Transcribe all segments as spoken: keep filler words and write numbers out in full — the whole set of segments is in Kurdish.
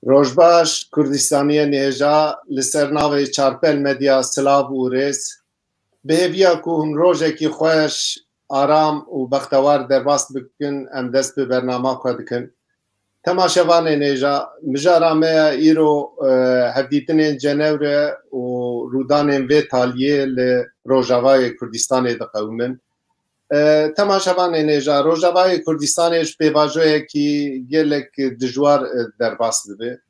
Rojbaş, Kurdistaniyên hêja, li ser navê Çarpel Medya silav û rêz. Bi hêviya ku hûn rojekî xweş, aram û bextewar derbas bikin, em dest bi bernama xwe dikin. Temaşevanên hêja, mijara me ya îro, e, hevdîtinên Cenewre û rûdanên vê taliyê li Rojavayê Kurdistanê diqewimin. E, temaşevanên hêja, Rojavayê Kurdistanê ji pêvajoyekî gelek dijwar, e, derbas dibe.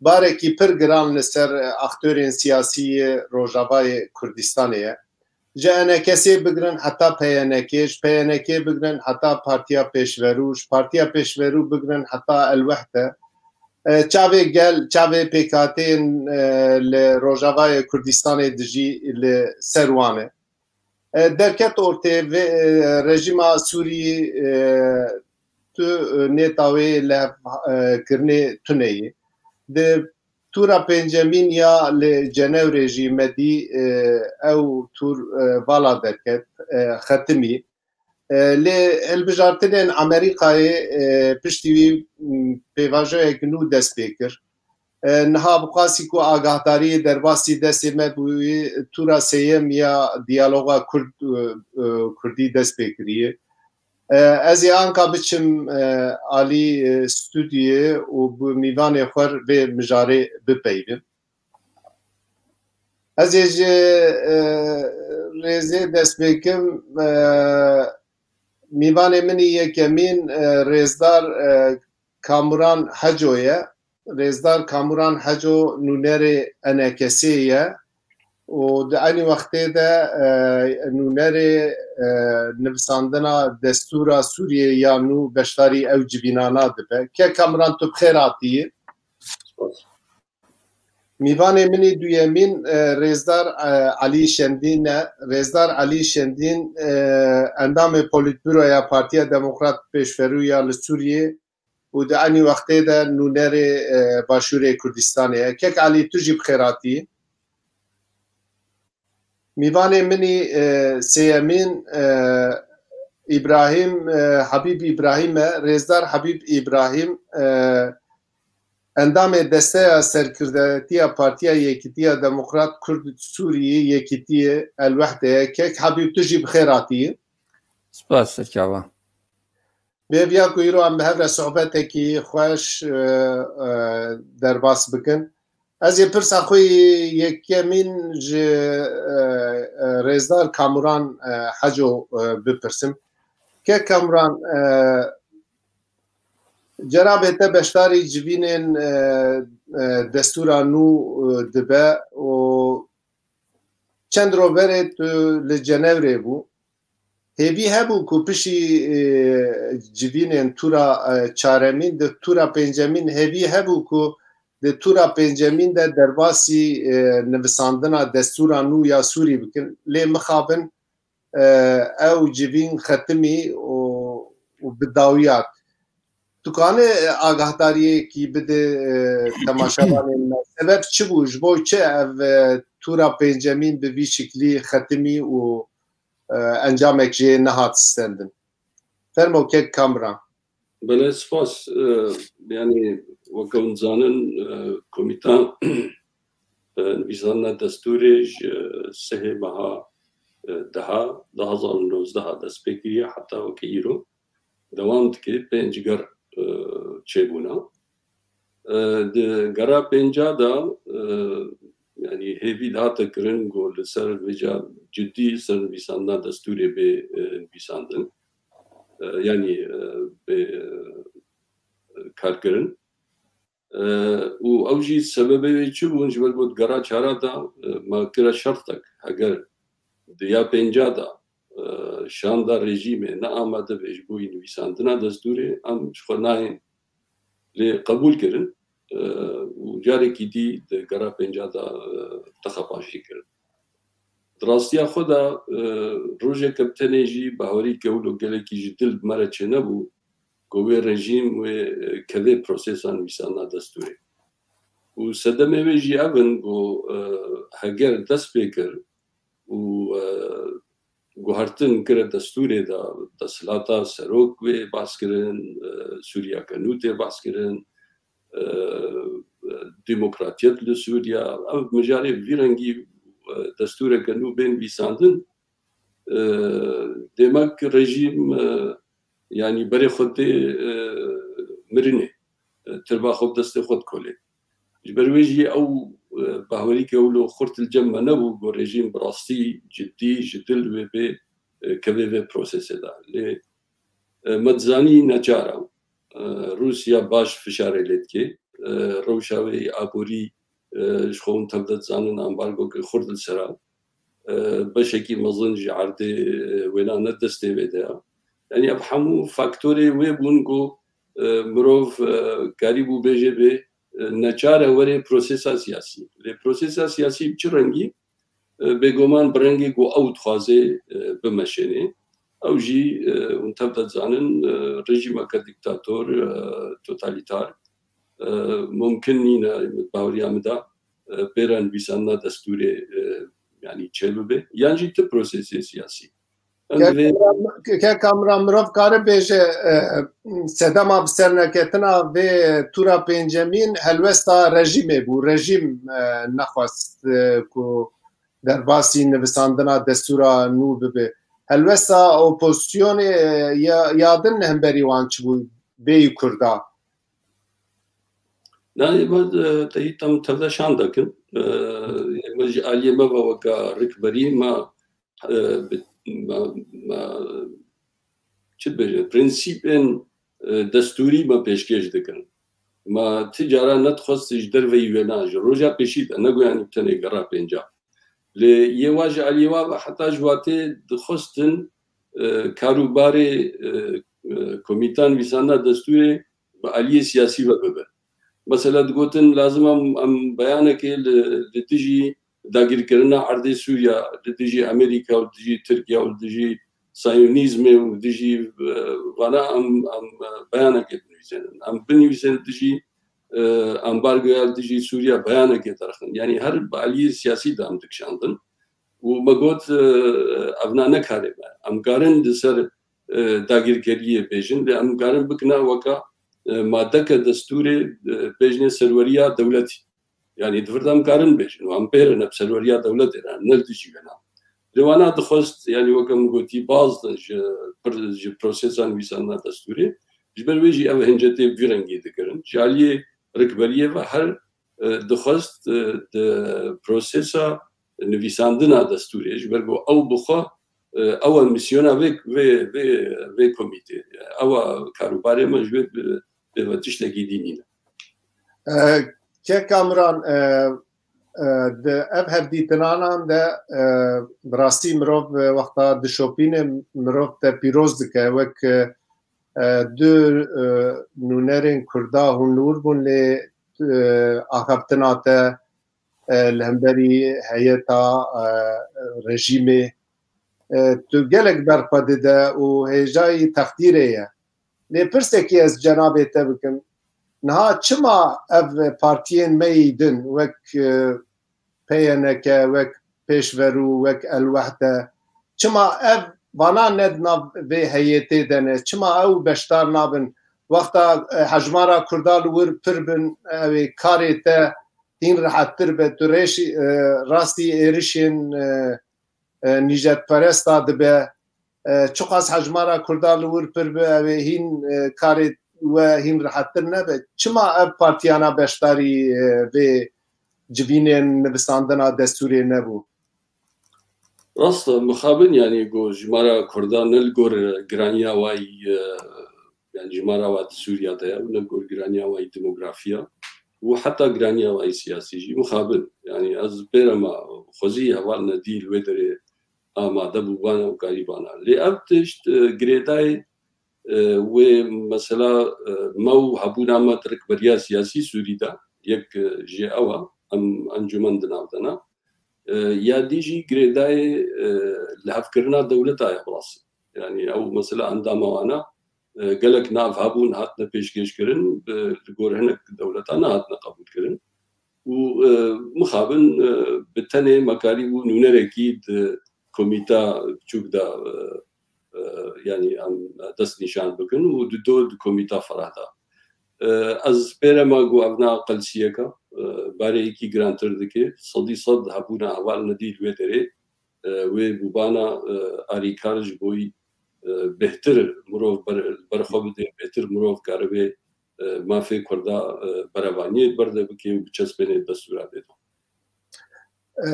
Barekî pir giran li ser, e, aktorên siyasî yê Rojavayê Kurdistanê ye. Ji E N K S'ê bigirin heta P Y N K, ji P Y N K bigirin heta Partiya Pêşverû, ji Partiya Pêşverû bigirin heta El Wehde. E, çavê gel, çavê pêkhateyên, e, li Rojavayê Kurdistanê dijî li ser wan e. E, derket ortê vê, e, rejîma Sûrî, e, tu, e, nêta wê li hev, e, kirinê tune ye. Di tûra pêncemîn ya li Cenewrê jî me dî, e, ew tûr, e, vala derket, e, xetimî. E, lê hilbijartinên Amerîkayê, e, piştî wî, m, pêvajoyek nû dest pê kir. E, niha bi qasî ku agahdariyê derbasî destê me bûyî, tûra sêyem ya diyaloga Kurd, e, e, Kurdî dest pê kiriye. E, ez ê anka biçim, e, alî, e, stûdyoyê û bi mîvanê xwe vê mijarê bipeyivim. Ez ê ji, e, rêzê dest pê kim, e, mîvanê min î yekemîn, e, rêzdar, e, Kamuran Heco ye. Rêzdar Kamuran Heco nûnerê E N K S'ê ye û di enî wextê de, e, nûnerê, e, nivisandina destûra Sûriyê ya nû beşdarî ew civînana dibe. Kek Kamuran, tu bi xêr hatiyî. Spas. Mîvanê min î duyemîn, e, Rêzdar, e, Elî Şendîn e. Rêzdar Elî Şendîn, e, endamê Polîtbûroya Partiya Demokrat Pêşverû ya li Sûriyê û di enî wextê de nûnerê, e, Başûrê Kurdistanê ye. Kek Elî, tu jî bi xêr hatî. Mîvanê min î, e, sêyemîn, e, Îbrahîm, e, Habîb Îbrahîm e. Rêzdar Habîb Îbrahîm, e, endamê Desteya Serkirdetiya Partiya Yekîtiya Demokrat Kurd Sûriyê, Yekîtiyê El Wehde ye. Kek Habîb, tu jî bi xêr hatî. Spas, serçava. Bi hêviya ku îro em bi hev re sohbetekî xweş, e, e, derbas bikin. Ez ê pirsa xwe yê yekemîn ji, e, e, Rêzdar Kamuran, e, Heco, e, bipirsim. Kek Kamuran, e, cerabê te beşdarî civînên, e, e, destûra nû, e, dibe û çend roj berê tu li Cenewrê bû. Hêvî hebû ku piştî, e, civînên tûra, e, çaremîn, di tûra pêncemîn hêvî hebû ku di tûra pêncemîn de derbasî, e, nivisandina destûra nû ya Sûrî bikin. Lê mixabin, e, ew civîn xetimî û, û bi dawiya. Tu kanî, e, agahdariyekî bide, e, temaşevanên me? Sebeb çi bû? Ji bo çi ev, e, tûra pêncemîn bi vî şiklî xetimî û, e, encamek jê nehat stendin? Fermo kek Kamuran. Belê, spas. E, yanî, weke hûn dizanin, e, Komîta, e, Nivîsandina Destûrê ji sehê meha, e, deha, du hazar û nozdeh dest pê kiriye heta weke îro dewam dike, pênc ger, e, çêbûna. E, di gera pênca de, e, yanî hêvî dihate kirin ku li ser vêca cidî ser nivîsandina destûrê bê, e, nivîsandin. E, yanî, e, bê, e, karkirin. E, û ew jî sebebê wê çi bûn? Ji ber ku di gera çara de, e, me kire şertek, heger di ya pênca de, e, şanda rejîmê ne amade be ji bo nivîsandina destûrê, em ji xwe nayên lê qebûl kirin, e, û carekî dî di gera pênca de, e, texepaşî kirin. Di rastiya xwe de, e, rojeke bi tenê jî bawerî ke wilo gelekî ji dil bi me re çênebû, ku wê rejîm wê, e, keve prosesa nivîsandina destûrê. Û sedemê wê jî ev in ku, e, heger dest pê kir û, e, guhertin kire destûrê de, desthilata serok wê behs kirin, e, Sûriya ke nû tê behs kirin, e, e, demokratiyet li Sûriye, ev mijarê vî rengî, e, destûreke nû bên vîsandin, e, demek rejîm, e, yanî berê xwe tê, e, mirinê, e, tirba xwe bi destê xwe dikolê. Ji ber wê jî ew, e, bahwerî ke wilo xurt li cem me nebû, ku rejîm bi rastî cidî ji dil wê bê, e, kevê vê prosesê de. Lê, e, me dizanî neçar e. E, Rûsya baş fişarê lê dike. E, rewşa wê yê aborî, e, ji xwe hûn tev de dizanin, ambargo ke xurt li ser e. E, beşekî mezin ji erdê, e, wêna ne destê wê de ye. Yanî ev hemû faktorê wê bûn ku, e, mirov, e, karîbû bêje bê, e, neçar e were prosesa siyasî. Lê prosesa siyasî bi çi rengî? E, bêguman bi rengê ku ew dixwaze, e, bimeşêne. Ew jî, e, hûn tev de dizanin, e, rejîmeke dîktator, e, totalîtar, e, mumkin nîne, baweriya min de, e, pêra nivîsandina destûrê, e, yanî çêbibe. Yan jî ti prosesê siyasî. Em Kek divê Kamran, Kek Kamran, mirov kare bêje, e, sedema bi ser neketina vê tûra pêncemîn helwesta rejîmê bû. Rejîm, e, nexwest, e, ku derbasî nivîsandina destûra nû bibe. Helwesta opozisyonê, e, ya, ya din li hemberî wan çi bû, bêyî Kurda? Na, ême, e, teyî tem tevde şan dekin. E, ême ji aliyê me ve weke rikberî me, e, bi, me, me, çi dibêje, prensîpên, e, destûrî me pêşkêş dikin. Me ti cara nedixwest ji derveyî wêna, ji roja pêşî de, ne ku yanî tenê gera pênca. Lê yê wa ji aliyê wa ve heta ji watê dixwestin, e, karûbarê, e, e, komîta nivîsandina destûrê bi aliyê siyasî ve bibe. Mesela digotin lazim em, em beyanekê li, li dijî dagirkirina erdê Sûriya, li dijî Amerîka û dijî Tirkiye û dijî Sayonîzmê û dijî, e, vana em, em, e, beyanekê binivîsênin. Em binivîsên dijî, e, ambargoya li dijî Sûriya beyanekê derxin. Yanî her bi aliyê siyasî de em dikişandin. Û me got, e, evna ne karê me. Em karin li ser, e, dagirkeriyê bêjin, lê em karin bikina weka, e, madeke destûrê, e, bêjinê serweriya dewletî. Yanî di vir de em karin bêjin û em pêr ne bi serweriya dewletê re, ne li dijî wê ne. Lê wana dixwest, yanî weke min gotî, baz de ji, pir, ji prosesa nivîsandina destûrê, ji ber wê jî ev hincetê vî rengî dikirin. Ji aliyê rikberiyê ve her, e, dixwest, e, di prosesa nivîsandina destûrê, ji ber ku ew bi xwe, e, ew e misyona vê, vê, vê, vê komîtê. Ew e karûbarê me, ji wê bi, pê ve tiştekî dî nîne. E, Kek Kamran, e, e, di ev hevdîtinanan de, e, bi rastî mirov, e, wexta dişopîne mirov te pîroz dike, wek, e, du, e, nûnerên Kurda hûn li wir bûn lê, e, axaftina te, e, li hemberî heyeta, e, rejîmê, e, tu gelek ber xwe dide û hêjayî texdîrê ye. Lê pirsekî ez cenabê te bikim, niha çima ev partiyên me yî din wek, e, P Y N K, wek Pêşverû, wek El Wehde, çima ev vana ne di nav vê heyetê de ne? Çima ew beşdar nabin? Wexta, e, hejmara Kurda li wir pir bin, ew ê karê te hîn rehettir be, tu rêşî, e, rastî êrişên, e, e, nîjetperesta dibe. E, çiqas hejmara Kurda li wir pir be, ew ê hîn, e, karê we hîn rehettir nebe. Çima ev partiyana beşdarî, e, vê civînên nivîsandina destûrê nebû? Rast e, mixabin, yanî ku jimara Kurda ne li gor giraniya wayî, e, yanî jimara wa di Sûriya de ye û ne li gor giraniya wayî demografiya û heta giraniya wayî siyasî jî mixabin. Yanî ez pêre me xwezî heval nedî li wê derê amade bûbana û karîbana. Lê ev tişt, e, girêdayê, e, wê mesela, e, me û hebûna me di rikberiya siyasî Sûrî de yek, e, ji ew e, em encûmen di nav de ne. E, ya dî jî girêdayê, e, lihevkirina dewleta ye bi rastî. Yanî ew mesela endama wana, e, gelek nav hebûn hatine pêşkêşkirin, bi, li gor hinek dewleta nehatine qebûlkirin. Û, e, mixabin, e, bi tenê me karîbû nûnerekî di komîta biçûk de, e, e, yanî em dest nîşan bikin û di do di komîta ferah de. E, ez pêre me got ev ne aqelsiyeke, e, barê yekî girantir dike. Sedî sed hebûna heval nedî li wê derê, e, wê bûbana, e, alîkar ji bo wî, e, bêhtir mirov ber-, berxwe bide, bêhtir mirov karibe, e, mafê Kurda, e, berevaniyê berde bike û biçespêne destûra vê de. E,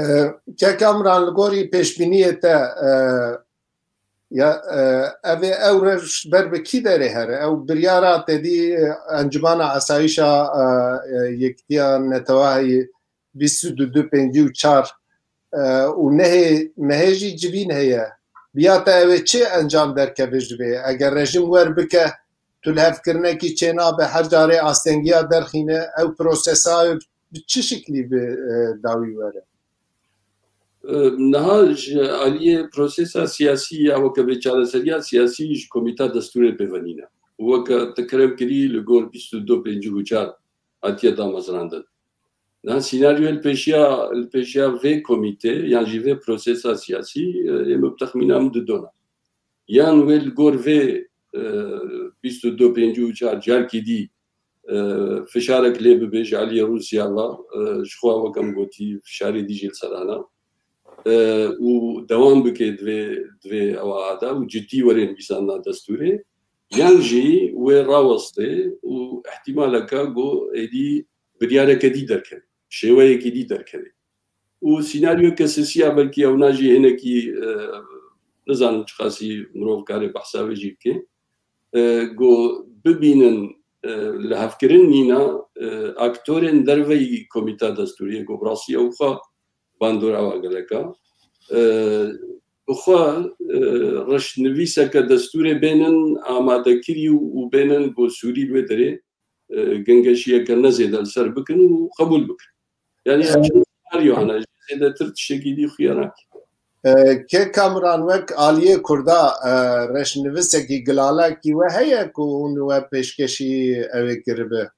Kek Amran, li gorî pêşbîniyê te, e, ya, e, ev ê ew reş ber bi kî derê here? Ew biryara te dî, e, Encumana Esayîşa, e, e, Yekîtiya Netewahî bîst û du pêncî û çar, e, û nehê mehê jî civîn heye. Biya te ew ê çi encam derkeve ji vê? Eger rejîm wer bike, tu lihevkirinekî çênabe, her carê astengiya derxîne, ew prosesa bi çi şiklî bi, e, dawî were? E, niha ji aliyê prosesa siyasî ya weke vê çareseriya siyasî ji Komîta Destûrê pêvenî ne. Weke te kerem kirî li gor bîst û du pêncî û çar hatiye damezrandin. Niha sînaryoyê li pêşiya, li pêşiya vê komîtê yan jî vê prosesa siyasî, e, ê min bi texmîna min di dona. Yan wê li gor vê, e, bîst û du pêncî û çar carkî dî, e, fişarek lê bibe ji aliyê Rûsya ve, e, ji xwe weke min gotî fişarê dî jî li ser hene. E, û dewam bike di vê, di vê ewa de û cidî were nivîsandina destûrê, yan jî wê rawestê û ihtimaleke ku êdî biryareke dî derkeve, şêweyekî dî derkeve. Û sînaryoyeke sisiya belkî ewna jî hinekî, e, nizanim çiqasî mirov kare behsa wê jî bike. E, ku bibînin, e, lihevkirin nîna, e, aktorên derveyî Komîta Destûriyê ku bi rastî ew xwe bandora wa gelek e. E, bi xwe, e, reşnivîseke destûrê bênin amadekirî û, û bênin ku Sûrî li wê derê, e, gengeşiyeke ne zêde li ser bikin û qebûl bikin. Yani, e, çend senaryo hene, ji zêdetir tiştekî dî xuya nake. E, Kek Kamran, wek aliyê Kurda, e, reşnivisekî, gilalekî we heye ku hûn we pêşkêşî ew ê kiribe,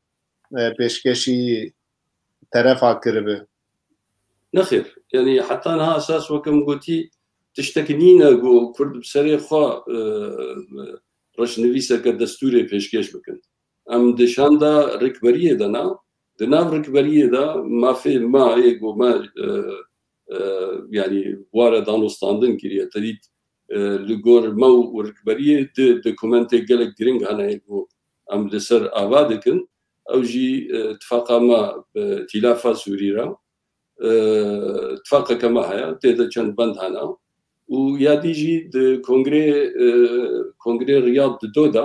e, pêşkêşî terefa kiribe? Nexêr. Yani, heta niha esas weke min gotî, tiştek nîne ku Kurd bi serê xwe, e, reşnivîseke destûrê pêşkêş bikin. Em di şanda rikberiyê de ne, di nav rikberiyê de mafê me yê ku me, e, e, yani, ware danûstandin kiriye. Te dît, e, li gor me û rikberiyê di dokumentê gelek giring hene yê ku em li ser ava dikin. Ew jî, e, tifaqa me bi Tîlafa Sûrî re, e, tifaqeke me heye, tê de çend bend hene. Û ya dî jî di kongrê, e, kongrê Riyad di do de,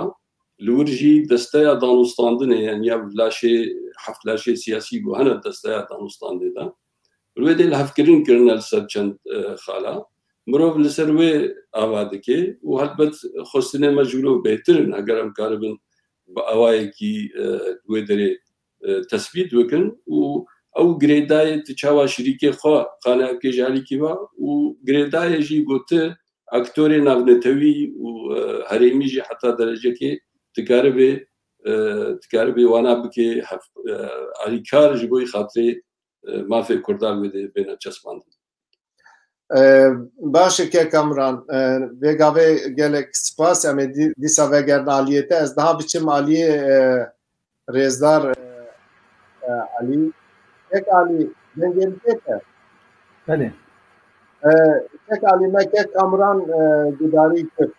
li wir jî desteya danûstandinê, yani ya laşê, heft laşê siyasî ku hene desteya danûstandê de, li wê dê lihevkirin kirine li ser çend, e, xala. Mirov li ser wê ava dike û helbet xwestinê me ji wilo bêhtir in, heger em karibin bi awayekî, e, wê derê, e, tesbît bikin û ew girêdayê tu çawa şirîkê xwe qane bike ji alîkî ve û girêdayê jî ku tu aktorê navnetewî û, e, herêmî jî heta derecekê dikaribê, e, dikaribê wana bike hef-, e, alîkar ji bo xatirê, e, mafê Kurdan wê dê bêne çespandin. E, baş e, Kek Kamran. E, vê gavê gelek spas. Em ê dî-, dîsa vegerin aliyê te. Ez daha biçim aliyê, e, rêzdar, e, e, Elî. Kek Elî, dengê min tê te? Belê. E, Kek Elî, me Kek Kamran, e, gudarî kir.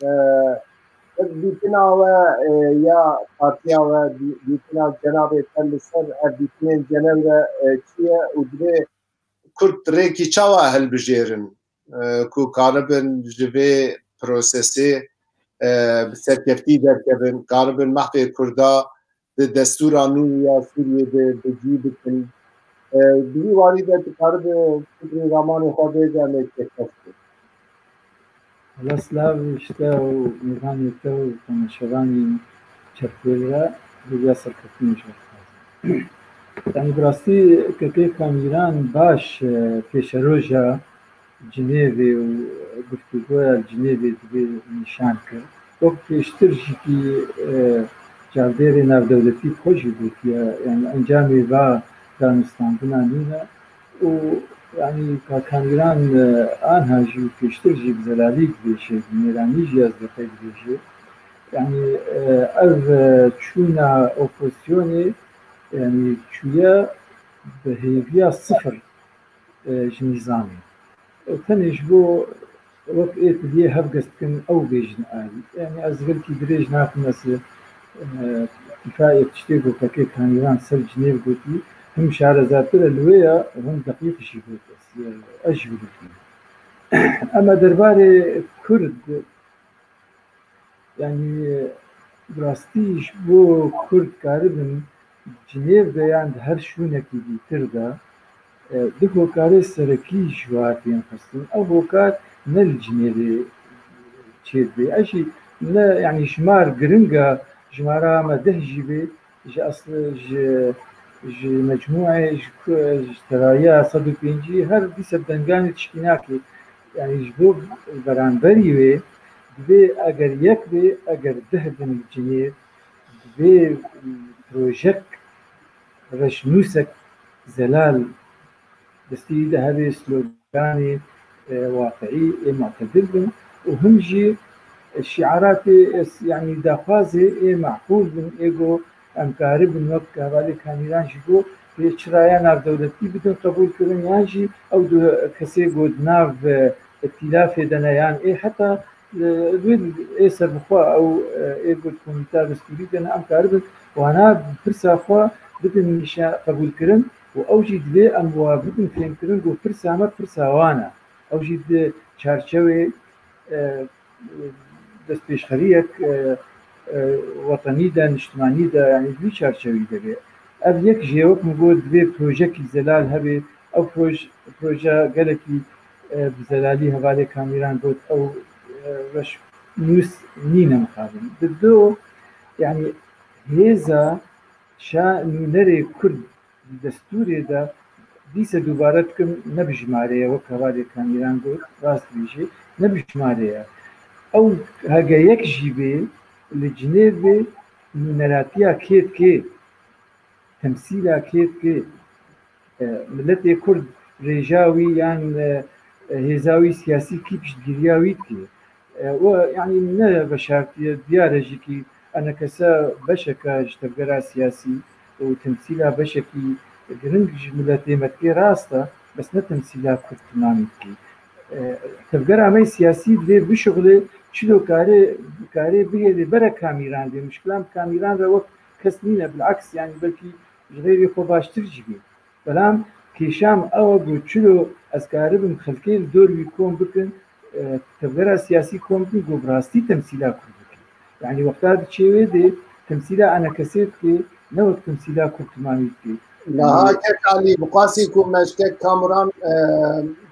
E, ev dîtina we, e, ya partiya we, dî-, dîtina cenabê te li ser ev dîtinên genel re, e, çi ye û divê Kurd rêkî çawa hilbijêrin, e, ku karibin ji vê prosesê, e, bi serkeftî derkevin, karibin mafê Kurda di destûra nû ya Sûriyê de bi cî bikin. E, di vî warî de tu karibe fikrê ramanê xwe bêje, em ê têkes bin. Wela silav ji te û mêvanê te û temaşevanên Çepgol re, hêviya serkeftinê ji we dixwazim. Yanî bi rastî Kekê Kamîran baş, e, pêşeroja Cinêvê û guftûgoya li Cinêvê divê nîşan kir. Wek pêştir jî kî, e, çavdêrê navdewletî bi xwe jî gotiye, yanî encamê va danûstandina nîne û, yanî, Kak Kamîran, e, anha jî û pêştir jî bi zelalî dibêje, bi mêranî jî ez dê qey dibêje. Yanî, e, ev, e, çûna opozisyonê, yanî, çûye bi hêviya sifir, e, ji nîzamê. E, tenê ji bo wek ê tu diyê hevgez dikin ew bêjin alî. Yani ez gelkî dirêj nakim, ez, e, dîfayê tiştê ku kekê Kamîran ser Cinêv gotî, him şarezatir e li wê ya, him deqîq jî got, ez, e, ez jî wilo dibînim. Ema derbarê Kurd, yani, bi rastî ji bo Kurd karibin Cinêv de yan di her şûnekî dîtir de, e, du hokarê serekî ji war tên xistin. Ew hokar ne li Cinêvê çêdibe. Ev jî ne, yani, jimar giring e, jimara me deh jî bê, ji esl, ji, ji mecmûê, ji ku, ji tevahiya sed û pêncî her dîsa denganê tişkî nake. Yani ji bo beramberî wê divê eger yek bê, eger deh bin li Cinêv, divê projek, reşnûsek zelal destî de hebe, sloganê, e, waqiî ê mu'tedil bin û him jî şiaratê, e, yani daxwazê ê meqûl bin, ê ku em karibin wek hevalê Kamîran ji bo pê çiraya navdewletî bidin qebûlkirin, yan jî ew du kesê ku di nav, e, îtîlafê de ne, yan ê heta, e, wê ê serbixwe ew, e, ê ku di komîta destûrî de ne, em karibin wana pirsa xwe bidin nîşa qebûlkirin û ew jî divê em wa bidin fêmkirin ku pirsa me pirsa wan e. Ew jî di çarçewê, e, destpêşxeriyek, e, e, wetenî de, niştimanî de, yani di vî çarçewî de be. Ev yek jê, wek min got, divê projekî zelal hebe. Ew proj-, proje gelekî, e, bi zelalî hevalê Kamîran got, ew, e, reşnûs nîne mixabin. Di du, yani hêza şa nûnerê Kurd di destûrê de, dîse dubare dikim, ne bi jimarê ye, wek hevalê Kamîran got, rast dibêjê, ne bi jimarê ye. Ew hege yek jî bê, li Cinêvê nûneratiya kê dike, temsîla kê dike, e, miletê Kurd rêja wî yan, e, hêza wî siyasî kî piştgiriya wî dike. E, û, yani, ne veşartiye, diyar e jî kî enekese beşeke ji tevgera siyasî û temsîla beşekî giring ji miletê me dike, rast e, bes ne temsîla Kurd timamî dike. E, tevgera me siyasî divê bişuxile çilo karê, karê bihêle bere Kamîran dê. Muşkilan bi Kamîran re wek kes nîne, bilaks, yani, belkî ji xêrê xwe baştir jî bê. Belam kêşa min ew e ku çilo ez karibim xelkê li dor wî kom bikin, e, tevgera siyasî kom bikin ku bi rastî temsîla Kurd bikin. Yani wexta diçê wê dê temsîla enekesê dike, ne wek temsîla Kurd timamî dike. Niha kek Alî, bi qasî ku me ji kek Kamran, e,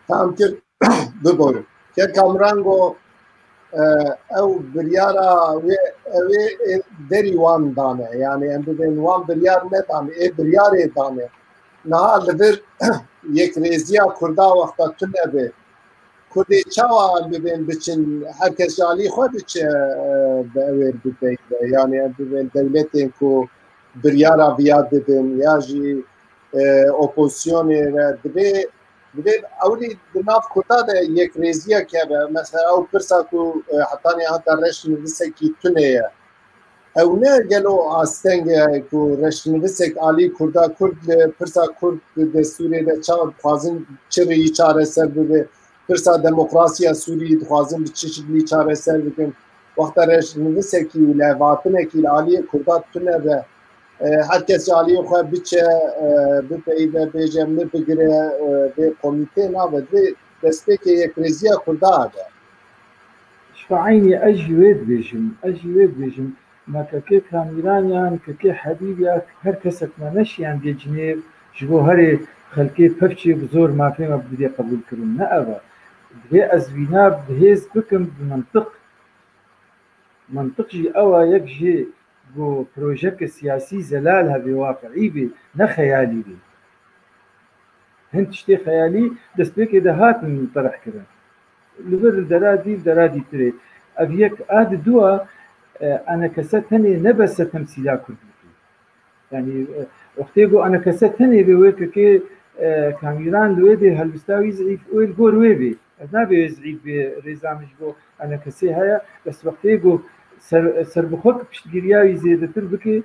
tam kir, biborin. Kek Kamran got, e, ew biryara wê, ew ê, ê derî wan dane. Yani em bibên wan biryar nedane, ê biryarê dane. Niha li vir yekrêziya Kurda wexta tune be, Kurdê çawa em bibên biçin, her kes ji alî xwe diçe, e, bi ewêr bipeyve. Yani em bibên dewletên ku biryara viya didin, ya jî, e, opozisyonê re divê, divê ewilî di nav Kurda de yekrêziyek hebe. Mesela ew pirsa ku, e, hetanî heta reşnivîsekî tune ye. Ew ne gelo asteng e ku reşnivîsek alî Kurda, Kurd li pirsa Kurd di destûrê de çawa dixwazin çi rêyî çareser bibe, pirsa demokrasiya Sûriyê dixwazin bi çi şiklî çareser bikin. Wexta reşnivîsekî û lêhatinekî li aliyê Kurda tune be, e, her kes ji aliyê xwe biçe, e, bipeyive, bêje, min bigire, e, vê komîtê nabe, vê destpêkê yekrêziya Kurda hebe. Ji xwe eynî ez jî wê dibêjim, ez jî wê dibêjim, me kekê Kamîran yan kekê Hebîb ya her kesek me neşiyandiye Cinêv ji bo herê xelkê pevçê bi zor mafê me bidê qebûlkirin. Ne ev e. Divê ez wîna bi hêz bikim, bi mintiq. Mintiq jî ew e, yek jê ku projeke siyasî zelal hebe, waqiî be, ne xeyalî be. Hin tiştê xeyalî destpêkê de hatin terehkirin. Li vir li dera dî, li dera dîtirê. Ev yek a di dua, e, enekese tenê ne bes e temsîla Kurd bike. Yani, e, wextê ku enekese tenê bê wê kekê, e, Kamîran li wê dê helbista wî zîf, wê li gor wê bê. Ez nabê wê zîf bê, rêza min ji bo enekesê heye. Bes wextê ku ser, serbixwe piştgiriya wî zêdetir bike,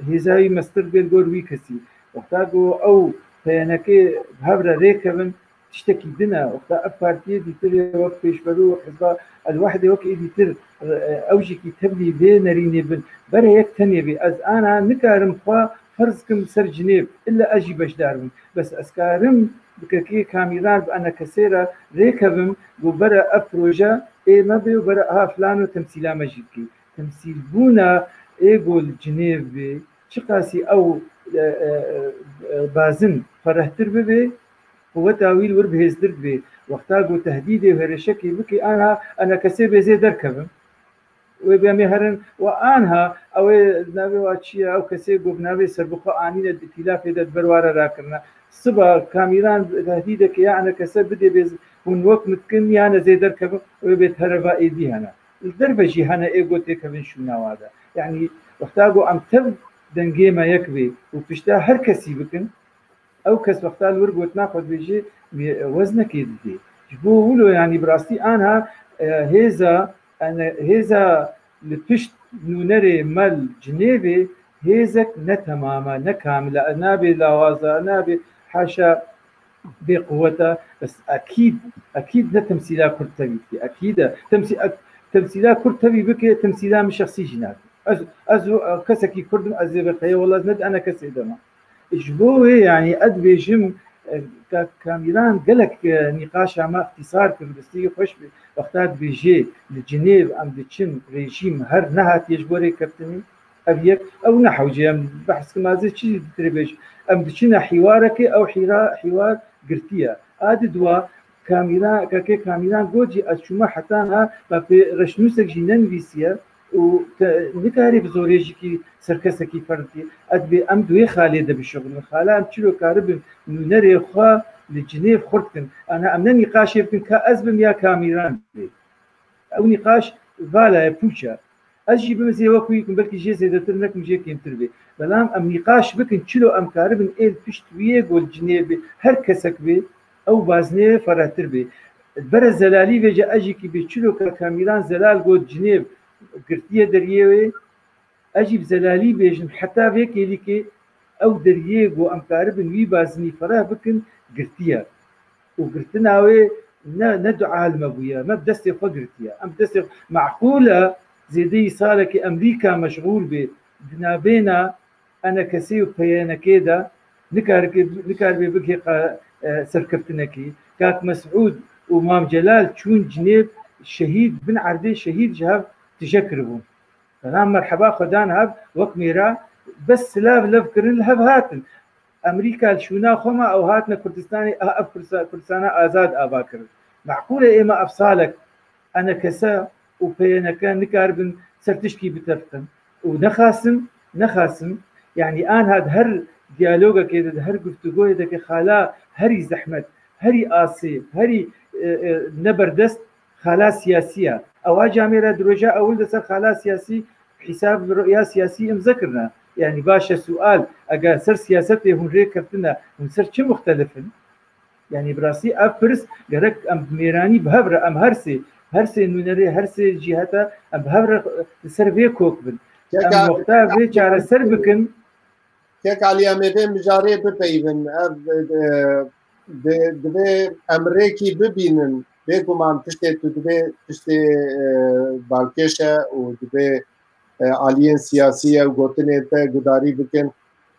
hêza wî mestir bê li gor wî kesî. Wexta ku ew P Y N K bi hev re rêkevin, tiştekî din e. Wexta ev partiyê dîtir ê wek pêşberû, wek Hizba El-Wehdê, wek êdîtir, e, ew jî kî tevlî vê nerînê bin. Bere yek tenê bê. Ez ana nikarim xwe ferz kim ser Cinêv. Îlla ez jî beşdar bim. Bes ez karim bi kekê Kamîran, bi enekesê re rêkevim, got bere ev proje ê me bê û bere aha filan û temsîla me jî bikê. Temsîlbûna êgo li Cinêv bê, çiqasî ew, e, e, e, bazin ferehtir bibe, quweta wî li wir bihêztir dibe. Wexta ku tehdîdê û hêrişekê bike, anha enekesê bê zê derkevin. Wê bê em ê herin, we anha, ew ê navê wa çi ye, ew kesê ku bi navê serbixwe anîne di îtîlafê de di ber wa re rakirine. Siba Kamîran tehdîdeke ya enekese bidê bê, hûn wek min dikin, yan ez ê derkevim, wê bê di hereva êdî hene. Li derve jî hene ê got têkevin şûna wa de. Yanî wexta ku em tev dengê me yek bê û pişta her kesî bikin, ew kes wexta li wir gotina xwe dibêje, wê weznekê didê. Ji bo wilo, yanî bi rastî anha, e, hêza, ene, hêza li pişt nûnerê me li Cinêvê hêzek ne temam e, ne kamil e, nabê lawaza, nabê haşa bê quwet e, bes ekîd, ekîd ne temsîla Kurd tevî dike. Ekîd e. Temsî-, ek-, temsîla Kurd tevî bike, temsîla min şexsî jî nake. Ez, ez, e, kesekî Kurd im, ez ê vexeye, wela ez ne di enekesê de me. Ji bo wê, yanî, ez dibêjim, e, ka-, Kamîran gelek, e, nîqaşa me îxtîsar kir, destî xweş bê. Wexta dibêjê, li Cinêv em diçin, rejîm her nehatiye ji bo rêkeftinê. Ev yek, ew ne hewce ye, em behs kim, ez ê çi ditirê bêj. Em diçine hîwarekê, ew hîra-, hîwar girtiye. A di dua, Kamîran, kekê Kamîran got jî, ez çûme heta niha, me pê reşnûsek jî nenivîsiye û te nikarê bi zorê jî kî ser kesekî ferz bikî. Ez dibê em di wê xalê de bişuxulin. Xala em çilo karibin nûnerê xwe li Cinêv xurt kin. Ana em ne nîqaşê bikin ka ez bim ya Kamîran bê. Ew nîqaş vala ye, pûç e. Ez jî bim zê wek wî kim, belkî jê zêdetir nekim, jê kêmtir bê. Belam em nîqaş bikin, çilo em karibin êl pişt wî yê gol Cinêv bê, her kesek bê, ew baznê ferehtir bê. Bere zelalî vêce ez jî kî bê, çilo ka Kamîran zelal got Cinêv girtiye deriyê wê, ez jî bi zelalî bêjim, heta vê kêlîkê ew deriyê ku em karibin wî bazinî fereh bikin, girtiye. Û girtina wê ne, ne dua li me bûye, me bi destê xwe girtiye. Em bi destê xwe, meqûl e, zêdeyî salekê Amerîka meşxûl bê di navbêna enekesê û P Y N K de, nikarike-, nikaribe bigihê qa-, e, serkeftinekê. Kak Mesûd û Mam Celal çûn Cinêv, şehîd, bin erdê şehîd ji hev tije kiribûn. Selam merheba xwe dan hev, wek mêra bes silav lev kirin, li hev hatin. Amerîka li şûna xwe ma ew hatine Kurdistanê, a, ev Kursa-, Kurdistana azad ava kirin. Meqûl e ême ev salek enekese û P Y N K nikaribin ser tişkî bitefiqin. Û nexasim, nexasim, yanî anha di her diyalogekê de, di her guftûgoyê de ke xala herî zehmet, herî asê, herî, e, e, neberdest, xala siyasî ye. Ewa camêra di roja ewil de ser xala siyasî hîsab ya siyasî imze kirine. Yanî baş e sual, eger ser siyasetê hûn rê keftine, hûn ser çi muxtelif in? Yanî bi rastî ev pirs gerek em bi mêranî bi hev re, em her sê, her sê nûnerê, her sê cîheta em bi hev re li ser vê kok bin. Em wexta vê çareser bikin. Kek Alî, em ê vê mijarê bipeyivin. Ev, e, di-, divê em rêkî bibînin. Bêguman tiştê tu divê tiştê, e, balkêş e û divê, e, aliyên siyasî ew gotinên te gudarî bikin.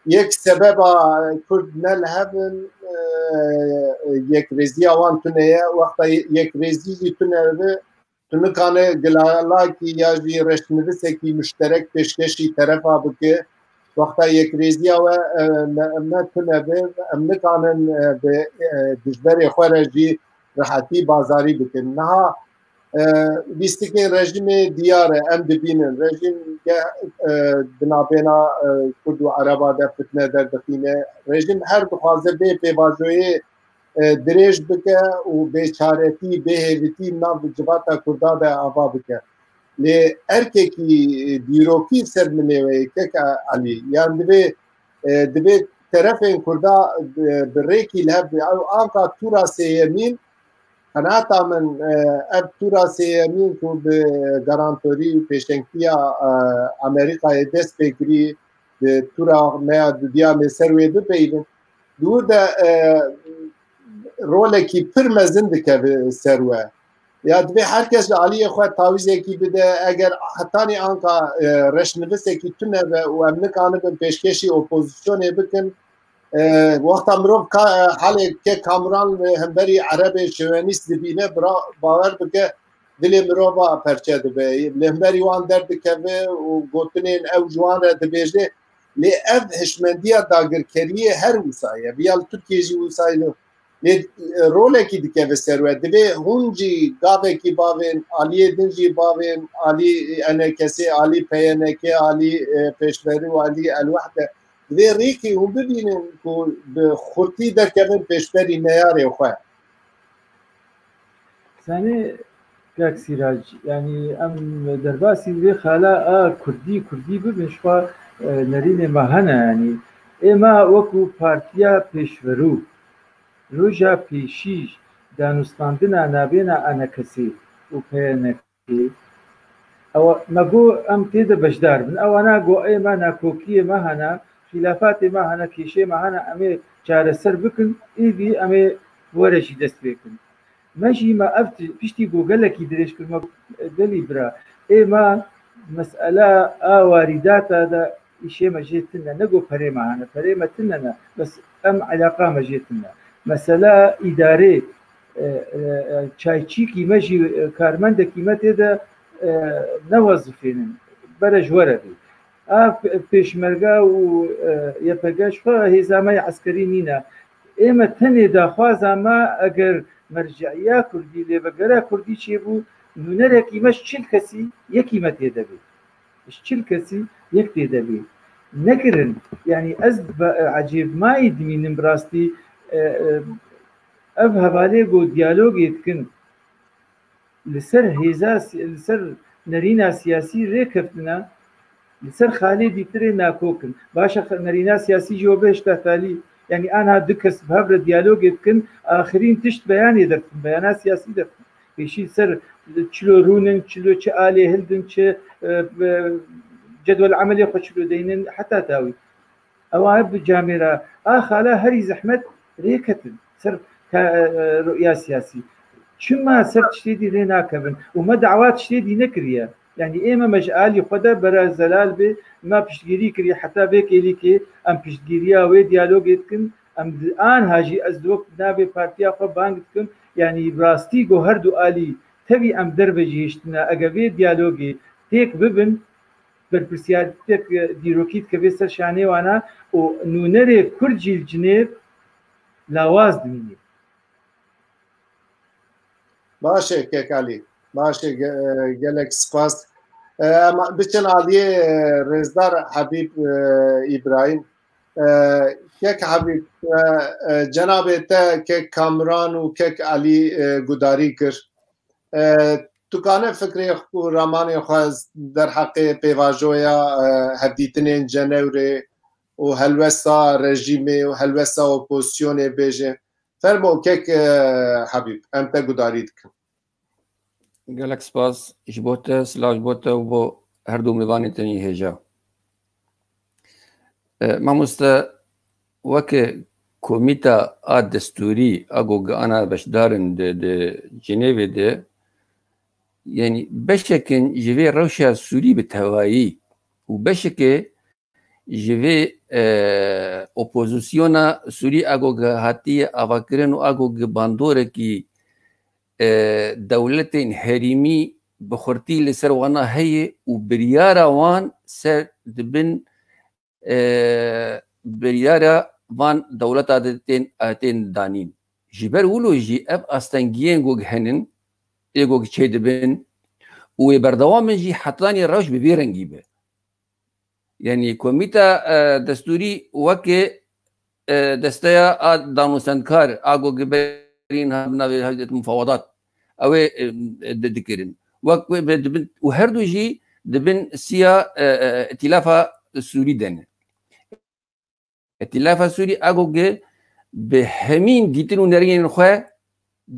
Yek sebeba Kurd ne li hev in, e, yekrêziya wan tune ye. Wexta yekrêzî jî tune be, tu nikane gilalakî ya jî reştnivîsekî muşterek pêşkêşî terefa bike. Wexta yekrêziya we, e, ne, ne tune be, em nikanin, e, bi, e, dijberê xwe re jî rehetî bazarî bikin. Niha, e, lîstikên rejîmê diyar e, em dibînin. Rejîm ge-, e, di navbêna, e, Kurd û Ereba de fitne derdixîne. Rejîm her dixwaze bê pêvajoyê e, dirêj bike û bêçaretî, bêhêvitî nav civata Kurda de ava bike. Lê erkekî dîrokî ser milê we ye, kek Elî. Yan divê, e, divê terefên Kurda, e, bi rêkî li hev be. Ew anka tûra sêyemîn, qenaeta min, e, ev tûra sêyemîn ku bi garantorî û pêşengtiya, e, Amerîkayê dest pê kirî, di tûra me ya dudiya me ser wê bipeyivin. Di wir de e, rolekî pir mezin dikeve ser we. Ya divê her kes ji aliyê xwe tawîzekî bide, eger hetanî anka e, reşnivisekî tune be û em nikanibin pêşkêşî opozisyonê bikin, e, wexta mirov ka, e, halê ke Kamuran li hemberî erebê şovenîst dibîne, bira, bawer bike, dilê mirova perçe dibe. Li hemberî wan derdikeve û gotinên ew ji wan re dibêje. Lê ev hişmendiya dagirkeriyê her wisa ye. Viya li Tirkiyê jî wisa ye. Lê e, rolekî dikeve ser we. Divê hûn jî gavekî bavên, aliyê din jî bavên, alî E N K S, alî P Y N K, alî e, Pêşmerû, alî El-Wehde. Divê rêkê hûn bibînin ku bi xurtî derkevin pêşberî neyarê xwe. Zanî kak Sîrac, yanî em derbasî vê xala a kurdî, kurdî bibin, ji xwe e, nerînê me hene, yanî ê me wekû partiya pêşverû, roja pêşî danûstandina navêna A N K S û P Y N K, ew me got em tê de beşdar bin. Ewana got ê me nakokiyê me hene, xîlafatê me hene, kêşê me hene, em ê çareser bikin, êdî em ê were jî dest pê kin. Me jî me ev ti-, piştî ku gelekî dirêj kir, me got, gelî bira, ê me mesela a warîdata de îşê me jê tune, ne ku perê me hene, perê me tune ne, bes em eleqa me jê tune. Mesela îdarê, e, e, e, çayçîkî me jî, e, karmendekî me tê de, e, ne wezifênin, bere ji we re bî. A p-, pêşmerga û, e, Y P G ji xwe hêza me ya eskerî nîne. Ê me tenê daxwaza me eger merce'iya kurdî, lêvegera kurdî çêbû, nûnerekî me ji çil kesî yekî me tê de bê. Ji çil kesî yek tê de bê. Nekirin. Yanî ez be-, ecêbmayî dimînim bi rastî, e, e, ev hevalê ku diyalogê dikin, li ser hêza si-, li ser nerîna siyasî rêkeftine, li ser xalê dîtirê nakok in. Baş e, nerîna siyasî jî we bihişta talî. Yanî anha du kes bi hev re diyalogê dikin, axirîn tişt beyanê derdikin, beyana siyasî derdikin. Pêşî li ser çilo rûnin, çilo çi alê hildin, çi, e, e, cedwel emelê xwe çilo deynin, heta dawî. Ewa hep bi camêra. A xala herî zehmet rêketin ser ka-, e, e, ruya siyasî. Çima ser tiştê dî rê nakevin? Û me dawa tiştê dî nekiriye. Yanî ê me, me ji alî xwe de bera zelal bê, me piştgirî kiriye heta vê kêlîkê em piştgiriya wê diyalogê dikin. Em di anha jî ez di wek navê partiya xwe bang dikim. Yanî rastî ku her du alî tevî em derve jî hiştine. Ege vê diyalogê têk bibin, berpirsiyarîtek dîrokî dikeve ser şanê wana û nûnerê kurd jî li Cinêv lawaz dimîne. Baş e Kek Alî. Baş e, ge-, gelek spas. E, em biçin aliyê, e, rêzdar Habîb, e, Îbrahîm. E, Kek Habîb, e, e, cenabê te Kek Kamran û Kek Alî, e, gudarî kir. E, tu kane fikrê û ramanê xwe derheqê pêvajoya, e, hevdîtinên Cenewrê û helwesta rejîmê û helwesta opozisyonê bêje? Fermo kek, e, Habîb, em te gudarî dikin. Gelek spas ji bo te, silav ji bo te û bo her du mêvanê te yên hêja. E, mamoste, weke komîta a destûrî a ku ana beşdar in di, di Cinêvê de, yanî beşekin ji vê rewşa Sûrî bi tevayî û beşekê ji vê, e, opozisyona Sûrî a ku hatiye avakirin û a ku bandorekî, e, dewletên herêmî bi xurtî li ser wana heye û biryara wan ser dibin, e, biryara van dewleta de tên, e, tên danîn. Ji ber wilo jî ev astengiyên ku henin, ê ku çêdibin û ê berdewam in jî hetanî rewş bi vê rengî be. Yanî komîta, e, destûrî weke, e, desteya a danûstendkar a ku berîn hat navê hevdêt mufawedat ew ê, e, di-, dikirin. Wek wê be dibin û her du jî dibin siya, e, e, îtîlafa Sûrî de ne. Îtîlafa Sûrî a ku bi hemîn dîtin û nerînên xwe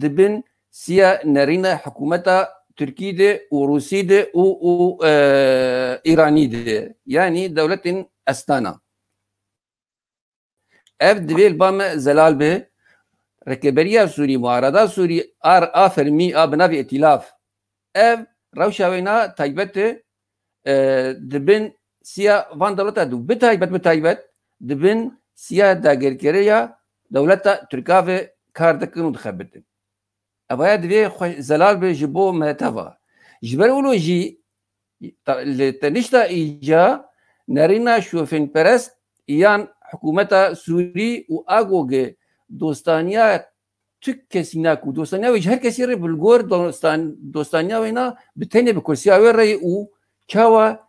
dibin siya nerîna hikûmeta Tirkî de û Rûsî de û, û, e, Îranî de. Yanî dewletên Estana. Ev divê li ba me zelal be. Rêkeberiya Sûrî, muarada Sûrî, a, a fermî, a bi navê Îtîlaf. Ev rewşa wêna taybet e, e, di bin siya van dewleta dû. Bi taybet, bi taybet, di bin siya dagirkeriya dewleta Tirka ve kar dikin û dixebitin. Evaya divê xwe zelal be ji bo me teva. Ji ber wilo jî ta-, li tenişta îca nerîna şofênperest yan hikûmeta Sûrî û AGOGê dostaniya tu kesî naku. Dostaniya wê ji her kesî re bi li gor dostan-, dostaniya wê na bi tenê bi kursiya wê re ye û çawa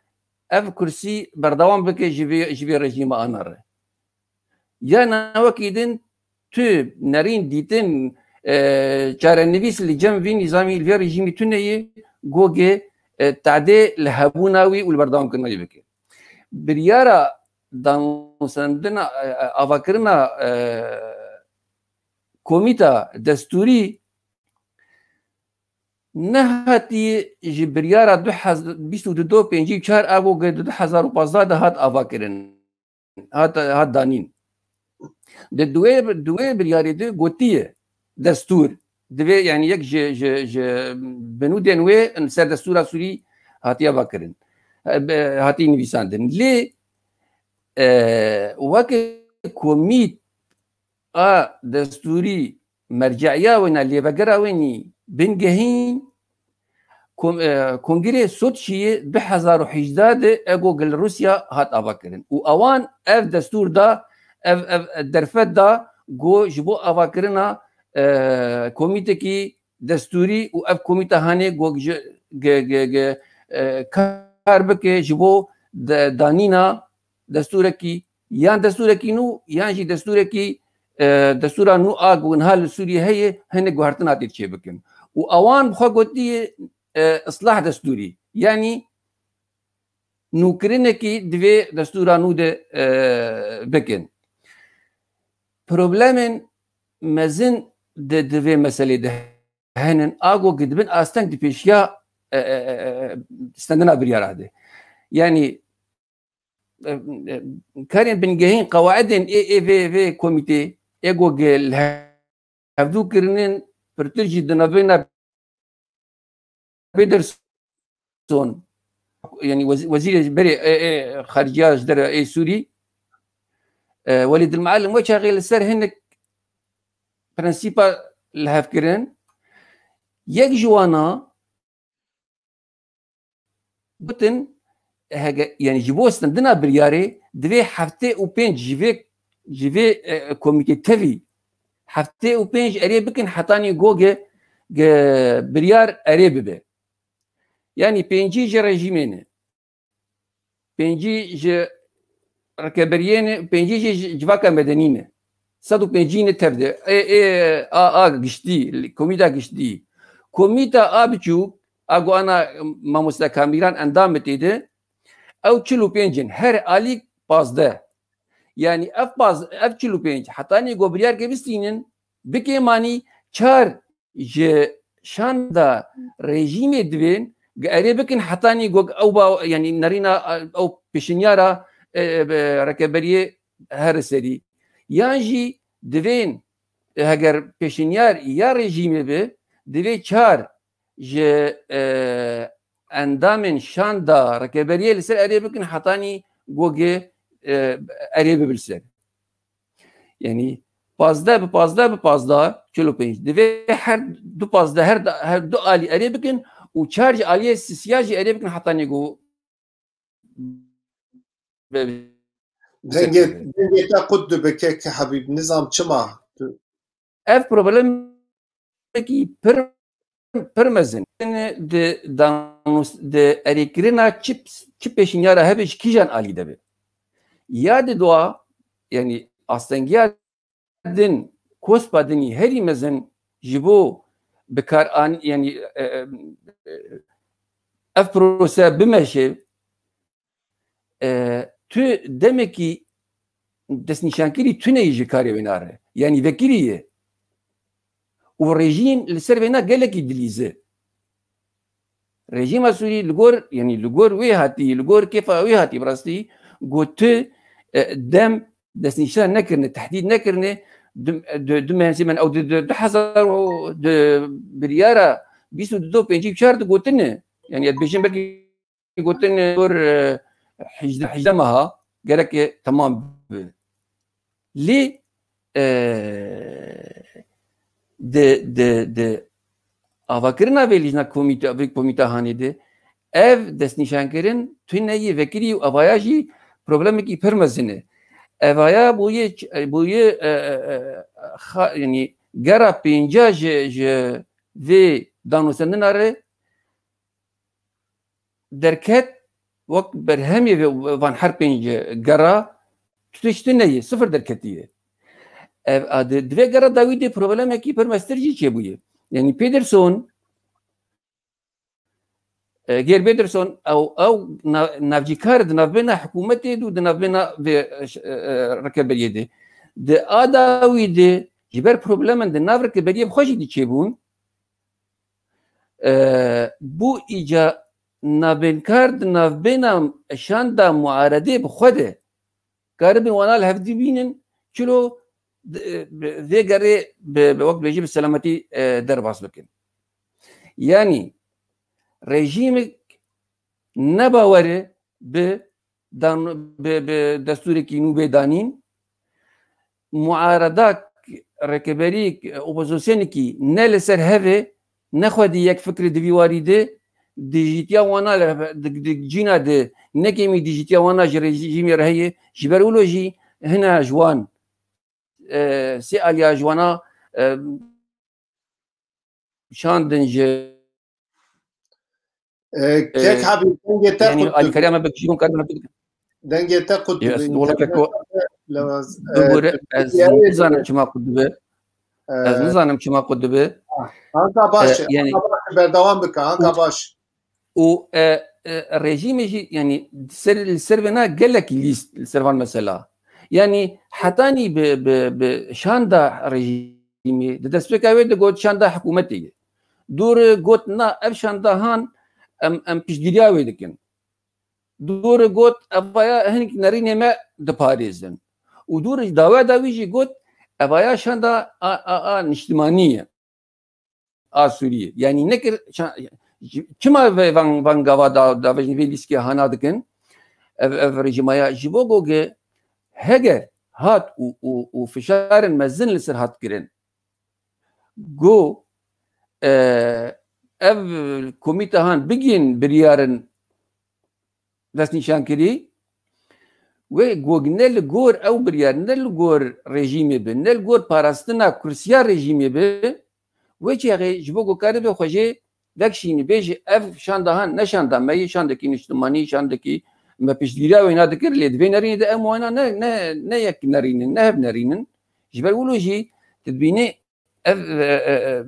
ev kursî berdewam bike ji vê, ji vê rejîma ana re. Ya na wekî din tu nerîn dîtin, e, çarenivîs li cem vî nîzamî, li vê rejîmî tune ye, gogê, e, tadê li hebûna wî û li berdewamkirina wî bike. Biryara danûstendina, e, e, avakirina, e, komîta destûrî nehatî ji biryara du hezar, bîst û du do pêncî û çar AGOGê di du hezar û pazdeh de hat avakirin. Hat, hat danîn. Di duwê, duwê biryarê de gotiye destûr. Divê, yani, yek ji, ji, ji binûdên wê ser destûra Sûrî hatiye avakirin. E, be-, hatiye nivîsandin. Lê, e, weke komît a destûrî merceya wêna lêvegera wênî bingehîn kom-, e, Kongirê Soçiyê du hezar û hejdeh de ego gel Rûsya hat avakirin. Û ewan ev destûr da, ev, ev derfet da, go ji bo avakirina, e, komîtekî destûrî û ev komîta hanê go ji, ge, ge, ge, e, kar bike ji bo de, danîna destûrekî yan destûrekî nû, yan jî destûrekî, e, destûra nû a ku niha li Sûriyê heye, hinek guhertina tê çêbikin. Û ewan bi xwe gotiye, e, islah destûrî. Yanî nûkirinekî divê destûra nû de, e, bikin. Problemên mezin di, di vê meselê de henin, a ku dibin asteng di pêşiya, e, e, e, e, stendina biryara de. Yanî, e, e, karên bingehîn, qewaidên ê, ê vê, vê komîtê, ê go ge li hevdû kirinin, pirtir jî di navbeyna Pederson, yanî wez-, wezîrê berê ê, ê xariciya ji derve ê Sûrî, e, Welîd el Muallim, wê çaxê li ser hinek prensîpa li hev kirin. Yek ji wana gotin, hege-, yani ji bo stendina biryarê divê heftê û pênc ji vê, ji vê, e, komîtê tevî heftê û pênc erê bikin hetanî go ge, ge biryar erê bibe. Yani pêncî ji rejîmê ne. Pêncî ji rikeberiyê ne, pêncî jî ji civaka medenî ne. Sed û pêncî ne tev de. Ê, ê, a, a giştî, komîta giştî. Komîta a biçûk, a ku ana mamoste Kamîran endam e tê de, ew çil û pênc in, her alî pazdeh. Yani ev paz-, ev çil û pênc, hetanî go biryarkê bistînin, bikê manî çar ji şanda rejîmê divên, ge-, erê bikin hetanî go ew ba, yani nerîna, ew pêşinyara, e, e, rekeberiyê here serî. Yan jî divên, e, heger pêşinyar ya rejîmê be, divê çar ji, e, endamên şanda rekeberiyê li ser erê bikin hetanî go ge, e, erê bibe li ser. Yani pazdeh bi pazdeh bi pazdeh, çil û pênc. Divê her du pazdeh, her da-, her du alî erê bikin û çar ji aliyê sisiya jî erê bikin hetanî go be-, Dengê, dengê te qut dibe kek Habîb, nizam çima? Tu Ev problemekî pir, pir mezin. Di danûs-, di erêkirina çi, çi pêşinyara hebe ji kîjan alî de be. Ya di doa, yani astengiya din, kospa dinî herî mezin ji bo bikar an, yani, e, e, ev prose bimeşe, e, tu demekî destnîşankirî tune yî ji karê wêna re. Yanî vekirî ye. Û rejîm li ser vêna gelekî dilîze. Rejîma Sûrî li gor, yanî li gor wê hatî, li gor kêfa wê hatî bi rastî, got tu, e, dem destnîşan nekirine, tehdîd nekirine, du, du, du meh, sê meh, ew di, di, du hezar û du biryara bîst û du û pêncî û çar digotine. Yani, ez dibêjim belkî gotin, e, dur, e, hejdeh, hejdeh meha gerek e, temam bi. Lê, e, di, di, di avakirina vê lijna komîte, vê komîta hanê de, ev destnîşankirin tune yê vekirî û evaya jî problemekî pir mezin e. Evaya bûye ç-, bûye, e, e, e, xa-, yanî gera pênca ji, ji vê danûstendina re derket wek berhemê ve van her pênc gera tu tiştî neyê, sifir derketiye. Ev, a, di, di vê gera dawî de problemekî pir mestir jî çêbûye. Yanî Pederson, e, Geir Pederson, ew, ew na-, navcîkar di navbêna hikûmetê de û di navbêna vê, e, ş-, e, e, rikeberiyê de. Di a dawî de ji ber problemên di nav rikeberiyê bi xwe jî diçêbûn, e, bû îca nabênkar di navbêna şanda muaredê bi xwe de karibin wana li hev dibînin, çilo di, bi vê gerê bi, bi wek bêjî bi selametî, e, derbas bikin. Yanî rejîmek ne bawer e bi dan-, bi, bi destûrekî nû bê danîn, muaredak, rêkeberîk, opozîsyonekî ne li ser hev e, ne xwedî yek fikr e di vî warî de, dijîtiya wana li, di, di cîna de ne kêmî dijîtiya wana ji rejîmê re heye, ji ber wilo jî hina ji wan, e, sê aliya ji wana, e, şandin ji, E, e, Kek Habîb, dengê te yanî qut alîkariya dibe. Me bi jî hûn karibin. Dengê te qut dibe. Wala keko, bibûre, e, ez nizanim çima qut dibe. E, ez nizanim çima qut dibe. Anka baş, e, yanî anka baş, berdewam bike, anka baş. Û, e, e, rejîmê jî, yanî ser, li ser vêna gelekî lîst, li ser van mesela. Yanî hetanî bi, bi, bi şanda rejîmê, di destpêka wê de got şanda hikûmetê ye. Dûr got na, ev şanda han em, em piştgiriya wê dikin. Dûr got evaya hinek nerînê me diparêzin. Û dûr dawe dawî jî got evaya şanda a, a, a niştimanî ye. A Sûriyê. Yanî nekir ça-, çima ve van, van gava da, da vejin vê lîskê hana dikin? Ev, ev rejîmaya ji bo goge heger hat û, û, û fişarên mezin li ser hat kirin. Go, e, ev komîte han bigîn biryarin destnîşankirî, wê gog ne li gor ew biryar, ne li gor rejîmê bi, ne li gor parastina kursiya rejîmê bi, wê çaxê ji bo ku karibe xwe jê vekişînî, bêjî ev şanda han ne şanda me ye, şandekî niştimanî, şandekî me piştgiriya wêna dikir, lê di vê nerînê de em wêna ne, ne, ne yek nerînin, ne hev nerînin. Ji ber wilo jî tu dibînî ev, e, e, e,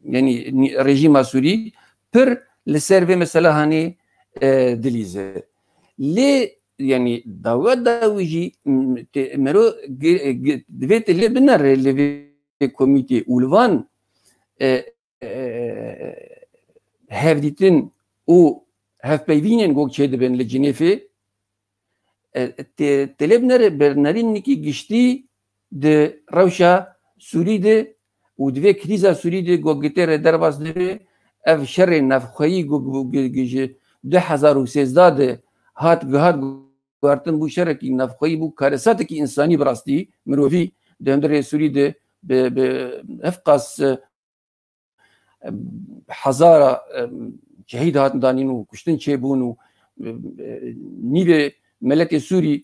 yanî nî-, rejîma Sûrî pir li ser vê mesela hanê, e, dilîze. Lê, yanî dawa dawî jî, m, te-, mero ge-, ge-, divê te lê binere li vê komîtê û li van, e, e, hevdîtin û hevpeyvînên gog çêdibin li Cinêfê, e, tê-, têlê binere bernerînekî giştî di rewşa Sûrî de û di vê krîza Sûrî de ku gitê re derbas dibe, ev şerê navxweyî ku, ku, ku, ku ji du hezar û sêzdeh de hat, hat guhartin bû şerekî navxweyî, bû karesatekî însanî bi rastî mirovî di hundirê Sûrî de bi, bi hevqas, e, hezara, e, şehîd hatin danîn û kuştin çêbûn û, e, e, nîvê miletê Sûrî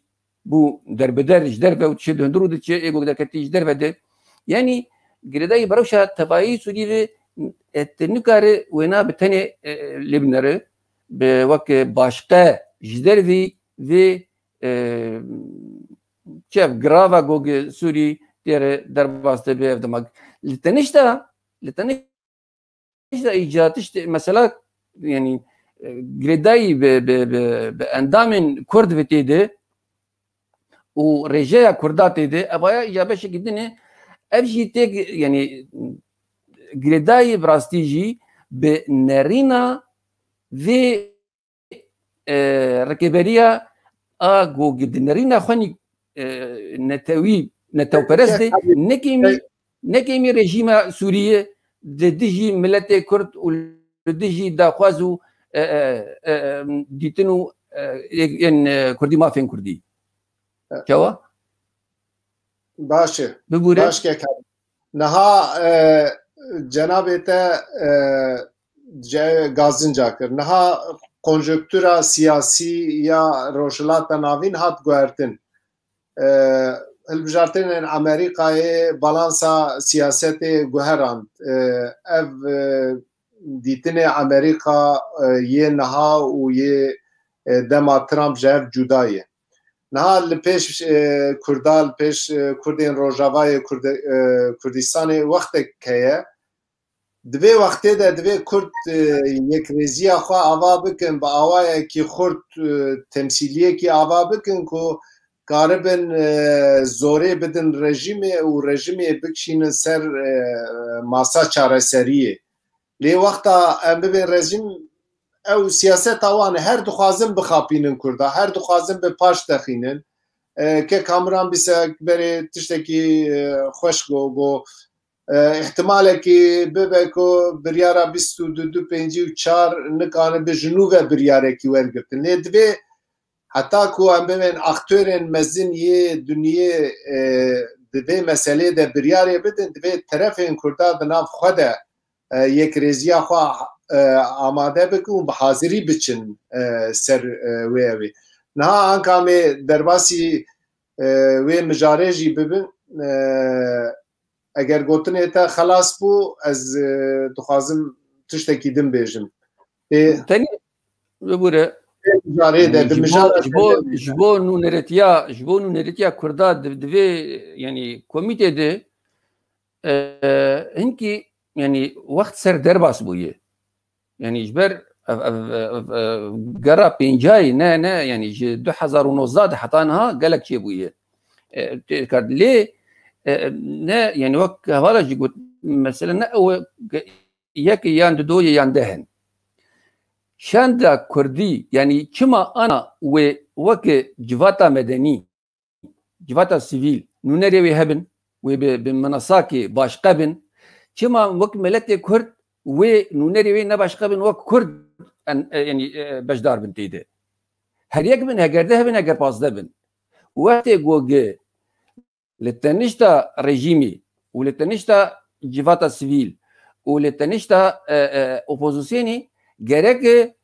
bû derbider ji derve û diçe di hundir û diçe ê ku derketî ji derve de. Yanî girêdayî bi rewşa tevayî Sûrî ve, e, te nikare wêna bi tenê, e, lê binere, bi weke başqe ji dervî vê, e, çev girava gogê Sûrî tê re derbas dibe ev dema. Li tenişta, li tenişta îca tiştê mesela, yanî, e, girêdayî bi, bi, bi, bi endamên Kurd ve tê de û rêjeya Kurda tê de, evaya îca beşekî din e, ev jî tê, yanî, girêdayî bi rastî jî bi nerîna vê e, rikêberiya a ku di nerîna xwe nî-, e, netewî, netewperest de, nekêmî, nekêmî rejîma Sûriyê li dijî miletê Kurd û li dijî daxwaz û, e, e, e, dîtin û, e, yên, e, Kurdî, mafên Kurdî. Çawa? Baş e. Bibûre. Baş kek. Niha, e, cenabê te, e, ce-, gazinca kir. Niha konjonktura siyasî ya Rojhilata Navîn hat guhertin. E, Hilbijartinên Amerîkayê balansa siyasetê guherand. E, ev, e, dîtinê Amerîka, e, yê niha û yê, e, dema Trump ji hev cuda ye. Niha li pêş, e, Kurda, li pêş, e, Kurdên Rojavayê Kurdi-, e, Kurdistanê wextek heye. Di vê wextê de divê Kurd, e, yekrêziya xwe ava bikin, bi awayekî xurt, e, temsîliyekî ava bikin ku karibin, e, zorê bidin rejîmê û rejîmê bikişînin ser, e, masa çareseriyê. Lê wexta em bibên rejîm, ew siyaseta wan e, her dixwazin bixapînin Kurda, her dixwazin bi paş texînin. E, ke Kamran bîse berê tiştekî, e, xweş got, got, e, îhtimalekî bibe ku biryara bîst û du, du pêncî û çar nikane bi ji nû ve biryarekî wergirtin. Lê divê heta ku em bibên aktorên mezin yê duniyê, e, di vê meselê de biryarê bidin, divê terefên Kurda di nav xwe de, e, yekrêziya xwe, e, amade bikin û bi hazirî biçin, e, ser, e, wê ew ê. Niha anka em ê derbasî, e, wê mijarê jî bibin, e, eger gotinê te xelas bû, ez, e, dixwazim tiştekî din bêjim. Ê, Tenê bibûre. Mijarê de, Ji di bo, mijara ji bo, ji bo nûneretiya, ji bo nûneretiya Kurda di, divê, yanî komîtê de, e, hinkî, yanî wext ser derbas bûye. Yanî ji ber ev, ev, ev, ev, gera pêncayî, ne, ne, yanî ji du hezar û nozdeh de heta niha gelek çêbûye. E, tê kar-, lê, e, ne, yanî wek hevala jî got, mesele ne ew e ke yek yan du doyê yan deh in. Şanda Kurdî, yanî çima ana wê weke civata medenî, civata sivîl, nûnerê wê hebin, wê bi, bi minasakê başqe bin. Çima wek miletê Kurd wê nûnerê wê ne başqe bin, wek Kurd en, e, yanî, e, beşdar bin tê de. Her yek bin, heger deh bin, heger pazdeh bin. Wextê ku gi li tenişta rejîmî û li tenişta civata sivîl û li tenişta, e, e, opozisyonî gerek e,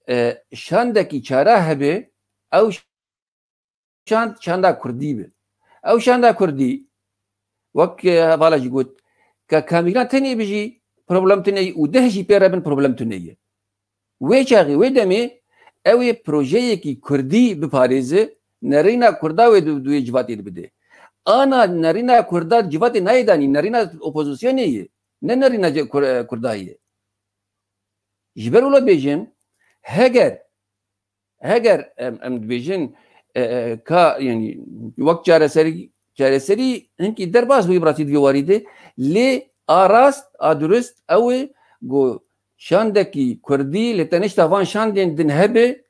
e, şandekî çara hebe, ew şand, şanda Kurdî be. Ew şanda Kurdî, wek, e, hevala jî got, ke Kamîran tenê bijî, problem tune ye û deh jî pê re bin, problem tune ye. Wê çaxê, wê demê ew ê projeyekî Kurdî biparêze, nerîna Kurda wê di, di wê civatê de bide. Ana nerîna Kurda civatê nayê danî, nerîna opozisyonê ye, ne nerîna ce-, Kur-, e, Kurda ye. Ji ber wilo bêjim, heger, heger em, em dibêjin, e, e, ka, yanî, wek çareserî, çareserî hinkî derbas bû, bi rastî di vê warî de, lê a rast, a durist ew e ku şandekî Kurdî li tenişta van şandên din hebe,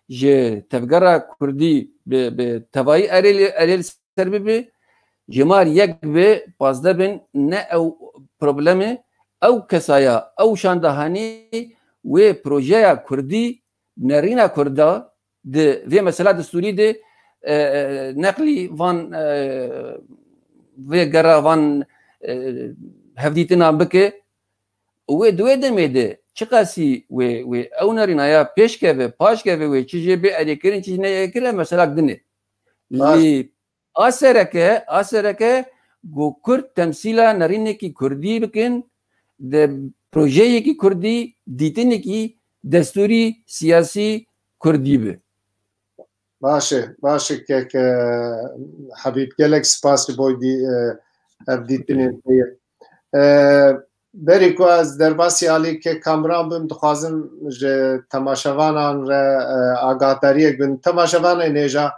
ji tevgera Kurdî bi, bi tevayî erê li, erê li ser bibe, jimar yek bi pazdeh bin, ne ew problem e, ew kesaya, ew şanda hanê wê projeya Kurdî, nerîna Kurda di vê mesela destûrî de, e, e, neqlî van, e, vê gera van, e, hevdîtinan bike. Wê di wê demê de çiqasî wê, wê ew nerînaya pêş keve, paş keve, wê çi jê bê erêkirin, çi jê neyê kirin, mesela din e. Baş. Lê a sereke, a sereke ku Kurd temsîla nerînekî Kurdî bikin, di projeyekî Kurdî, dîtinekî destûrî siyasî Kurdî bi. Baş e, baş e kek, e, Hebîb, gelek spas ji bo dî-, e, ev dîtinên te ye. E, berî ku ez derbasî alî kek Kamran bim, dixwazim ji temaşevanan re, e, agahdariyek bim. Temaşevanên hêja,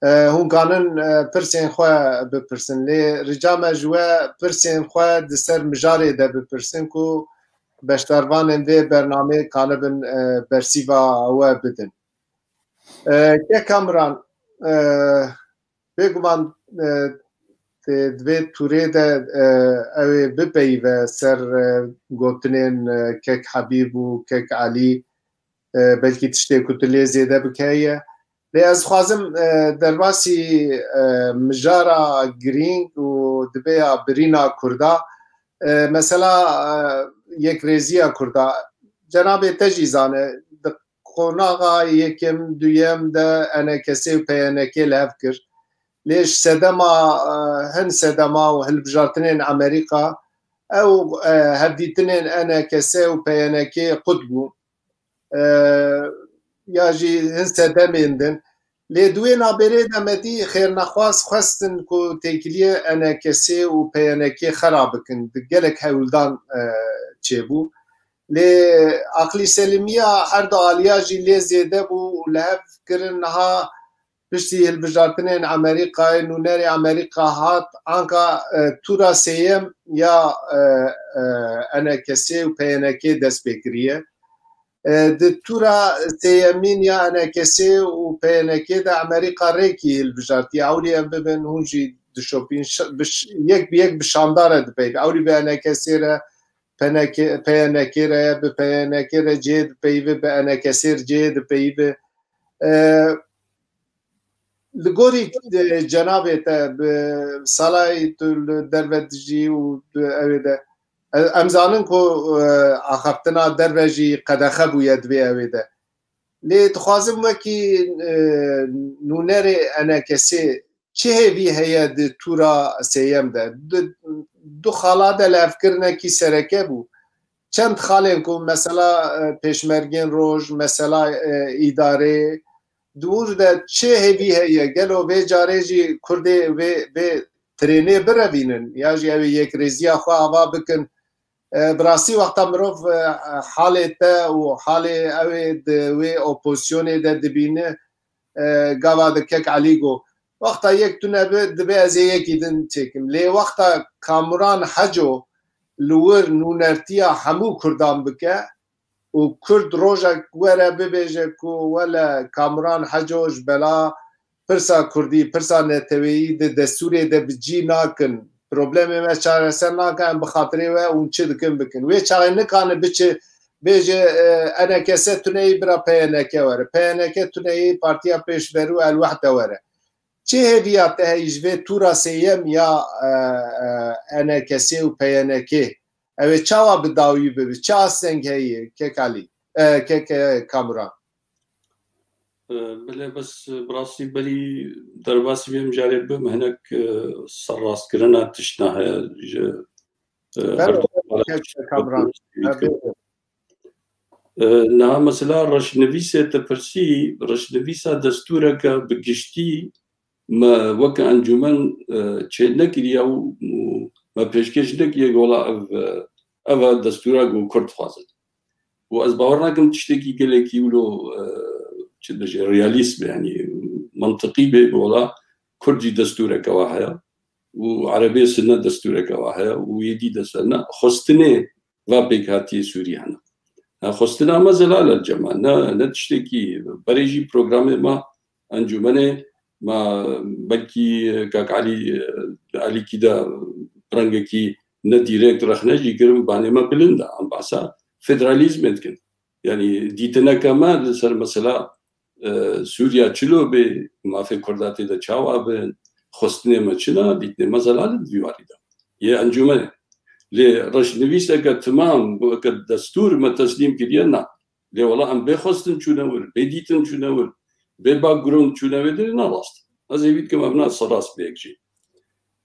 e, hûn kanin, e, pirsên xwe bipirsin. Lê rica me ji we pirsên xwe di ser mijarê de bipirsin ku beşdarvanên vê bernameyê kanibin, e, bersîva we bidin. E, kek Kamran, e, Bêguman, e, di vê tûrê de, e, ew ê bipeyive ser, e, gotinên, e, kek Hebîb û kek Elî, e, belkî tiştê ku tu lê zêde bike ye. Lê ez dixwazim, e, derbasî, e, mijara girîng û dibê ya birîna Kurda, e, mesela, e, yekrêziya Kurda. Cenabê te jî zane, di qonaxa yekem, duyem de E N K S û P Y N K li hev kir. Lê ji sedema, e, hin sedema û hilbijartinên Amerîka, ew, e, hevdîtinên E N K S û P Y N K qut bû. E, ya jî hin sedemên din. Lê di wê nabêrê de me dî xêrnexwas xwestin ku têkiliyê E N K S û P Y N K xera bikin. Di gelek hewldan, e, çêbû. Lê aqlî selimiya her du aliya jî lê zêde bû û li hev kirin niha piştî hilbijartinên Amerîkayê, nûnerê Amerîka hat, anka, e, tûra sêyem ya, e, e, E N K S û P Y N K dest pê kiriye. E, di tûra sêyemîn ya E N K S û P Y N K de Amerîka rêkî hilbijartiye. Ewlî em bibin, hûn jî dişopîn, ş-, bi ş-, yek bi yek bi şandare dipeyve. Ewlî bi E N K S re, P N K, P Y N K re, bi P Y N K re cihê dipeyive, bi E N K S re cihê dipeyive. E, li gorî, e, cenabê te, bi salayî tu li derve dijî û tu ew ê de, e, em zanin ku, e, axaftina derve jî qedexe bûye di vê ew ê de. Lê dixwazim wekî, e, nûnerê E N K S'ê çi hêvî heye di tûra sêyem de? Di du xala de li hevkirinekî sereke bû. Çend xalên ku mesela, e, pêşmergên roj, mesela, e, îdarê, di wir de çi hêvî heye? Gelo vê carê jî Kurdê vê, vê trênê birevînin? Ya jî ew ê yekrêziya xwe ava bikin? E, bi rastî wexta mirov, e, halê te û halê ew ê di wê opozisyonê de dibîne, e, gava di kek Elî got, wexta yek tune bi, dibe ez ê yekî din çêkim. Lê wexta Kamuran Heco li wir nûnertiya hemû Kurdan bike û Kurd rojek were bibêje ku wele Kamuran Heco ji bela pirsa Kurdî, pirsa neteweyî di destûrê de bi cî nakin, problemê me çareser nakin, em bi xatirê we hûn çi dikin bikin. Wê çaxê nikane biçe bêje, e, E N K S tuneyî bira P Y N K were. P Y N K tuneyî Partiya Pêşberû El Wehde were. Çi hêviya te heyî ji vê tûra sêyem ya, e, e, E N K S û P Y N K? Ew ê çawa bi dawî bibe? Çi asteng heye, kek Elî? E, kek, e, Kamuran? E, belê, bes, e, bi rastî berî derbasî bêm carê bim, hinek, e, serrastkirina tiştna heye ji, e, Belê, her du kek Kamuran. E, niha mesela reşnivîsê te pirsî, reşnivîsa destûreke bi giştî me weke encûmen, e, çê nekiriye û, û me pêşkêş nekiriye, gola ev, e, ev e destûra ku Kurd dixwazin. Û ez bawer nakim tiştekî gelekî wilo, e, çi dibêje, realîst be, yanî mantiqî be, gola Kurd jî destûreke wa heye û Erebê Sinne destûreke wa heye û yê dî destûrek ne. Xwestinê va pêkhatiyê Sûrî hene. Ha, xwestina me zelal e cema, ne, ne tiştekî. Berê jî programê me, encûmenê me, belkî kak Elî, Elî kî de rengekî ne dîrekt rexne jî kirin, banê me bilind e. Em behsa federalîzmê dikin. Yanî dîtineke me li ser mesela, e, Sûriya çilo bê, mafê Kurda tê de çawa bin, xwestinê me çi ne, dîtinê me zelal in di vî warî de. Yê encûmenê. Lê reşnivîseke timam, weke destûr me teslîm kiriye, na. Lê wela em bê xwestin çûne wir, bê dîtin çûne wir, bê background çûne wir, dirê ne rast. Ez hêvî dikim ev ne serrast bê yek jî.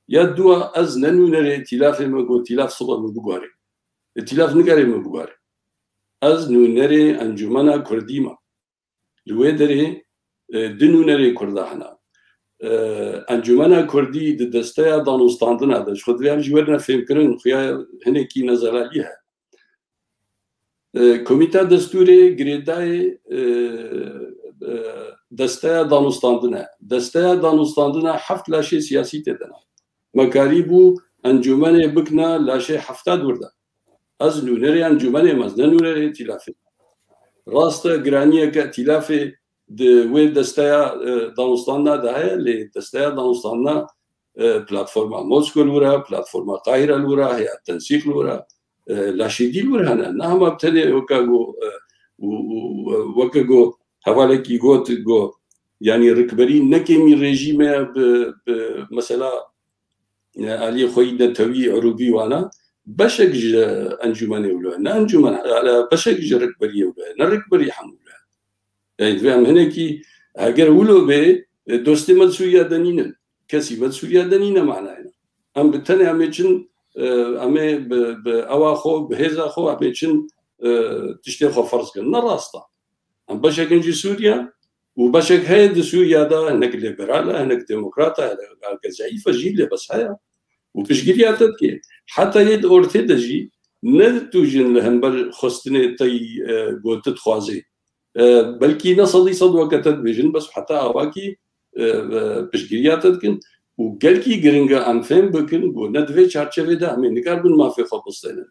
Ya dua, ez ne nûnerê îtîlafê me ku îtîlaf sibe min biguherê. Îtîlaf nikare min biguherê. Ez nûnerê Encûmena Kurdî me. Li wê derê, e, du nûnerê Kurda hene. E, Encûmena Kurdî di desteya danûstandina de, ji xwe divê em jî werine fêmkirin, xuya hinekî nezelalî heye. E, Komîta Destûrê girêdayê, e, e, desteya danûstandine. Desteya danûstandine heft laşê siyasî tê de ne. Me karîbû encûmenê bikine laşê hefta di wir de. Ez nûnerê encûmenê me, ez ne nûnerê îtîlafê. Rast e, giraniyeke îtîlafê di wê desteya, e, danûstandina de heye, lê desteya danûstandina, e, platforma Mosko li wir e, platforma Qahîre li wir e, Heyet Tensîq li wir e, e, Laşêdî li wir hene. Ne hema bi tenê weke ku, e, û, û, e, weke ku hevalekî got, got, yanî rikberî ne kêmî rejîme bi, bi mesela, e, aliyê xwe yî netewî, urûbî wana, beşek ji encûmenê wilo ye. Ne encûmen, e, beşek ji rikberiyê wilo ye. Ne rikberî hemû wilo ye. Yanî divê em hinekî, heger wilo bê, e, dostê me di Sûriya de nînin. Kesî me di Sûriya de nîne manayê ne. Em bi tenê em ê çin, e, em ê bi, bi ewa xwe, bi hêza xwe, em ê çin, e, tiştê xwe ferz kin. Ne rast e. Em beşek in ji Sûriya û beşek heye di Sûriya de, hinek liberal e, hinek demokrat e, hinek zeyîf e jî, lê bes heye. Û piştgiriya te dike. Heta yê di ortê de jî ne tu jin li hember xwestinê te yî, e, gotin dixwazê. E, belkî ne sedî sed weke te dibêjin, bes heta awakî, e, e, piştgiriya te dikin. Û gelkî giring e em fêm bikin ku ne di vê çarçevê de em ê nikaribin mafê xwe bistênin.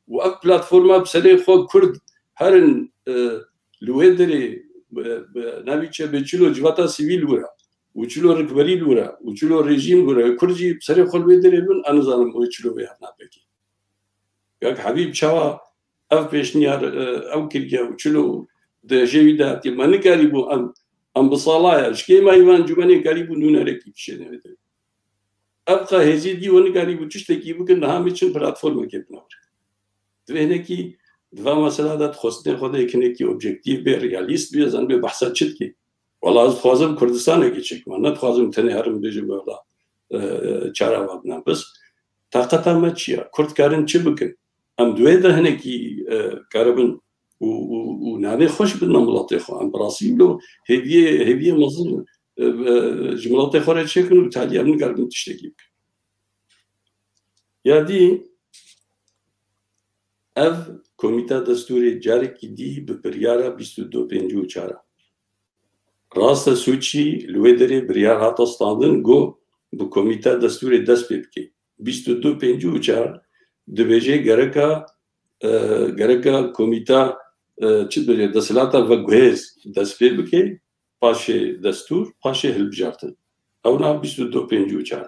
Û ev platforma bi serê xwe Kurd herin, e, li wê derê, e, e, navî çi be, çilo civata sivîl wira û çilo rikberî wira û çilo rejîm wira, Kurd jî bi serê xwe li wê derê bin, ez nizanim wê çilo wê herna pekê. Kak Habîb çawa ev pêşniyar, e, ew kiriye û çilo di hêjê wî de hatiye. Me nikarîbû em, em bi sala ye. Ji kêma îvan cûmenê karîbû nûnerekî bişêne wê derê. Ev qe hêzî dî we nikarîbû tiştekî bikin, niha em ê çin platformekê bine wir. Divê hinekî di va mesela de di xwestinê xwe de yek hinekî objektîf bê, realîst bê, ez ê bê behsa çi dikê. Wela ez dixwazim Kurdistanekê çêkima. Ne dixwazim tenê herim bêjim wela, e, e, çara va bina. Bes taqeta me çi ye? Kurd karin çi bikin? Em di wê de hinekî, e, karibin û, û, û navê xweş bidin miletê xwe. Em bi rastî wilo hêviyê, hêviyê mezin, e, e, ji miletê xwe re çêkin û talî em nikaribin tiştekî bikin. Ya dî ev komîta destûrê carekî dî bi biryara bîst û du pêncî û çar a. Rast e, sûcî li wê derê biryar hate standin, got bi komîta destûrê dest pê bike. Bîst û du pêncî û çar dibêje gereka, e, gereka komîta, e, çi dibêje, desthilata veguhêz dest pê bike, paşê destûr, paşê hilbijartin. Ew nav bîst û du pêncî û çar.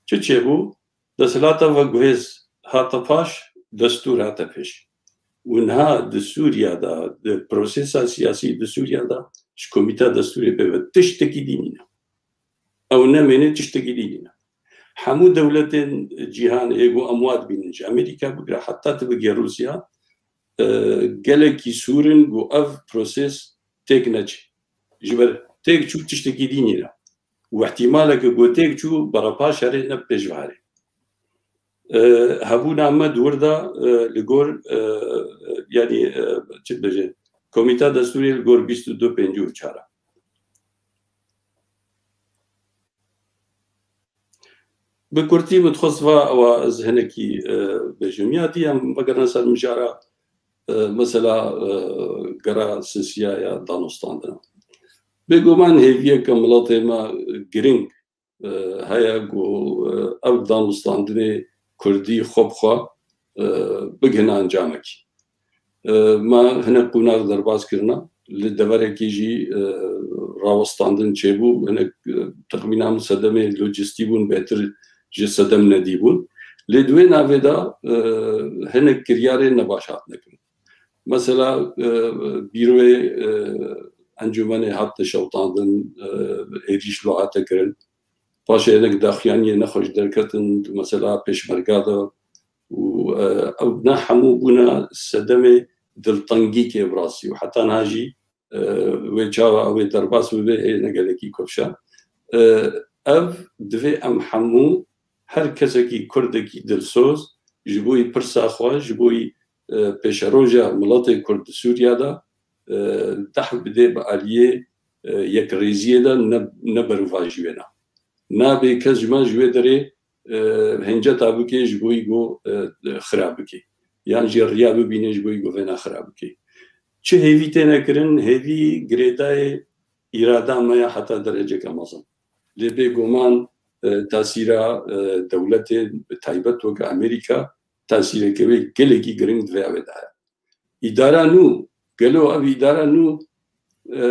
Çi çêbû? Desthilata veguhêz hate paş, destûr hate pêş. Û niha di Sûriya de, di prosesa siyasî di Sûriya de ji komîta destûrê pê ve tiştekî dî nîne. Ew nemêne tiştekî dî nîne. Hemû dewletên cîhanê ê ku em wa dibînin, ji Amerîka bigire heta tu bigê Rûsya, e, gelekî sûr in ku ev proses têk neçe. Ji ber têk çû tiştekî dî nîne. Û ihtimaleke ku têk çû berepaş herê ne pêş ve herê. E, hebûna me di wir de, e, li gor, e, yanî, e, çi dibêje, komîta destûrê li gor bîst û du pêncî û çar a. Bi kurtî min dixwest va ewa ez hinekî, e, bêjim. Ya dî em vegerine ser mijara, e, mesela, e, gera sisiya ya danûstandina. Bêguman hêviyeke miletê me giring, e, heye ku, e, ev danûstandinê kurdî xwe bi xwe, e, bigihine encamekî. E, me hinek qonax derbas kirine. Li deverekî jî, e, rawestandin çêbû. Hinek, e, texmîna min sedemê lojîstî bûn, bêtir ji sedem nedî bûn. Lê di wê navê de, e, hinek kiryarên nebaş hatine kirin. Mesela, e, bîroyê, e, encûmenê hat şewitandin, e, êrîş lo hate kirin. Paşê hinek daxuyaniyê nexweş derketin, mesela pêşmerga de û, e, ew ne hemû bûne sedemê diltengîkê bi rastî û heta niha jî, e, wê çawa ew ê derbas bibe, hê ne gelekî kofşa. E, ev divê em hemû, her kesekî kurdekî dilsoz ji bo yî pirsa xwe, ji bo yî, e, pêşeroja miletê kurd di Sûriya de, e, deh bidê bi aliyê, e, yekrêziyê de ne, ne berovajî wêna. Nabê kes ji me ji wê derê, e, hinceta bike ji bo yî go, e, xira bike. Yan jî riya bibîne ji bo yî go vêna xira bike. Çi hêvî têne kirin, hêvî girêdayê îrada me ya heta dereceke mezin. Lê bêguman, e, tasîra, e, dewletê, bi taybet weke Amerîka, tasîreke wê gelekî giring di vê avê de heye. Îdara nû, gelo ev îdara nû e,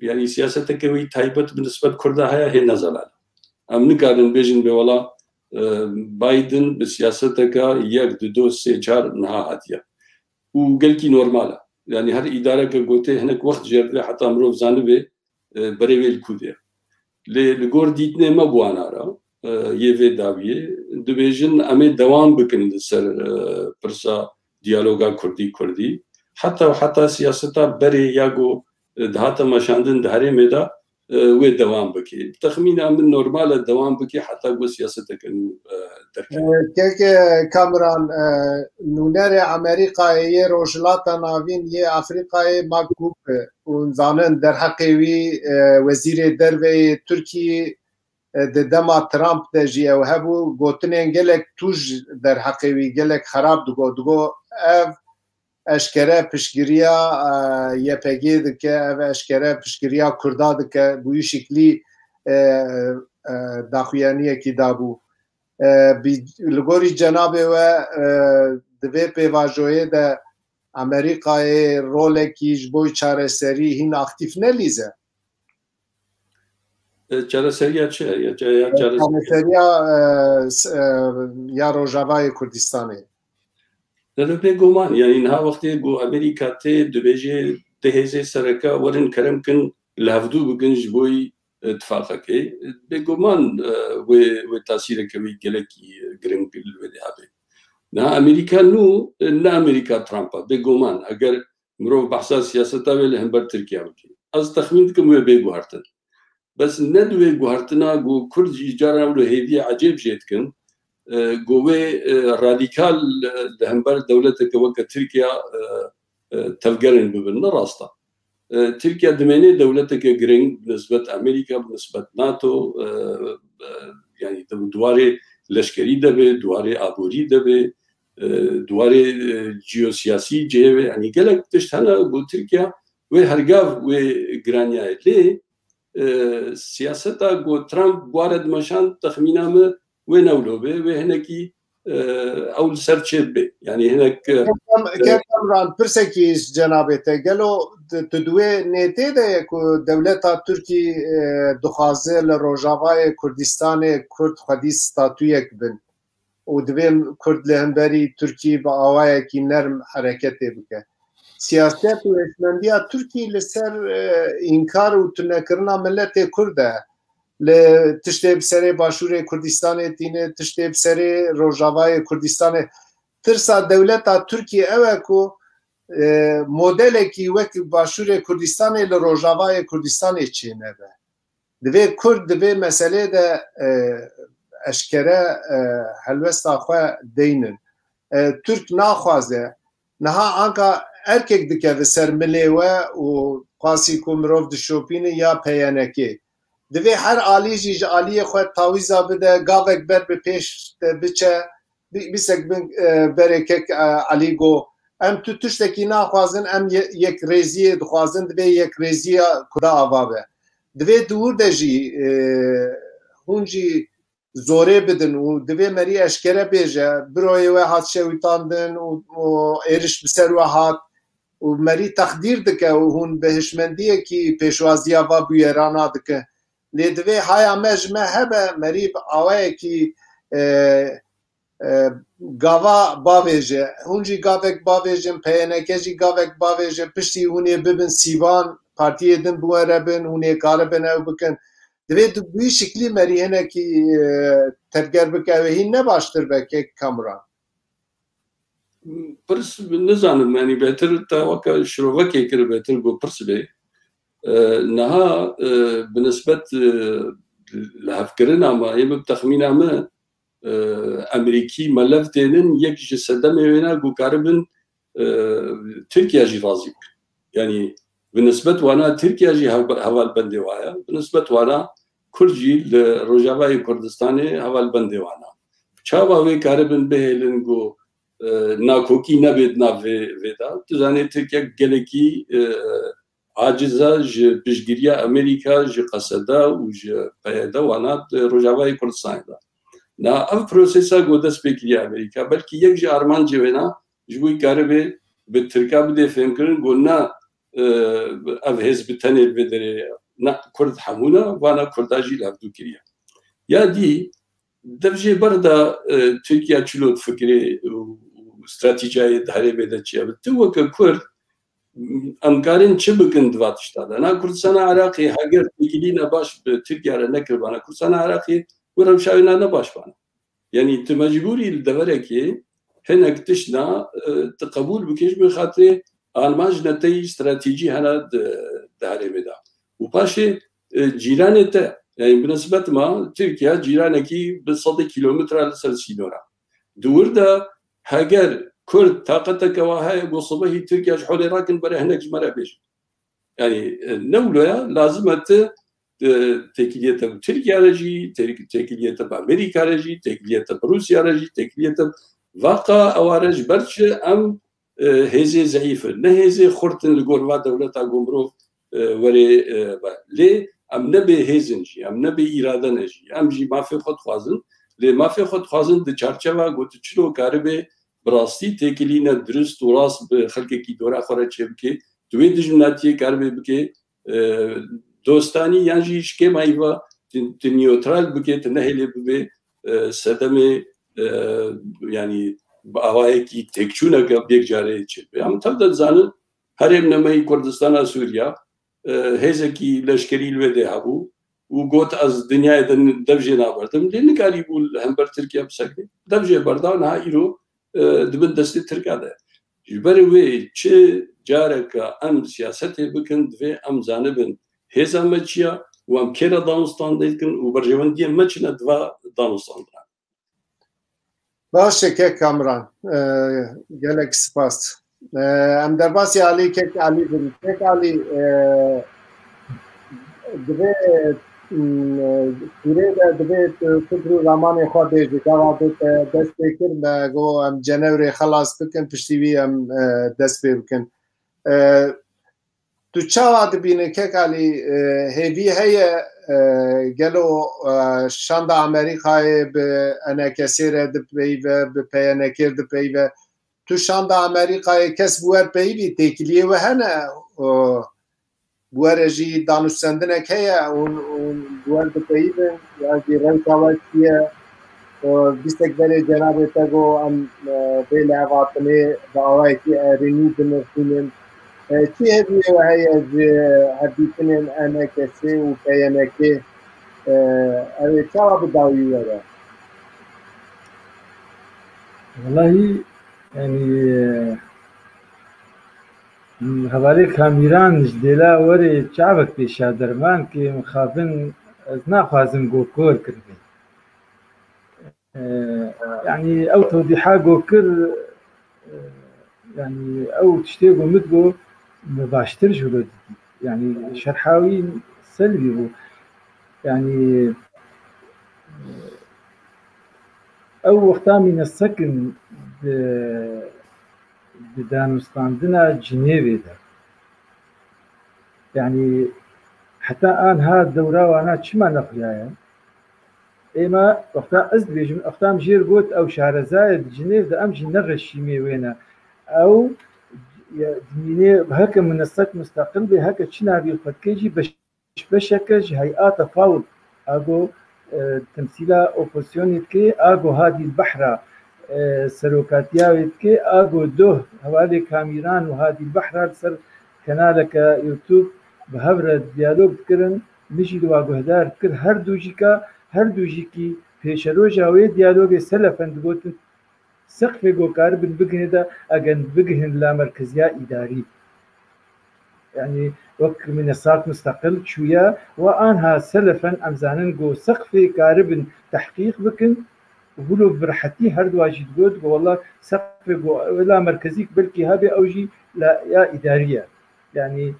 yanî siyaseteke wî taybet bi nisbet Kurda heye, hê ne zelal. Em nikarin bêjin bê wela, e, Biden bi siyaseteke yek, du, do, sê, çar niha hatiye. Û gelkî normal e. Yanî her îdareke gotê hinek wext jê re heta mirov zanibê, e, berê wê li ku de ye. Lê li gor dîtinê me bi wan re, e, yê vê dawiyê, dibêjin em ê dewam bikin li ser, e, pirsa diyaloga Kurdî-Kurdî. Heta û heta siyaseta berê ya ku, e, dihate meşandin di herêmê de, e, wê dewam bike. Bi texmîna min normal e dewam bike heta ku siyaseteke nû, e, derkeve. E, kek, e, Kamran, e, nûnerê Amerîkayê yê Rojhilata Navîn yê Afrîkayê Mark Cooper û zanin derheqê wî, e, wezîrê derve yê Tirkiyê, e, di dema Trump de jî ew hebû, gotinên gelek tûj derheqê wî gelek xerab digot. Digot ev eşkere piştgiriya, e, Y P G dike, ev eşkere piştgiriya Kurda dike, bi wî şiklî, e, e, daxuyaniyekî dabû. E, bi, li gorî cenabê we, e, di vê pêvajoyê de Amerîkayê rolekî ji bo çareserî hîn aktîf nelîze? E, çareseriya çi? Ya, ya, ya çareseriya, e, s-, e, ya Rojavayê Kurdistanê. Lê bêguman, yanî niha wextê ku Amerîka tê dibêje di hêzê sereke werin kerem kin li hevdû bikin ji bo, e, tifaqekê. Bêguman, e, wê, wê tasîreke wî gelekî giring li wê de hebe. Niha Amerîka nû, e, ne Amerîka Trump e. Bêguman, eger mirov behsa siyaseta wê li hember Tirkiye bike. Ez texmîn dikim wê bê guhertin. Bes ne di wê guhertina ku Kurd jî cara wilo hêviyê ecêb jê dikin, e, ku wê, e, radîkal, e, li hember dewleteke weke Tirkiye, e, e, tevgerin bibin. Ne rast e. E, Tirkiye dimêne dewleteke giring bi nisbet Amerîka, bi nisbet nato, e, e, yanî di, di warê leşkerî de be, di warê aborî de be, e, di warê, e, ciyosiyasî cihê ve, yanî gelek tişt hene ku Tirkiye wê hergav wê giraniyayê. Lê, e, siyaseta ku Trump bi ware dimeşand, texmîna min wê ne wilo be, wê hinekî, e, ew li ser çêbibe. Yanî hinek, e, Kek Kamran, pirsekî ji cenabê te. Gelo tu, tu di wê nêtê de ye ku dewleta Tirkî, e, dixwaze li Rojavayê Kurdistanê Kurd xwedî statuyek bin û divê Kurd li hemberî Tirkî bi awayekî nerm hereketê bike. Siyaset û hişmendiya Tirkî li ser, e, înkar û tunekirina miletê Kurd e. Li tiştê bi serê Başûrê Kurdistanê tîne, tiştê bi serê Rojavayê Kurdistanê. Tirsa dewleta Tirkî ew e ku, e, modelekî wek Başûrê Kurdistanê li Rojavayê Kurdistanê çênebe. Divê Kurd di vê meselê de, e, eşkere, e, helwesta xwe deynin. E, Tirk naxwaze, niha anka erkek dikeve ser milê we û qasî ku mirov dişopîne ya P Y N K. Divê her alî jî ji aliyê xwe tawîza bide, gavek ber bi pêş de biçe, bi-, bisek bin, e, berê kek, e, Elî go, em tu tiştekî naxwazin, em ye-, yekrêziyê dixwazin, divê yekrêziya Kurda ava be. Divê di wir de jî, e, hûn jî zorê bidin û divê merî eşkere bêje, biroyê we hat şewitandin û, û êriş bi ser we hat û merî teqdîr dike û hûn bi hişmendiyekî pêşwaziya va bûyerana dike. Lê divê haya me ji me hebe, merî bi awayekî, e, e, gava bavêje. Hûn jî gavek bavêjin, P Y N K jî gavek bavêje, piştî hûn ê bibin sîvan, partiyê din bi we re bin, hûn ê karibin ew bikin. Divê tu bi wî şiklî merî hinekî, e, tevger bike, ew ê hîn ne baştir be kek Kamran? Pirs nizanim, yanî bêtir te weke şirovekê kir bêtir ku pirs bê. E, niha, e, bi nisbet, e, lihevkirina me, yê min bi texmîna min, e, Emerîkî melev tênin, yek ji sedemê wêna ku karibin, e, Tirkiye jî razî bikin. Yanî bi nisbet wana Tirkiye jî hev-, hevalbendê wa ye. Bi nisbet wana Kurd jî li Rojavayê Kurdistanê hevalbendê wana. Çawa wê karibin bihêlin ku, e, nakokî nebe di nav vê, vê de? Tu zanî Tirkiye gelekî, e, aciz e ji piştgiriya Amerîka, ji Qeseda û ji P Y D wana di Rojavayê Kurdistanê de. Na ev prosesa ku dest pê kiriye Amerîka, belkî yek ji armancê wêna ji bo karibe bi Tirka bide fêmkirin ku na, e, ev hêz bi tenê li vê derê ne, Kurd hemû ne, vana Kurda jî li hevdû kiriye. Ya dî, dev jê ber de, e, Tirkiye çilo difikirê û, û stratejiyayê di herêmê de çi ye? Tu weke Kurd, em karin çi bikin di va tişta de? Na Kurdistana Iraqê heger têkilîna baş bi Tirkiye re nekiribana, Kurdistana Iraqê wê rewşa wê ne, ne baş bana. Yanî tu mecbûrî li deverekê hinek tiştna, e, tu qebûl bikê ji bo xatirê armanc neteyî stratejî hene di, di herêmê de. Û paşê, e, cîranê te, yanî bi nisbet ma Tirkiye cîranekî bi sedê kîlometre li ser sînora. Di wir de heger Kurd taqeteke wa heye, got sibehî Tirkiye ji holê rakin, bere hinek ji me re bêjin. Yanî, e, ne wilo ya, lazim e tu, e, têkiliyê te bi Tirkiye re jî, tê-, têkiliyê te bi Amerîka re jî, têkiliyê te bi Rûsya re jî, têkiliyê te bi vaqa ewa re ji ber çi em, e, hêzê zeîf in, ne hêzê xurt in li gor va dewleta ku mirov, e, werê, e, be. Lê em ne bê hêz in jî, em ne bê îrade ne jî, em jî mafê xwe dixwazin. Lê mafê xwe dixwazin di çarçeva ku tu çilo karibê bi rastî têkilîne dirust û rast bi xelkekî dora xwe re çêbikê, tu wê dijminatiyê karibê bikê, e, dostanî yan jî ji kêmayî ve tu, tu newtral bikê, tu nehêlê bibê, e, sedemê, e, yanî bi awayekî têkçûneke bi yek carê çêbibe. Em tev de dizanin, herêm nemeyî Kurdistana Sûriya, e, hêzekî leşkerî li wê dê hebû û got, ez dinyayê de dev jê naberdim. Lê nikarîbû li hember Tirkiye bisekine. Dev jê berda, niha îro, e, di bin destê Tirka de. Ji ber wê çi careke em siyasetê bikin, divê em zanibin hêza me çi ya û em kê re danûstandê dikin û berjewendiyên me çi ne di va danûstandina. Baş e, kek Kamran. E, gelek spas. E, em derbasî alî kek Alî bin. Kek Alî, e, divê, m, Sûrê de divê tu fikr û ramanê xwe bêjî. Gava tu te dest pê kir, me got em Cenewrê xelas bikin, piştî wî em, e, dest pê bikin. E, Tu çawa dibînî kek Alî, e, hêvî heye, e, gelo, e, şanda Amerîkayê bi E N K S'ê re dipeyive, bi P Y N K'ê re dipeyive? Tu şanda Amerîkayê kes bi we re peyivî, têkiliyê we hene, e, bi we re jî danûstendinek heye û, û bi we re dipeyivin, yan jî rewşa we çi ye? E, bîstek berê cenabê te got em, e, bê lihevhatinê bi awayekî erênî binirxînin. E, çi hêviyê we heye ji hevdîtinên E N K S'ê û P Y N K'ê? E, ew ê çawa bi dawî were? Wellahî, yanî, e, hevalê Kamîran ji dêla werê çavek pêşa derman kê mixabin ez naxwazim go kor kiribê. E, yanî ew tewdîha go kir, e, yanî ew tiştê go min go min baştir ji wilo didî. Yanî şerha wî selbî bû. Yanî, e, ew wexta mîne sekin di, di danûstandina Cinêvê de. Yanî heta anha dewra wana çima nexuyaye? Êma wexta ez dibêjim, wexta em jêr got ew şarezayê di Cinêv de em jî nereşîmê wê ne. Ew, ya, dimînê heke minesek mustaqil bê, heke çi navî xwe dikê jî beş beşeke ji heyata Fawd, ago, e, temsîla opozisyonê dike, ago Hadî Behra, e, serokatiya wê dike, ago doh hevalê Kamîran û Hadî Behra li ser kanaleke YouTube bi hev re diyalog dikirin. Min jî li wa guhdar dikir. Her du jî ka, her du jîkî pêşeroja wê diyalogê selefen digotin, seqfê ku karibin bigihîne de, eger bigihîne lamerkeziya îdarî. Yanî wek minesak mustaqil çûye, we anha selefen em zanin ku seqfê karibin tehqîq bikin, û wilo bi rehetî her duwa jî digot ku wela seqfê ku lamerkezî belkî hebe ew jî la, ya îdarî ye. Yanî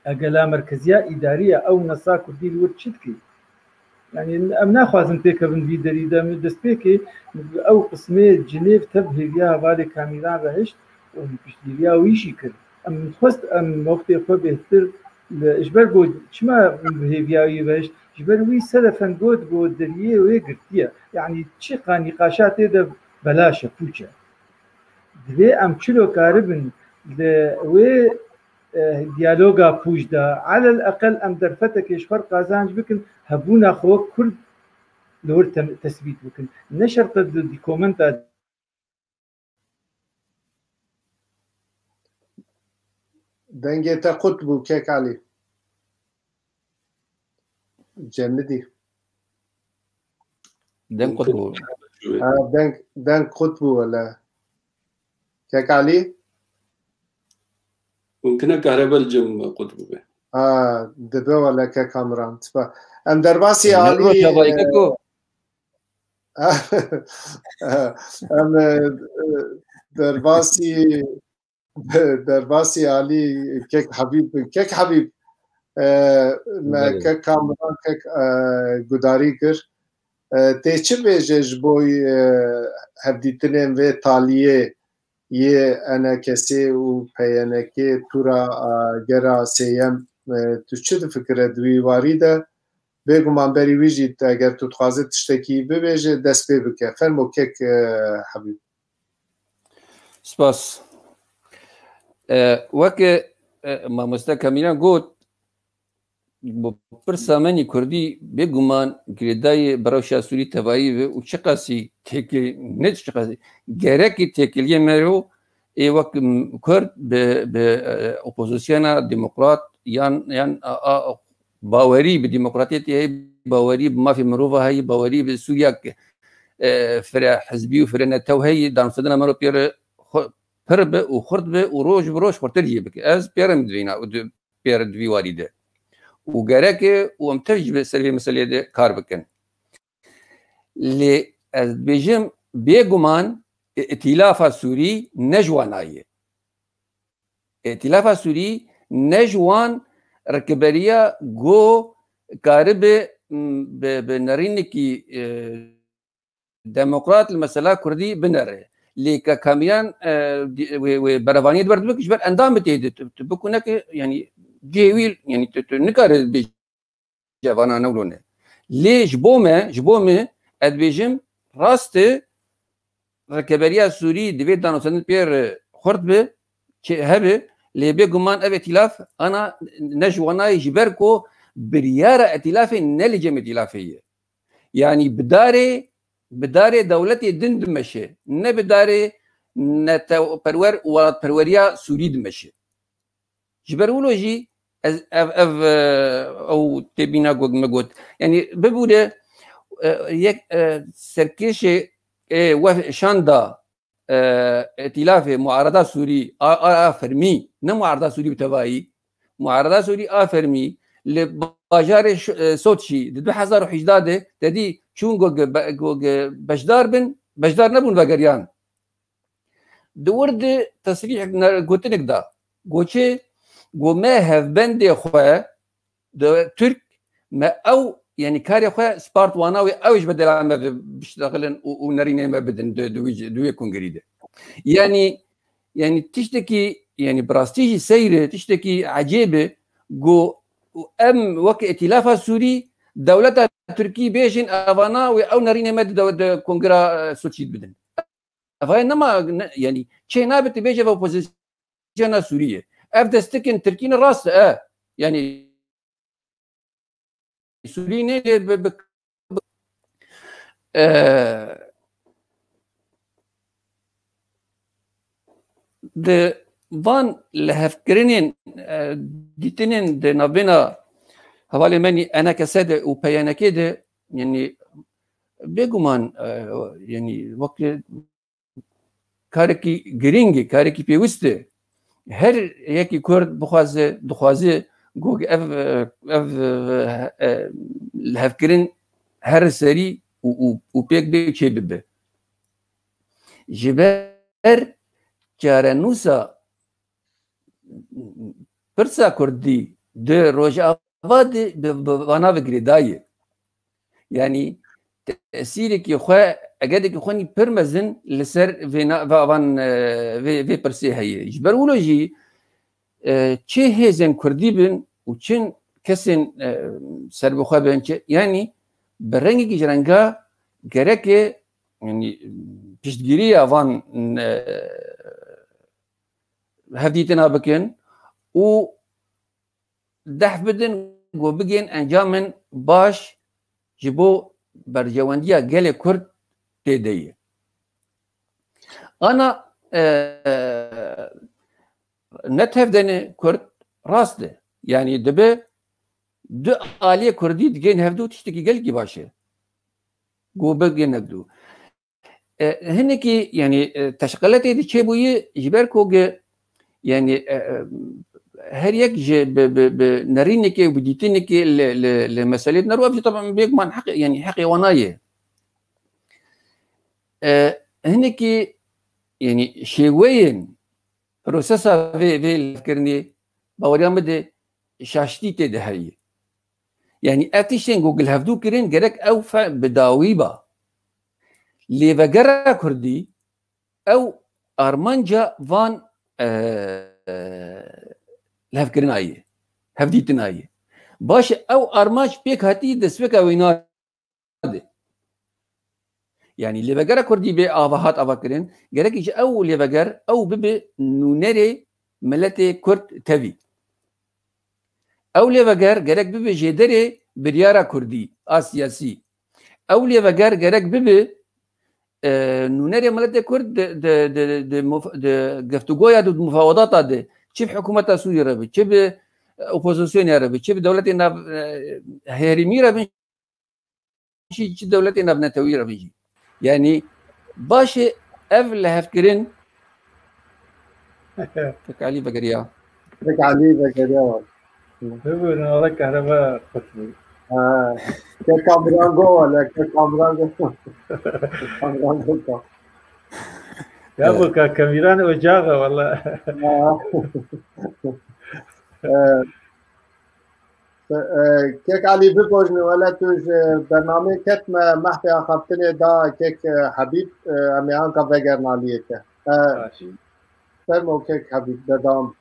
eger lamerkeziya îdarî ye, ew nesa kurdî li wir çi dikî? Yanî em naxwazin têkevin vî derî de. Min destpêkê ew qismê Cinêv tev hêviya hevalê Kamîran re hişt û min piştgiriya wî jî kir. Em xwest em mewqifê xwe bêhtir li, ji ber ku çima min bi hêviya wî ve hişt? Ji ber wî selefen got ku deriyê wê girtiye. Yanî çi qa nîqaşa tê de belaş e, pûç e. Divê em çilo karibin li wê e, diyaloga pûç de, elel eqel em derfetekê ji xwe qazanc bikin, hebûna xwe wek Kurd li wir tem-, tesbît bikin. Ne şert e di, di komenta Dengê te qut bû, kek Elî. Cemidî. Deng qut bû. Ha, deng, deng qut bû wele. Kek Elî? Mumkin e kahrebe li cem qut bibe. Ha, dibe wele kek Kamran. Tipa. Em derbasî Elî, Rojavayî e, keko. Em, e, e, derbasî, derbasî Elî kek Habîb bin. Kek Habîb, e, me Belê. Kek Kamran, kek, e, gudarî kir. E, tê çi bêje ji bo, e, hevdîtinên vê taliyê yê E N K S û P Y N K, tûra, e, gera sêyem, e, tu çi difikire di wî warî de? Bêguman berî wî jî te, eger tu dixwazî tiştekî bibêje, dest pê bike. Fermo kek, e, Habîb. Spas. E, weke, e, mamoste Kamîran got, bi pirsa me nî kurdî bêguman girêdayî bi rewşa Sûrî tevayî be û çiqasî têkil-, ne çiqasî, gerekî têkiliyê me ro ê wek, m, kurd bi, bi, e, opozisyona demokrat yan, yan a, a, bawerî bi demokratiyetê heyî, bawerî bi mafê mirova heyî, bawerî bi Sûriya, e, fire hizbî û fire netew heyî, danûstandina me ro pê re xwe pir be û xurt be û roj bi roj xurtir jî bike. Ez pê re min divîna û di-, pê re di vî warî de. Û gerek e û em tev jî bi ser vê meseleyê de kar bikin. Lê ez dibêjim, bêguman î-, îtîlafa Sûrî ne ji wana ye. Îtîlafa Sûrî ne ji wan rikiberiya ku karibe, m, bi, bi nerînekî, e, demokrat li mesela Kurdî binere. Lê ke Kamîran, e, di-, wê, wê berevaniyê di ber dibik, ji ber endamê tê de tu, tu bikû neke, yanî cihê wî, yanî tu, tu nikare bêjî vana ne wilo ne. Lê ji bo me, ji bo me, ez dibêjim, rast e, rikeberiya Sûrî divê danûstandin pê re xurt be, çi hebe, lê bêguman ev îtîlaf ana ne ji wana ye, ji ber ku biryara îtîlafê ne li cem îtîlafê ye. Yanî bi darê, bi darê dewletê din dimeşe, ne bi darê netew-, perwer û welatperweriya Sûrî dimeşe. Ji ber wilo jî ez, ev, ev, e, ew têbîna got, me got. Yanî bibûre, e, yek, e, serkêşê, e, we şanda, e, îtîlafê muarada Sûrî, a, a, a fermî, ne muarada Sûrî bi tevayî, muarada Sûrî a fermî li bajarê Ş-, e, Soçî di du hezar û hejdeh de te dî çûn ku ge-, be-, ku ge-, beşdar bin, beşdar nebûn vegeriyan. Di wir de tesrîhek ne-, gotinek da. Goçê, go me hevbendê xwe di Tirk me ew, yanî karê xwe spart wana wê ew ji bedela me bi-, biştexilin û, û nerînê me bidin di, di wî, di wê kongerî de. Yanî, yanî tiştekî, yanî bi rastî jî seyr e, tiştekî ecêb e, ku em wek Îtîlafa Sûrî, dewleta Tirkî bêjin evana wê ew nerînê me di, di, di kongera, e, Soçî bidin. Evaya nema, ne, yanî çê nabe tu bêje ve opozisyona Sûrî ye. Ev destekên Tirkî ne rast e. Yanî Sûrî ne lê bi, bi, e, di van lihevkirinên, e, dîtinên di navbêna hevalê me nî E N K S de û P Y N K de, yanî bêguman, e, yanî wek karekî girîng e, karekî pêwist e. Her yekî Kurd bixwaze, dixwaze ku ev, ev, e, lihevkirin here serî û, û, û pêk bê çê bibe. Ji ber çarenûsa pirsa Kurdî di Rojava de bi, bi vana ve girêdayî. Yanî tesîrekî xwe, egedekî xwe nî pir mezin li ser vêna, va-, van, e, vê, vê pirsê heye. Ji ber wilo jî, e, çi hêzên Kurdî bin û çi kesên, e, serbixwe bin, çi, yanî bi rengekî ji renga gerek e, yanî piştgiriya van, e, hevdîtina bikin û dehf bidin ku bigên encamên baş ji bo berjewendiya gelê Kurd tê de ye. Ana, e, ne tevdene Kurd rast e. Yani dibe du aliyê Kurdî digên hevdû tiştekî gelkî baş e. Ku bigên hevdû. E, hinekî, yani, e, teşqeletê di çêbûyî ji ber ku ge, yani, e, e, her yek ji bi, bi, bi nerînekê û bi dîtinekê li, li, li meselê dinero, ev jî taban bêguman heqê, yani, heqê wana ye. E, hinekî, yani, şêweyên prosesa vê, vê levkirinê baweriya min de şaştî tê de heye. Yani ev tiştên ku gilhevdû kirin gerek ew fe bi dawî ba. Lê vegera Kurdî ew armanca van, e, levkirina ye, hevdîtina ye. Baş e, ew armanc pêk hatî destpêka wê nade. Yani lêvegera Kurdî bê ava hat ava kirin, gerek ji ew lêveger ew bibe nûnerê miletê Kurd tevî. Ew lêveger gerek bibe jêderê biryara Kurdî a siyasî. Ew lêveger gerek bibe, e, nûnerê miletê Kurd di, di, di, di muf-, di geftugoya de, di mufawedata de, çi bi hikûmeta Sûriyê re be, çi bi, e, opozisyonê re be, çi bi dewletê nav, e, herêmî re be, jî, çi dewletê navnetewî re be jî. Yani baş e ev lihevkirin. Kek Alî vegeriya. Kek Alî vegeriya. Bibû, nala kehreba qutbû. Ha. Kek Kamrango wala, kek Kamrango. Kamrango ka. Ya bu ka Kamîran ocağı wala. Ha. E, e, kek Alî bibojne wala tu ji bernameyê ket me mehtê axaftinê da kek, e, Habîb, e, em ê anka vegerin aliyê te. E, Baş. Fermo kek Habîb, berdewam.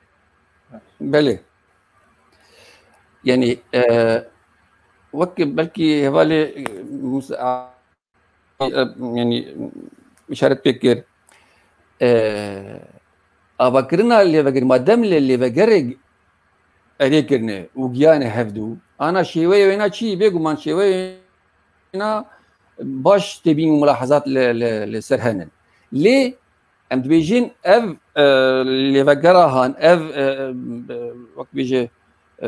Belê. Yani, e, wek belkî hevalê, e, Musa, e, yani, işaret pê kir. E, avakirina lêveger, madem li lêvegerê erê kirine û giyane hevdû, ana şêweyê wêna çi? Bêguman şêweyê wêna baş têbîn û mulahezat li, li, li ser hene. Lê em dibêjin ev, e, lêvegera han, ev, e, e, wek bêje, e,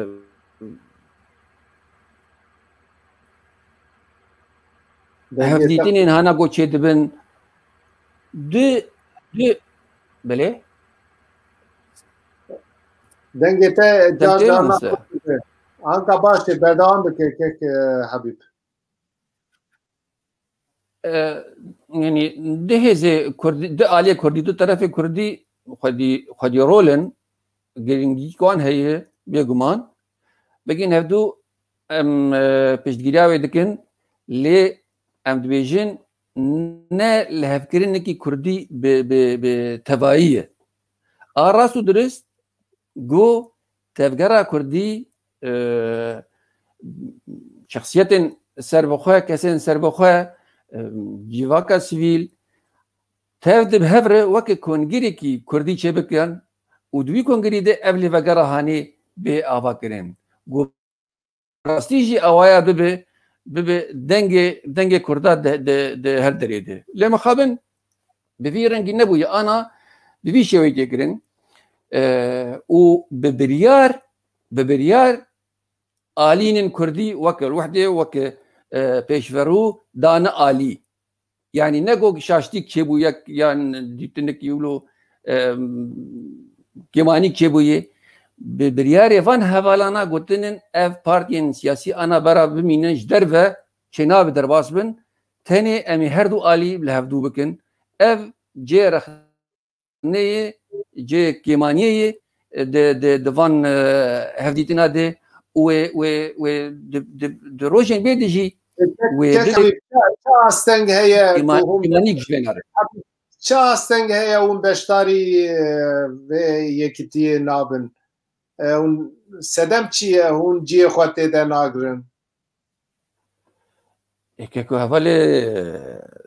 Dengê te hevdîtinên hana ku çêdibin, di, di, belê? Dengê te Deng car tê carna wisa? Anka baş e, berdewam bike kek, e, Habîb. E, yani, di hêzê Kurdî, di aliyê Kurdî, du terefê Kurdî xwedî, xwedî rol in, girîngî wan heye, bêguman. Begîn hevdû em, e, piştgiriya wê dikin, lê em dibêjin ne lihevkirinekî Kurdî bi, bi, bi tevayî ye. A rast û dirist, Go tevgera Kurdî, e, şexsiyetên serbixwe, kesên serbixwe, e, civaka sivîl, tev di bi hev re weke kongirêkî Kurdî çêbikin û di wî kongirî de ev lêvegera hanê bê avakirin. Go rastî jî awaya bibe, bibe dengê, dengê Kurda de, de, de her derê de. Lê mixabin bi vî rengî nebûye, ana bi vî şêweyê tê kirin. E, û bi biryar, bi biryar alînên Kurdî weke Wehdê, weke, e, Pêşverû dane alî. Yani ne go şaştîk çêbû yek yan dîtinik wilo, em, kêmanîk çêbûyê. Bi biryarê van hevalana gotinin ev partiyên siyasî ana bera bimînin ji derve çênabe derbas bin. Tenê em ê her du alî li hevdû bikin. Ev cê rexneyê, cê kêmaniyê ye, di, di, di van, e, hevdîtina de û wê, wê, wê di, di, di rojên bê de jî wê Kek bibe Habîb, çi, çi asteng heye kêma-, ku hûn kêmanîk ji vê nare. Çi asteng heye hûn beşdarî, e, vê yekitiyê nabin? E, hûn sedem çi ye? Hûn cihê xwe tê de nagirin? Eke ku hevalê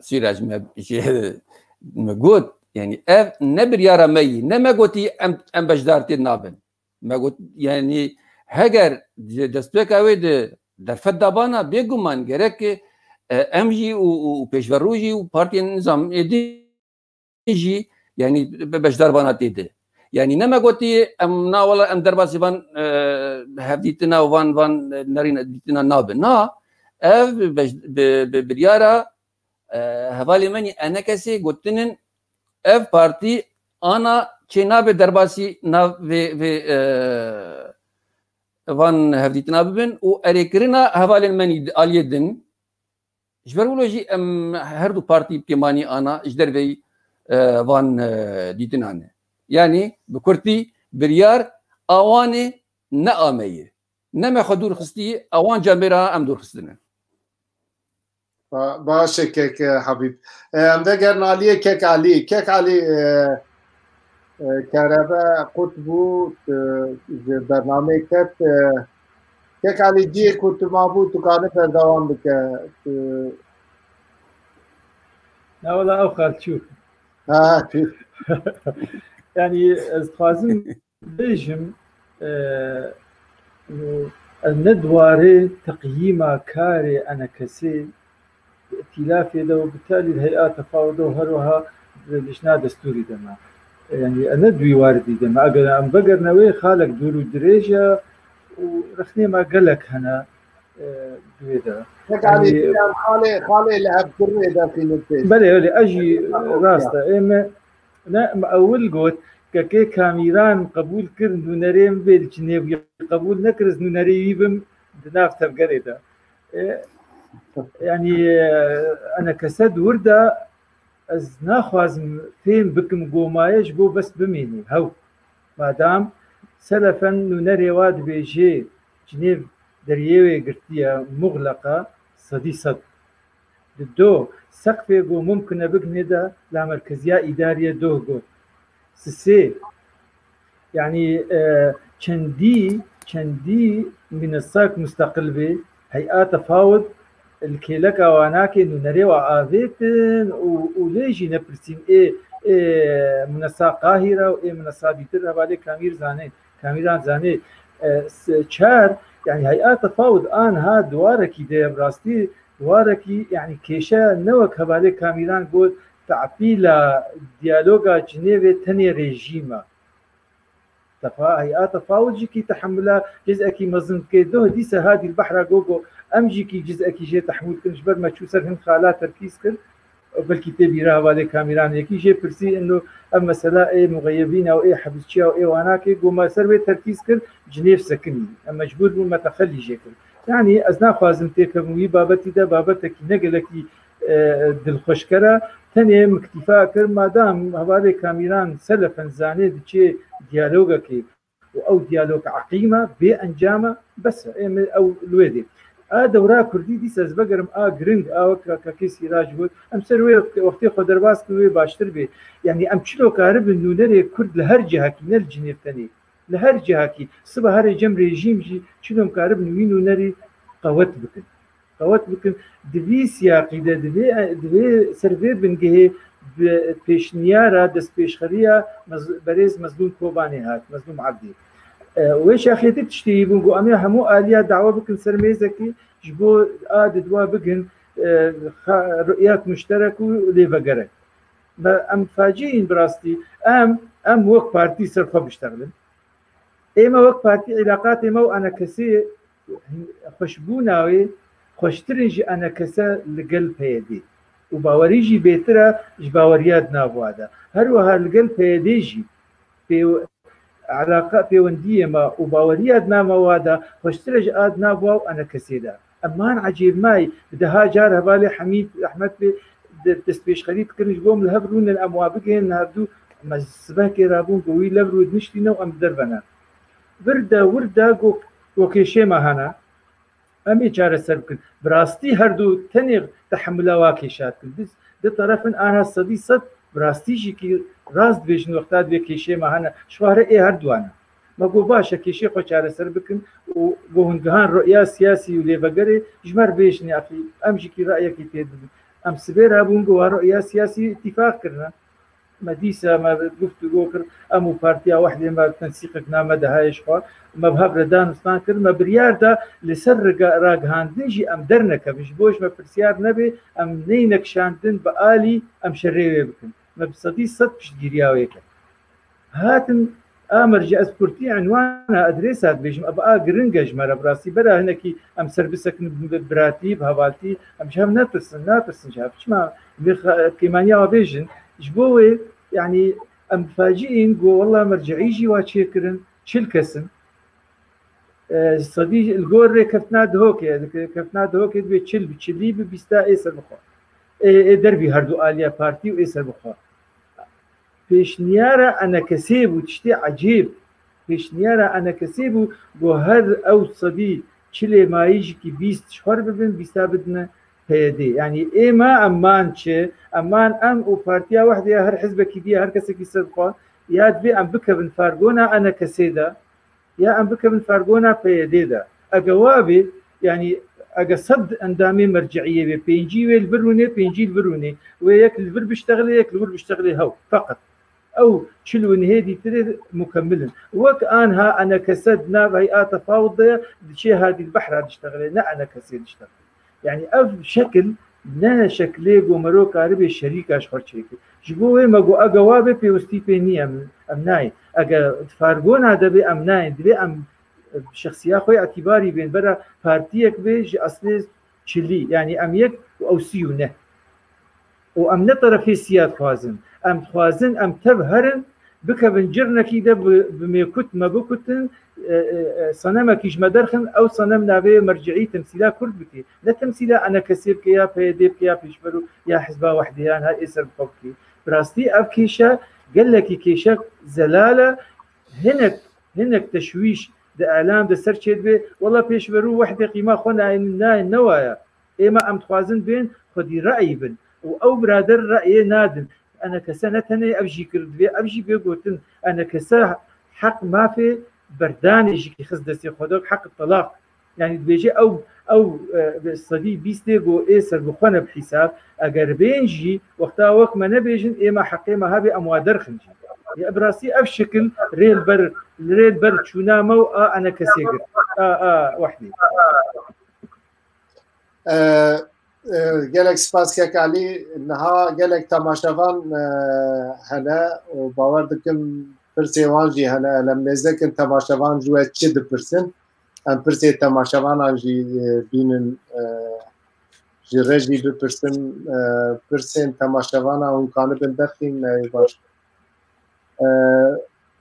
Sîrac me, jê me got, yani ev ne biryara me yî, ne me gotî em, em beşdar tê nabin. Me got, yanî heger di destpêka wê de derfet dabana, bêguman gerek, e, em jî û, û, û pêşverû jî û partiyên nizam ê din jî, yanî be-, beşdar bana tê de. Yanî ne me gotî em na wela em derbasî van, e, hevdîtina û van, van, e, nerîn dîtina nabe. Na, ev beş-, bi, bi biryara, e, hevalê me nî enekesê gotinin ev partî ana çê nabe derbasî nav vê, vê, e, van hevdîtina bibin û erêkirina hevalên me nî di aliyê din. Ji ber wilo jî em her du partî pêmanî ana ji derveyî, e, van, e, dîtinan e. Yanî bi kurtî biryar a wan e, ne a me ye. Ne me xwe dûr xistî, a wan camêra em dûr xistine. Ba-, baş e kek, e, Habîb. E, em vegerin aliyê kek Alî. Kek Alî, e, e, kerebe qut bû, e, ji bernameyê ket. E, kek Alî, cihê ku tu mabû, tu kanî berdewam bike. Tu Ne wela ew xal çû. Ha, tu Yanî ez dixwazim bêjim, e, ez ne di warê teqyîma karê enekesê di îtîlafê de û bi telî hey'a tefawude û her wiha di lijna destûrî de me. Yanî ez ne di wî waridî de me. Eger em vegerine wê xalek dûr û dirêj e û rexnê me gelek hene, e, di wê de. Pekala, Yanî em xalê, xalê li hevkirinê de xînir pêş. Belê, belê, ez jî rast e. Ê me, ne, me ewil got, kekê Kamîran qebûl kir, nûnerê min bê li cinê bûye, qebûl nekir, ez nûnerê wî bim di nav tevgerê de. E, yanî, e, enekese di wir de ez naxwazim fêm bikim gomaye ji bo bes bimînî. Hew. Madam selefen nûnerê wa dibêjê cinêv deriyê wê girtiye, muxleqa, sedî sed. Di do seqfê ku mumkin e bigihne de lamerkeziya îdariye doh got. Sisê, yanî, e, çendî, çendî minesak musteqil bê, hey'a tefawut li kêleka wa nake nûnerê wa avêtin û, û lê jî nepirsîn ê, ê minesa Qahîre û ê minesa dîtir hevalê Kamîr zanê, Kamîran zanê, e, s-, çar, yanî hey'a tefawut anha di warekî de ye bi rastî, di warekî, yanî kêşe ne wek hevalê Kamîran got, te'tîla diyaloga Cinêvê tenê rejîm e. Tefa-, hey'a tefawut jî kî tehemula ciz'ekî mezin dike. Doh dîsa hadî li behra gogo, em jî kî ciz'ekî jê tehemûl kin. Ji ber me çû ser hin xala terkîz kir. Belkî tê bîra hevalê Kamîran yekî jê pirsî, ino ev mesela ê muxeyebîna û ê hibsçiya û ê wanakê, go me ser wê terkîz kir, cinêv sekinî. Em mecbûr bûn me texelî jê kir. Yanî ez naxwazim têkevim wî babetî de, babetekî ne gelekî, e, dilxweşker e. Tenê min îktîfa kir, madam hevalê Kamîran selefen zanê diçê diyalogekê û ew diyalog eqîm e, bê encam e, bes e. Ê min ew li wê dê. A dewra kurdî dîsa ez vegerim a giring, a wek ka-, kakê Sîrac got, em ser wê wextê xwe derbas kin wê baştir bê. Yanî em çilo karibin nûnerê kurd li her cihekî, ne li Cinêv tenê. Li her cihekî, siba herê cem rejîm jî çilo em karibin wî nûnerî qewet bikin. Qewet bikin. Di vî siyaqî de, di vê, di vê ser vê bingehê bi pêşniyara destpêşxeriya mez-, berêz Mezlûm Kobanê hat, Mezlûm Ebdî. E, wê şaxê di tiştê yî bûn, got, em ê hemû aliya dawa bikin ser mêzekî, ji bo a di dua bigin, e, xa-, ru'yat muşterek û lêvegerek. Me, em facî in bi rastî. Em, em wek partî ser xwe biştexilin. Ême wek partî îlaqatê me û enekesê xweşbûna wê xweştir in ji enekese li gel P Y D. Û bawerî jî bêtir e ji baweriya di nav wa de. Her wiha li gel P Y D jî pêw-, elaqa, pêwendiyê me û baweriya di nav wa de xweştir e ji a di nav wa û enekesê de. Em man ecêb mayî, bi deha car hevalê Hemîd Ehmed bê de-, destpêşxerî dikirin, ji bo em li hev rûnin, em wa bigihên hevdû, me sibehkê rabûn ku wî lev rû diniştîne û em bi derve ne. Vir de, wir de ku, ku kêşê me hene, em ê çareser bikin. Bi rastî her du tenê tehemula wa kêşa dikin. Di, di terefin anha sedî sed bi rastî jî kî rast dibêjin wexta divê kêşê me hene. Ji xwe here ê her duwan e. Me got, baş e, kêşê xwe çareser bikin û got, hûn gihan ru'ya siyasî û lêvegerê ji me re bêjin, axî em jî kî ra'yekî tê dibin. Em sibê rabûn, got, wa ru'ya siyasî îtîfaq kirine. Me dîsa me guftûgo kir, em û Partiya Wehdê me tensîqek name de heye ji xwe. Me bi hev re danûstan kir, me biryar da li ser riga-, ragihandin jî em dernekevin. Ji bo ji me pirsyar nebe, em neyne kişandin bi alî, em şerê wê bikin. Me bi sedî sed piştgiriya wê kir. Hatin a merce ez kurtî enwana adrêsa dibêjim, ev a giring e ji me re bi rastî. Bera hinekî em ser bisekin bi biratî, bi hevaltî, em ji hev netirsin, natirsin ji hev. Çima vê xe-, pêmaniya we bêjin? Ji bo wê, yanî em facîîn ku wela merceî jî wa çêkirin, çil kes in. E, sedî li gor rêkeftina Dihokê, rêkeftina Dihokê dibê çil bi çilî bi bîsta ê ser bixwe. Ê, ê dervî herdu aliya partî û ê ser bixwe. Pêşniyara enekesê bû, tiştê ecêb. Pêşniyara enekesê bû, ku her ew sedî çilê mayî jikî bîst ji xwe re bibin, bîsta bidine P Y D. Yanî êma em man çi? Em man em û Partiya Wehdê ya her hizbekî diye, her kesekî ser xwe, ya divê em bikevin fargona enekesê de, ya em bikevin fargona P Y D de. Ege wa bê, yanî ege sed endamê merceiyê bê, pêncî wê li vir rûnê, pêncî li vir rûnê. Wê yek li vir biştexilê, yek li wir biştexilê hew. Feqet ew çil û nihê dîtirê mukemmil in. Wek anha enekese di nav hey'a tefawut de ye, diçê hadî li behra diştexilê, ne enekesê diştexilê. Yanî ev şekil ne şekilê ku mero karibê şerîka ji xwe çêke. Ji bo wê me got, ege wa be pêwistî pê nîne, em, em nayên. Ege di fargona de be, em nayên. Divê em, e, şexsiya xwe îtîbarî bên. Bera partiyek be ji eslê çilî. Yanî em yek û ew sî û neh. Û em ne terefê siya dixwazin. Em dixwazin em tev herin, bikevin cirnekî de bi, bi mêkut me bikutin, e, e, e, senemekî ji me derxin, ew senem navê merceî temsîla Kurd bike. Ne temsîla enekesê bike, ya P Y D bike, ya Pêşmerû, ya Hizba Wehdê, yan ha ê ser bixwe bike. Bi rastî ev kêşe gelekî kêşe zelal e. Hinek, hinek teşwîş di elam de ser çêdibe. Wela Pêşmerû Wehdê qîma xwe nayên, nayên, ne wa ye. Êma em dixwazin bên xwedî reyî bin û ew birader reyê nadin. Enekese ne tenê ev jî kir divê, ev jî bê gotin. Enekese heq mafê berdanê jî kî xist destê xwe de, heq telaq. Yanî dibêje ew, ew, e, sedî bîstê go ê ser bi xwe ne bi hîsab. Eger bên jî wexta wek me nebêjin, êma heqê me hebe em wa derxin jî. Ya bi rastî ev şekil rê li ber, rê li ber çûna me û a enekesê gir. A, a, Wehdê. E, e, gelek spas kek Elî. Niha gelek temaşevan, e, hene û bawer dikim pirsê wan jî hene. Em nêzdekin temaşevan ji we çi dipirsin. Em pirsê temaşevanan jî, e, bînin, e, ji rejî bipirsin, e, pirsên temaşevanan hûn kanibin derxîn, e, baş. E,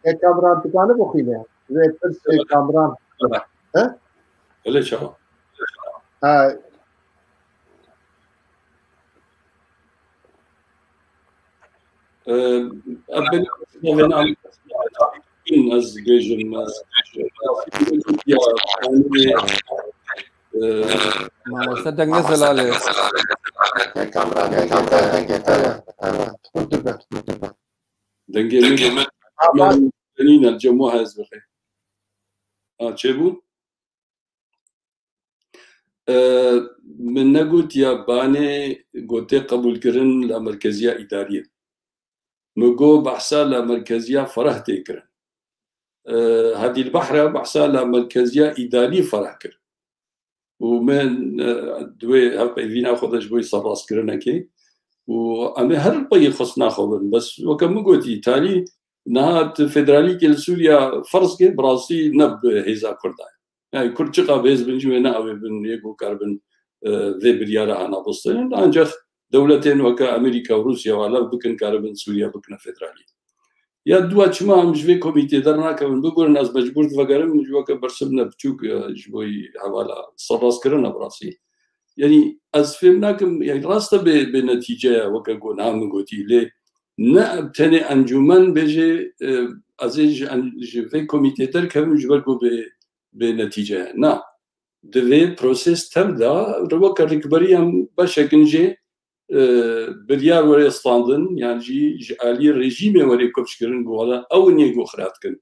e, Kamran, tu kanibû xwîne? Wê pirsê Kamran. He? Öyle çawa? Ha. Ee, ev benim ez dibêjim, ez, ya, yani, e, Mamoste deng ne zelale. Kamera, kamera, dengê te ye. Evet, hûn dibe. Dengê min, min, min, cem wiha ez bixê. Ha, çêbû? E, min negotiya banê gotê qebûlkirin la merkeziya îdariyê. Min got behsa la merkeziya Fereh tê kirin. E, Hadî li Behra behsa la merkeziya îdarî Fereh kir. Û min, e, di wê hevpeyvîna xwe de ji bo serrastkirinekê û em ê her peyê xistina xwe bin. Bes weke min gotî, talî niha tu federalîkê li Sûriya ferz kê, bi rastî ne bi hêza Kurda ye. Yani Kurd çiqa bêz bin jî wê neavêbin yê ku karibin, e, vê biryara hana bistînin. Ancak dewletên weke Amerîka û Rûsya û alev bikin, karibin Sûriya bikine federalî. Ya dua çima em ji vê komîtê dernakevin, bigorin ez mecbûr divegerim, ji weke bersivne biçûk, e, ji bo hevala serrastkirina bi rastî. Yani ez fêm nakim, yani rast e bê, bê netîce ye, weke ku niha min gotî, lê ne tenê encûmen bêje, e, ez ê ji en-, ji vê komîtê derkevim ji ber ku bê, bê netîce ye. Na. Divê proses tev de weke rikberî em beşekin jê, e, biryar were standin, yan jî ji alî rejîmê were kopçkirin, ku wela ew in yê ku xira dikin.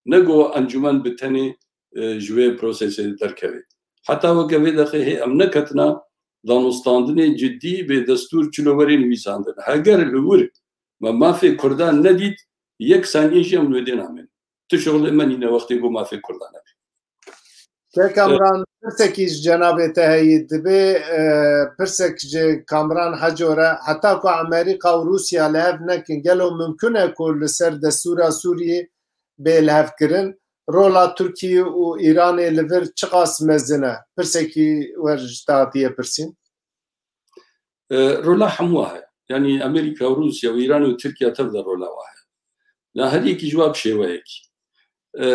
Ne ku encûmen bi tenê, e, ji wê prosesê derkeve. Heta weke vê dexê hê em neketine danûstandinê cidî bê destûr çilo were nivîsandin. Heger li wir Me mafê Kurdan nedît, yek saniyê jî em li wê dê namên. Tu şixulê me nîne wextê ku mafê Kurdan hebe. Kek Kamran, pirsekî ji cenabê te heyî. Dibê, e, pirsek ji Kamran Heco re, heta ku Amerîka û Rûsya li hev nekin, gelo mimkun e ku li ser destûra Sûriyê bê li hev kirin? Rola Tirkiyê û Îranê li vir çiqas mezin e? Pirsekî wer ji te hatiye pirsîn. E, rola hemû heye. Yanî Amerîka û Rûsya û Îran û Tirkiye tev de rola wa heye. La her yekî ji wa bi şêweyekî. E,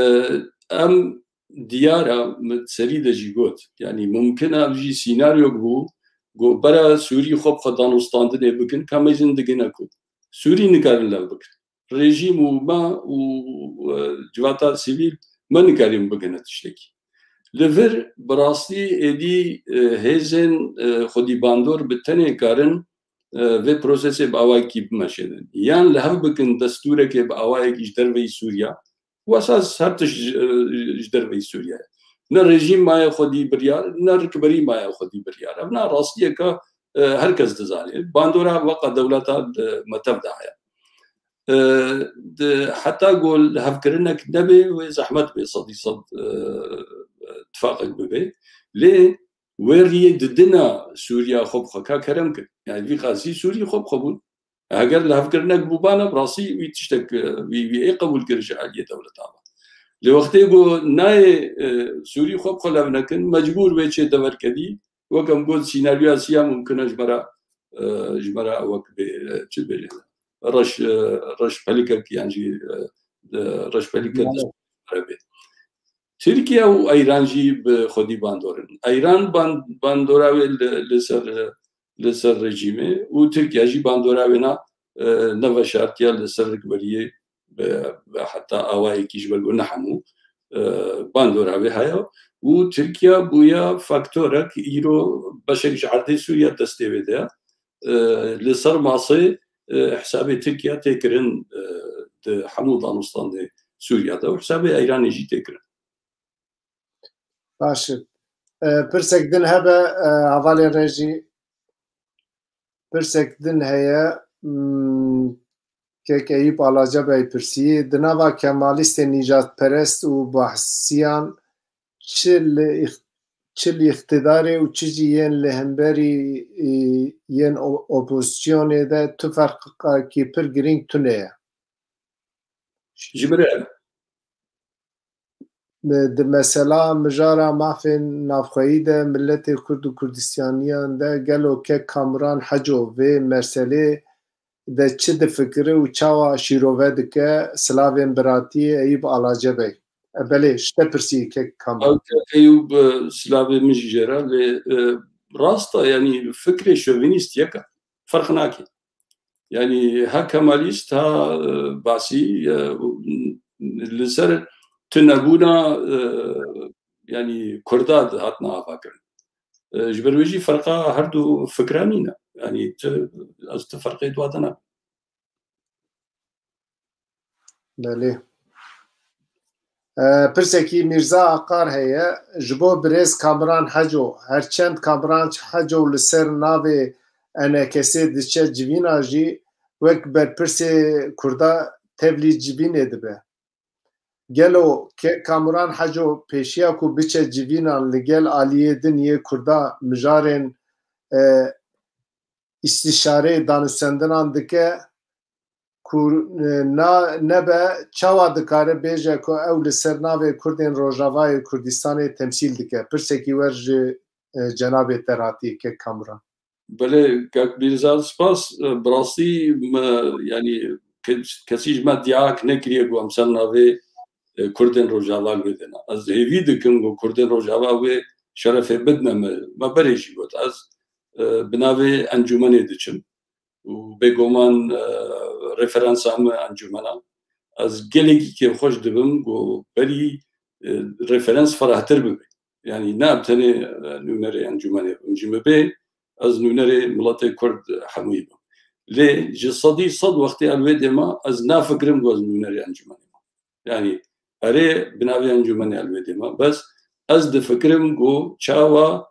em diyar e, min serî de jî got. Yanî mumkin e ev jî sînaryok bû, ku bera Sûrî xwe bi xwe danûstandinê bikin, ka mecin digine ku Sûrî nikarin lev bikin. Rejîm û me û, e, civata sivîl me nikarîn bigihine tiştekî. Li vir bi rastî êdî, e, hêzên, e, xwedî bandor bi tenê karin, e, vê prosesê bi awayekî bimeşênin. Yan li hev bikin destûrekê bi awayekî ji derveyî Sûriya. Wesa her tişt ji, e, ji derveyî Sûriya ye. Ne rejîm maye xwedî biryar, ne rikberî maye xwedî biryar. Ev na rastiyeka, e, her kes dizane. Bandora weqa dewleta, e, me tev de heye. E, di, heta ku lihevkirinek nebe, wê zehmet be, sedî sed, e, tifaqek bibe. Lê wê riyê didina Sûriya xwe bi xwe ka kerem kir. Yani vî qasî Sûrî xwe bi xwe bûn. Heger lihevkirinek bûbana, bi rastî wî tiştek, e, wî, wî ê qebûl kir ji aliyê dewleta ve. Lê wextê ku nayê, e, Sûrî xwe bi xwe lev nekin, mecbûr wê çê deverkedî, wek em got, sînaryoya siya mumkin e ji me re, e, ji me re wek bê, e, çi bêjin, reş, e, reşpelikek yan jî, e, e, reşpelike Mala. Bê. Tirkiye û Eyran jî bi xwedî bandor in. Eyran ban-, bandora wê li, li ser, e, li ser rejîmê û Tirkiye jî bandora wê na, e, neveşartiye li ser rikberiyê bi, bi heta awayekî ji ber ku ne hemû, e, bandora wê heye û Tirkiye bûye faktorek îro beşek ji erdê Sûriye destê wê de ye. E, li ser masê, e, hesabê Tirkiye tê kirin, e, di hemû danûstandê Sûriye de û hesabê Eyranê jî tê kirin. Baş e. E, pirsek din hebe, e, hevalên rejî. Pirsek din heye, hmm, kek Eyûp Alaca Bey pirsî, di nava kemalîstên nîjadperest û bahsiyan çi li îx-, çi li îqtidarê û çi jî yên li hemberî, e, yên o-, opozisyonê de tu ferqekî pir girîng tune ye? Ji ber Di mesela mijara mafên navxweyî de miletê Kurd û Kurdistaniyan de gelo kek Kamran Heco vê meselê de çi difikire û çawa şîrove dike? Silavên biratiyê, Eyûb Alace Bey. E, belê, ji te pirsî kek Kamran. Ew kek Eyûb, e, silavê min jî jê re, lê, e, rast e, yanî fikrê şovînîst yek e. Ferq nake. Yanî ha kemalîst, ha, e, basî, e, li ser tunebûna, e, yanî Kurda hatina avakirin. E, ji ber wê jî ferqa her du fikra nîne. Yanî tu, ez tu ferqê dua de nakim. Belê. E, pirsekî Mîrza Aqar heye. Ji bo birêz Kamran Heco, her çend Kamran Heco li ser navê E N K S'ê diçe civîna jî wek berpirsê Kurda tevlî civînê dibe. Gelo kek Kamran Heco pêşiya ku biçe civînan li gel aliyê din yê Kurda mijarên, e, îstîşareyê danûstendinan dike ku, e, na, nebe çawa dikare bêje ku ew li ser navê Kurdên Rojavayê Kurdistanê temsîl dike? Pirsekî wer ji, e, cenabê te re hatî kek Kamran. Belê, kek Mîrza, spas. E, bi rastî me, yanî ke-, kesî ji me diyayek nekiriye ku em ser navê, e, Kurdên Rojava li wê dêne. Ez hêvî dikim ku Kurdên Rojava wê şerefê bidine me. Me berê jî got, ez, e, bi navê encûmenê diçim û bêguman, e, referansa me encûmena. Ez gelekî kêfxweş dibim ku berî, e, referans ferahtir bibe. Yanî ne em tenê, e, nûnerê encûmenê bim. Ji min bê ez nûnerê miletê Kurd hemûyî bim. Lê ji sedî sed wextê em wê dêma ez nafikirim ku ez nûnerê encûmenê bim. Yanî erê bi navê encûmenê em wê dêma. Bes ez difikirim ku çawa,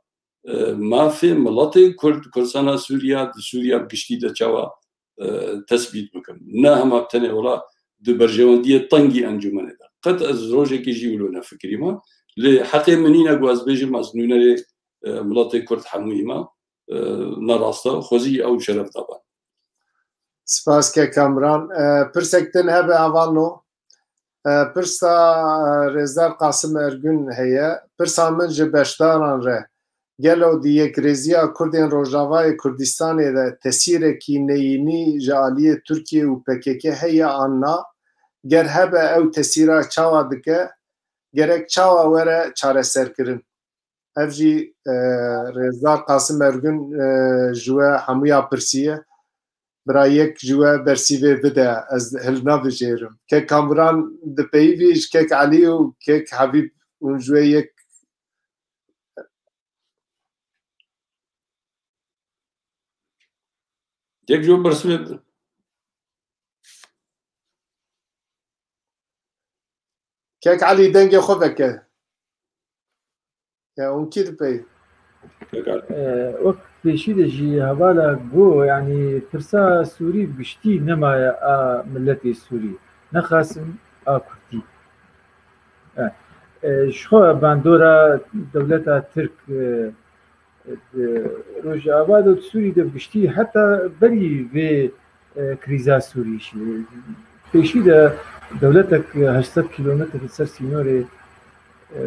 e, mafê miletê Kurd, Kurdistana Sûriya, di Sûriya bi giştî de çawa, e, tesbît bikim. Ne hema bi tenê wela di berjewendiyê tengî encûmenê de. Qet ez rojekê jî wilo nefikirîme. Lê heqê min nîne ku ez bêjim ez nûnerê, e, miletê Kurd hemûyî me. E, ne rast e. Xwezî ew şeref daban. Spas ke Kamran. E, pirsek din hebe, Avalno? E, pirsa, e, Rêzdar Qasim Ergün heye. Pirsa min ji beşdaran re, gelo di yekrêziya Kurdên Rojavayê Kurdistanê de tesîrekî neyînî ji aliyê Tirkiye û P K K heye an na? Ger hebe, ew tesîra çawa dike? Gerek çawa were çareserkirin? Ev jî, e, Rêzdar Qasim Ergün, e, ji we hemûya pirsiye. Bira yek ji we bersîvê bide, ez hilnabijêrim. Kek Kamran dipeyivî ji Kek Elî û Kek Hebîb, hûn ji we yek. Yek ji we bersîvê bide. Kek Elî, dengê xwe veke. Ya, hûn kî dipey? Kek Elî. E, wek pêşî de jî hevala got, yanî pirsa Sûrî bi giştî nemaye a miletê Sûrî. Nexasim a Kurdî. E, e, ji xwe bandora dewleta Tirk, e, di Rojava de û di Sûrî de bi giştî heta berî vê, e, krîza Sûrî jî. Pêşî de dewletek heşt sed kîlometre li ser sînorê, e,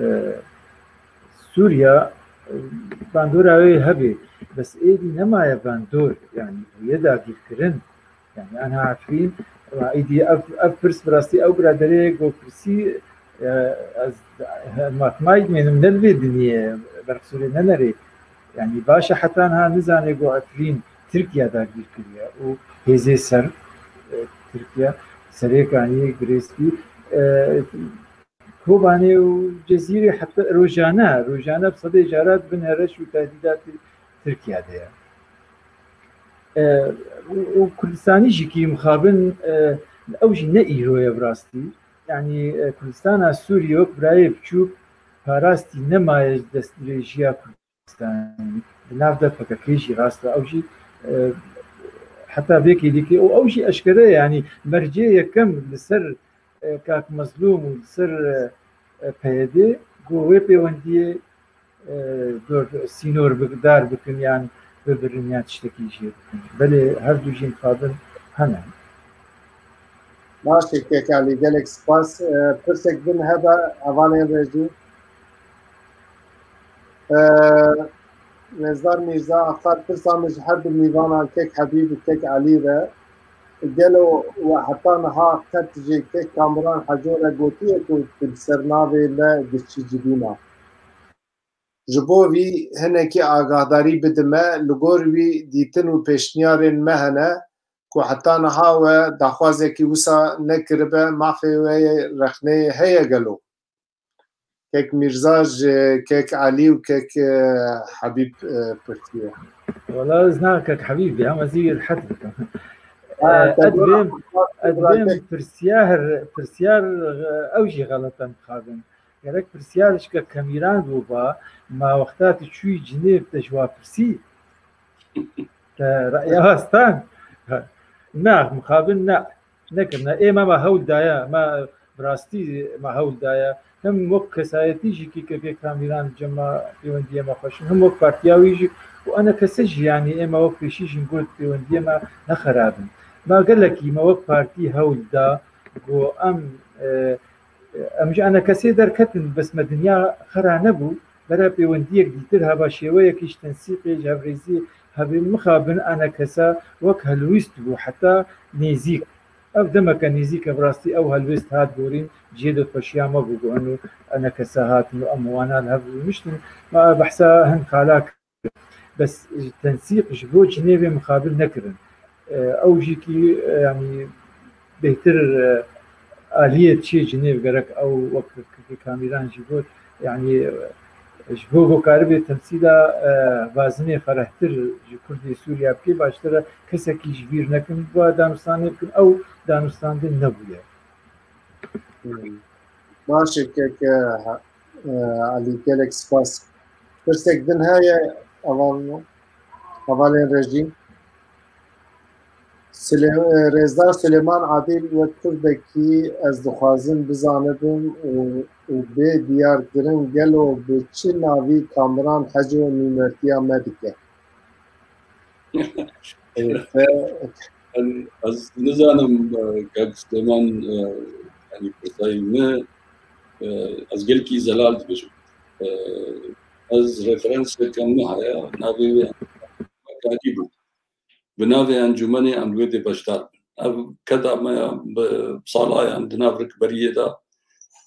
Sûriya, e, bandora wê hebe. Bes êdî nemaye bandor, yanî bûye dagîrkirin. Yanî anha Efrîn, ema îdî ev, ev pirs bi rastî ew biraderê got pirsî, e, ez matmayî dimênim ne li vê dinyê, berqisûrê ne nerê. Yanî baş e heta niha nizane got Efrîn Tirkiye dagîr kiriye û hêzê ser, e, Tirkiye, Serêkaniyê, Girêskî, e, Kobanê û Cezîrê heta rojane, rojane bi sedê caran bin hereş û tehdîdatê Tirkiye de ye. E, û, û Kurdistanî jî kî mixabin, e, ew jî ne îro ye bi rastî. Yanî, e, Kurdistana Sûriyê wek birayê biçûk parastî nemaye ji destdirêjiya Kurdistanî. Di nav de P K K jî rast e. Ew jî, e, heta vê kêlîkê û ew jî eşkere ye. Yanî mercê yekem li ser, e, Kak Mezlûm û li ser, e, e, P Y D got wê pêwendiyê, e, dor, sînor bi-, dar bikin yan bibirin yan tiştekî jê bikin. Belê her du jî mixabin hene. Baş e, Kek Elî, gelek spas. E, pirsek din hebe hevalên rejî. E, Rêzdar Mîrza Axtar, pirsa min ji her du mîvanan Kek Hebîb û Kek Elî re. Gelo we heta niha qet ji Kek Kamuran Heco re gotiye ku tu li ser navê me giçî civîna? Ji bo vî hinekî agahdarî bidime, li gor wî dîtin û pêşniyarên me hene ku heta niha we daxwazekî wisa nekiribe, mafê we yê rexneyê heye gelo? Kek Mîrza ji Kek Elî û Kek, e, Hebîb, e, pirsiye. Wala ez na Kek Hebîb dê, em ez ê rehet bikim. Ha, e, te ez dora, dibêm, ez dibêm pirsiyar, pirsiyar, e, ew jî xelet e mixabin. Gerek pirsiyar ji Kek Kemîran bûba, ma wexta tu çûyî Cinêv te ji wa pirsî? Te re'ya we stand? Na, mixabin na. Nekirine. Ê me, me hewl daye. Me bi rastî me hewl daye. Him wek kesayetî jî kî Kek Kemîran cem me pêwendiyê me xweş in. Him wek partiya wî jî û enekese jî, yanî ê me wek pêşî jî got pêwendiyê me ne xerab in. Me gelekî me wek partî hewl da ku em, e, Em ji enekesê derketin, bes me dinya xera nebû, bere pêwendiyek dîtir heba şêweyekî ji tensîqê, ji hevrêziyê hebê mixabin enekese wek helwîst bû heta nêzîk. Ev demeke nêzîk e, bi rastî ew helwêst hat gorîn, cihê dilxweşiya me bû ku eno enekese hatin û em wana li hev rûniştin. Me behsa hin xala Bes tensîq ji bo Cinêvê mixabin nekirin. E, ew jî kî, e, yanî bêhtir, e, aliyê çê Cinêv gerek ew wek Kek Kemîran jî got, yanî, e, ji bo ku karibe temsîla, e, vazinê ferehtir ji Kurdê Sûriya bikê, baştir e kesekî ji bîr nekin, va danûstanê bikin, ew danûstandin nebûye. Hmm. Baş e, Kek, e, Elî, gelek spas. Pirsek din heye, heval-, hevalên rejî? Sile-, e, Rêzdar Silêman Adil, wek Kurdekî ez dixwazim bizanibim û, û bê diyarkirin gelo bi çi navî Kamran Heco nûnertiya me dike? E, te- Ez, ez nizanim, e, kak Silêman, e, yanî pirsayî min, e, ez gelkî zelal dibêjim. E, ez referanseke min heye, navê wê Mekarî bû. Bi navê encûmenê em li wê dê beşdar bin. Ev keda me ya bi salayan di nav rikberiyê de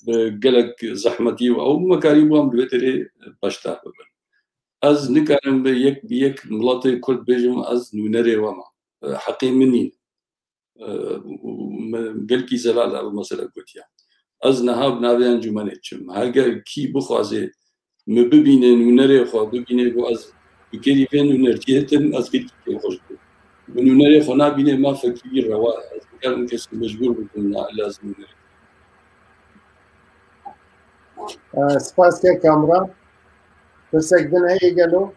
bi gelek zehmetî û ew Mekarî bû em li wê derê beşdar bibin. Ez nikarim bi yek bi yek miletê Kurd bêjim ez nûnerê we me. Heqê min nîn. E, û min gelkî zelal ev mesele gotiya. Ez niha bi navê encûmenê çim. Heger kî bixwaze min bibîne nûnerê xwe, bibîne ku ez bi kêrî vê nûnertiyê tim, ez gelkî kêfxweş dibim. Min nûnerê xwe nabîne, mafekî wî rewa ye. Ez nikarim kesî mecbûr bikim, na, illa ez nûnerê. E, spas ke Kamran. Pirsek din heye gelo?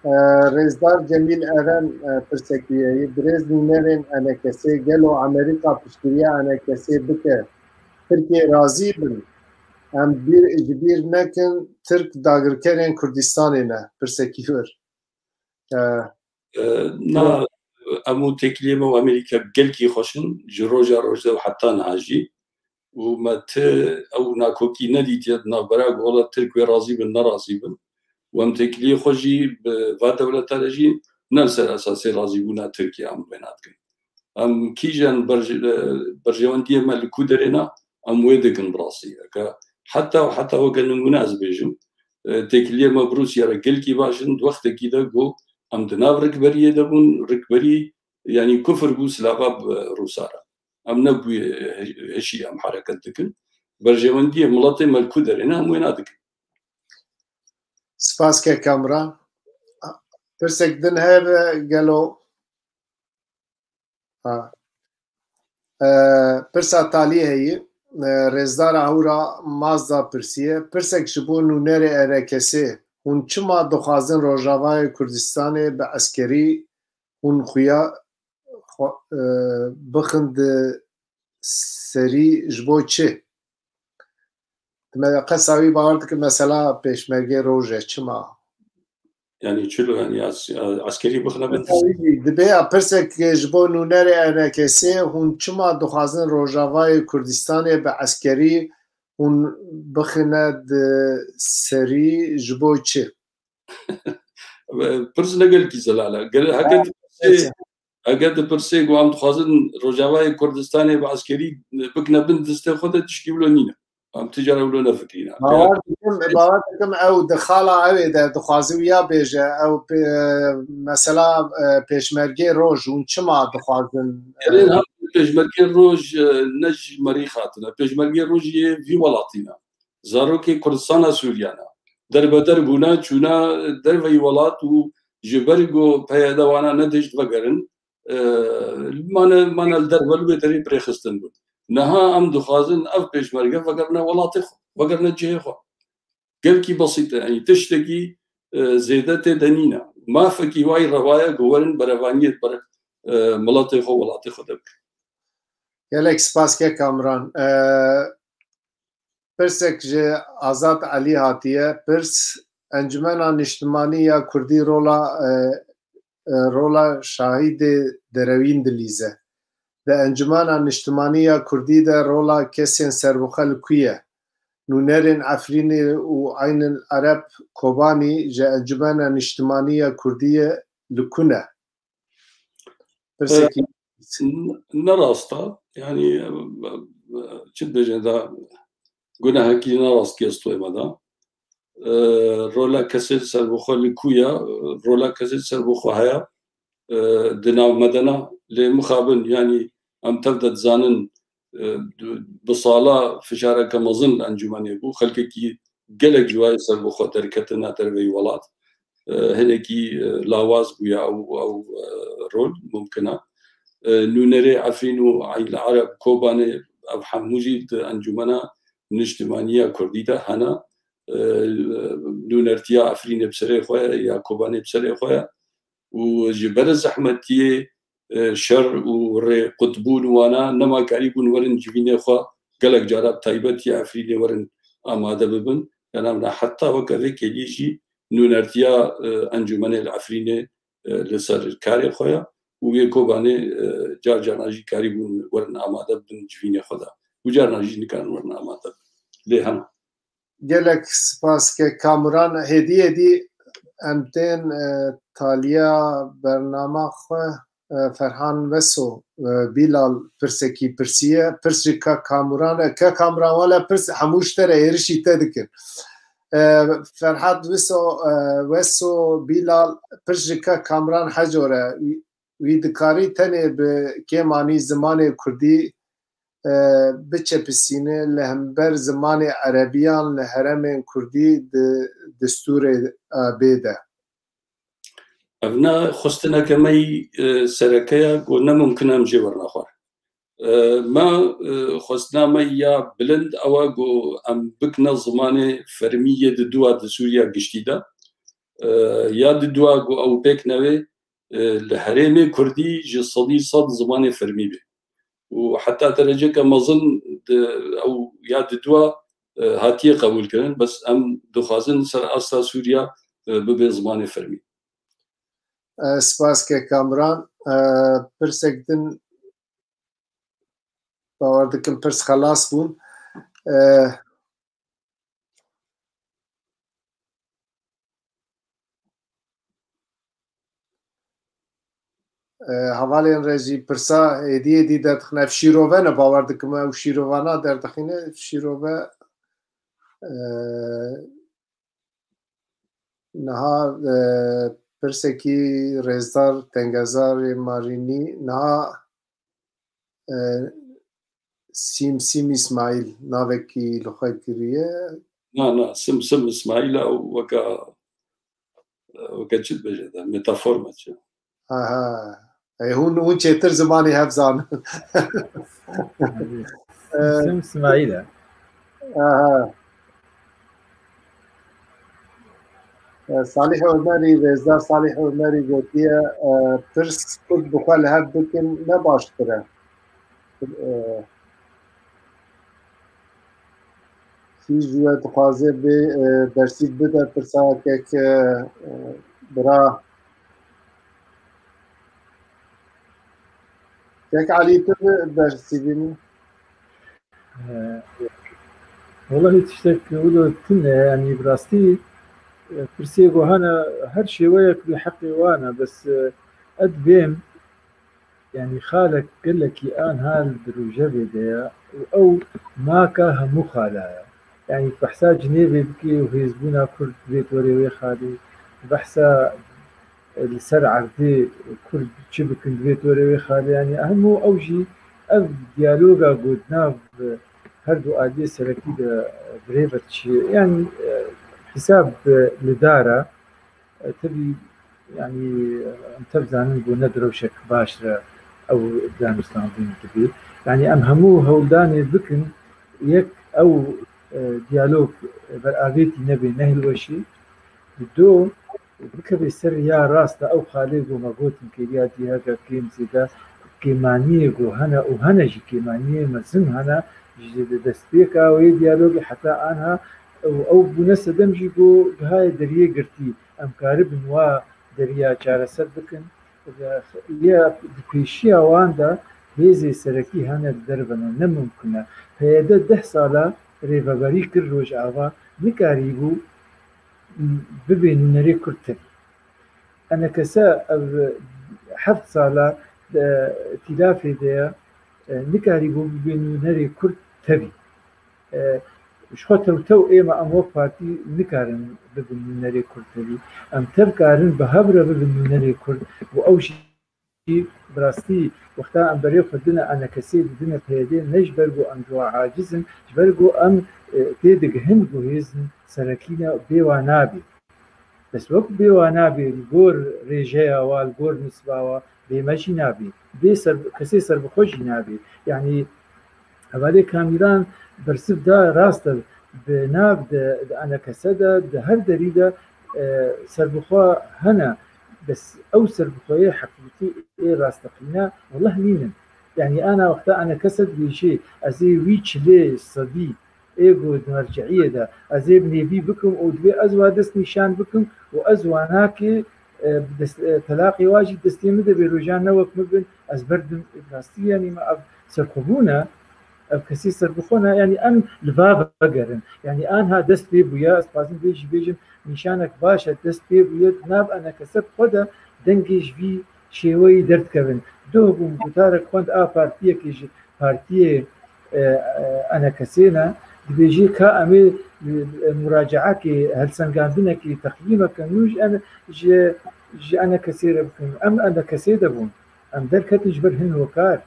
E, Rêzdar Cemîl Eren, e, pirsek wî heye. Birêz nûnerên E N K S'ê, gelo Amerîka piştgiriya E N K S'ê bike? Tirkiyê razî bin? Em bîr, ji bîr nekin, Tirk dagirkerên Kurdistanê ne. Pirsekî wir. E, E, na, em û têkiliyê me û Amerîka gelkî xweş in, ji roja roj de û heta niha jî. Û me ti ew nakokî nedîtiye di navbera ku wela Tirk wê razî bin, nerazî bin. Û em têkiliyê xwe jî bi va dewleta de jî ne li ser esasê razîbûna Tirkiye em wêna dikin. Em kîjan berj-, e, berjewendiyê me li ku derê ne, em wê dikin bi rastî. Eke heta, heta weke nimûne ez bêjim, e, têkiliyê me bi Rûsya re gelkî baş in, di wextekî de ku em di nav rikberiyê de bûn, rikberî, yanî kufir bû silava bi Rûsa re. Em nebûye he-, hişî em hereket dikin. Berjewendiyê miletê me li ku derê ne, em wêna dikin. Spas ke Kamran. Pirsek din hebe gelo? Ha. E, pirsa talî heyî. E, Rêzdara Hewra Mazda pirsiye. Pirsek ji bo nûnerê E R K S'ê. Hûn çima dixwazin Rojavayê Kurdistanê bi eskerî hûn xuya xwe, e, bixin di serî ji bo çi? Dime qesa wî bawer dikim mesela pêşmergê roj e, çima? Yanî çilo, yanî as-, askerî bixine bin. Mesela wî jî dibe ya pirsek ji bo nûnerê E N K S'ê, hûn çima dixwazin Rojavayê Kurdistanê bi eskerî hûn bixine di serî ji bo çi? Pirs ne gelkî zelal e. Gel-, heke Ha, dipirsê, neyse. Heke dipirsê ku em dixwazin Rojavayê Kurdistanê bi eskerî bikine bin destê xwe de, tişkî wilo nîne. Em ti cara wilo nefikirîne. Bawer dikim, bawer dikim ew di xala ew ê de dixwaze wiya bêje, ew pê-, mesela, e, pêşmergê roj hûn çima dixwazin? Erê, e, ha, pêşmergê roj, e, ne ji merî hatine. Pêşmergê roj yê vî welatî ne. Zarokê Kurdistana Sûriya ne. Derbeder bûne, çûne derveyî welat û ji ber ku P Y D wana nedihişt vegerin, e, mane, mane li derve li wê derê bi rêxistin bûn. Niha em dixwazin ev pêşmerge vegerine welatê xwe, vegerine cihê xwe. Gelkî besît e, yanî tiştekî, e, zêde tê de nîne. Mafekî wayî rewa ye ku werin berevaniyê ber, e, miletê xwe, welatê xwe de bikin. Gelek spas ke Kamran. E, Pirsek ji Azad Elî hatiye. Pirs, Encumena Niştimanî ya Kurdî rola, e, e, rola şahidê derewîn dilîze. Di Encumena Niştimanî ya Kurdî de rola kesên serbixwe li ku ye? Nûnerên Efrînê û Eyn el Ereb Kobanî ji Encumena Niştimanî ya Kurdî ye li ku ne? Pirsekî. N-, ne rast e. Yanî, e, e, çi dibêjin da gunehekî ne rast kê stoyê me da. E, rola kesê serbixwe li ku ya, e, rola kesê serbixwe heye, e, di nav me de ne. Lê mixabin, yanî em tev de dizanin, e, bi sala fişareke mezin li encûmenê bû. Xelkekî gelek ji wayê serbixwe derketine derveyî welat. E, hinekî, e, lawaz bûye ew, ew, e, rol mumkin e. E, nûnerê Efrîn û Eyn Ereb, Kobanê, ev hemû jî di Encûmena Niştimanî ya Kurdî de hene. E, nûnertiya Efrînê bi serê xwe ye, ya Kobanê bi serê xwe ye. Û ji ber zehmetiyê e, şer û rê qutbûn û wana nema karîbûn werin civînê xwe gelek cara bi taybet ya Efrînê werin amade bibin. Yanamna heta weke vê kêlî jî nûnertiya, e, Encûmenê li Efrînê, e, li ser karê xwe ya û yê Kobanê, e, car carna jî karîbûn werin amade bibin civînê xwe de û carna jî nikarin werin amade bibin. Lê hema. Gelek spas ke Kamuran. Hêdî hêdî em tên, e, taliya bernama xwe. E, Ferhan Weso, e, Bîlal pirsekî pirsiye. Pirs ji Kak Kamuran e. Kak Kamuran wala pirs hemû ji te re êrişî te dikin. E, Ferhat Weso, e, Weso Bîlal, pirs ji Kak Kamuran Heco re. Wî dikarî tenê bi kêmanî zimanê kurdî, e, biçepisîne li hember zimanê erebiyan li herêmên kurdî di destûrê, e, bê de? Evna xwestineke me yî, e, sereke ye ku ne mimkin em jê werna xwar. E, me, e, xwestina me ya bilind ew e ku em bikine zimanê fermî yê di dua di Sûriya giştî de. E, ya di dua ku ew pêk newê, e, li herêmê kurdî ji sedî sed zimanê fermî be. Û heta dereceke mezin di, ew ya di dua, e, hatiye qebûlkirin, bes em dixwazin ser asta Sûriya, e, bibe zimanê fermî. E, spas ke Kamran. E, pirsek din, bawer dikim pirs xelas bûn. E, E, hevalên re jî pirsa êdî êdî derdixin. Ev şîrove ne, bawer dikim ew şîrovana derdixîne. Şîrove, e, niha, e, pirsekî rêzdar Tengezarê Marînî niha, e, Sîm Sîm Îsmaîl navekî li xwe kiriye. Na, na, Sim Sim Îsmaîl e, ew weke, weke çi dibêje de, metafor me çi? Aha. Ey, hûn, hûn çêtir zimanê hev zanin. Sim Sim Îsmaîl e. Aha. E, Salih Omerî, rêzdar Salih Omerî gotiye, e, pirs Kurd bi xwe li hev bikin ne baştir e? E, Kî ji we dixwaze bê, e, bersîv bide pirsa kek, e, e, bira. Kek Elî, tu bi bersîvî min? Ee, Wellahî tiştek wilo tune, yanî bi rastî, e, pirsê ku hene her şêweyek bi heqê wan e, bes, e, ez dibêm, yanî xalek gelekî anha li rojevê de ye û ew maka hemû xala ye. Yanî behsa Cinêvê bikê û hêzbûna Kurd divêt werê wê xalê, behsa, e, li ser erdê Kurd çi bikin divêt werê wê xalê. Yanî hemû ew jî ev diyaloga ku di nav her du aliyê serekî de bi rê ve diçî. Yanî, e, hesab, e, li dar e. E, tevî, yanî, em tev zanin ku ne di rewşek baş re ew danûstandin dibê. Yanî em hemû hewldanê bikin, yek ew, e, diyalog beravêtî nebe, ne hilweşê. Di do, bikeve ser ya rast de ew xalê ku me gotin kêliya dî heke kêm zêde kêmaniyê ku hene û hene jî kêmaniyê mezin hene ji destpêka wê diyalogê heta anha û ew bûne sedem jî ku gihaye deriyê girtî. Em karibin wa deriya çareser bikin. Ya di pêşiya wan de hêzê serekî hene di derve ne, ne mimkun e. P Y D deh sala rêveberî kir Rojava, nikarîbû bibê nûnerê Kurd tevî. Enekese ev heft sala di îtîlafê de ye, nikarîbû bibê nûnerê Kurd tevî. E, ji xwe tewtew ême em wek partî nikarin bibin nûnerê Kurd tevî. Em tev karin bi hev re bibin nûnerê Kurd û ew jî bi rastî wexta em berê xwe dine enekesê didine P Y D ne ji ber ku em ji wa aciz in, ji ber ku em, e, tê digihin ku hêzin serekî ne bê wa nabê. Bes wek bê wa nabê, li gor rêjeya wa, li gor nisba wa, bê me jî nabê. Bê ser, kesê serbixwe jî nabê. Yanî hevalê Kamîran bersiv da, rast e, bi nav de, di enekese de, di her derî de, e, serbixwe hene. Bes ew serbixweyê heqîqî ê rasteqîne, weleh nînin. Yanî ana wexta enekese dibêjê, ez ê wî çilê sedî ê ku di merceiyê de, ez ê bi nêvî bikim û divê ez wa dest nîşan bikim û ez wanakê, e, bi dest, e, telaqê wa jî destê min de bê, rojan ne wek min bin, ez berdim. Bi rastî yanî me ev serxwebûn e, ev kesê serbixwe ne, yanî em li va vegerin. Yanî anha dest pê bûye, ez dixwazim vê jî bêjim, nîşanek baş e, dest pê bûye, di nav enekese bi xwe de dengê ji vî şêweyî derdikevin. Doh bûm, gotarek xwend a partiyekê ji partiyê, e, e, enekesê ne, dibêjê ka em ê, e, muracaekê, helsengandinekê, teqyîmeke nû ji en-, ji, ji enekesê re bikin. Em enekesê de bûn. Em derketin ji ber hin hokar.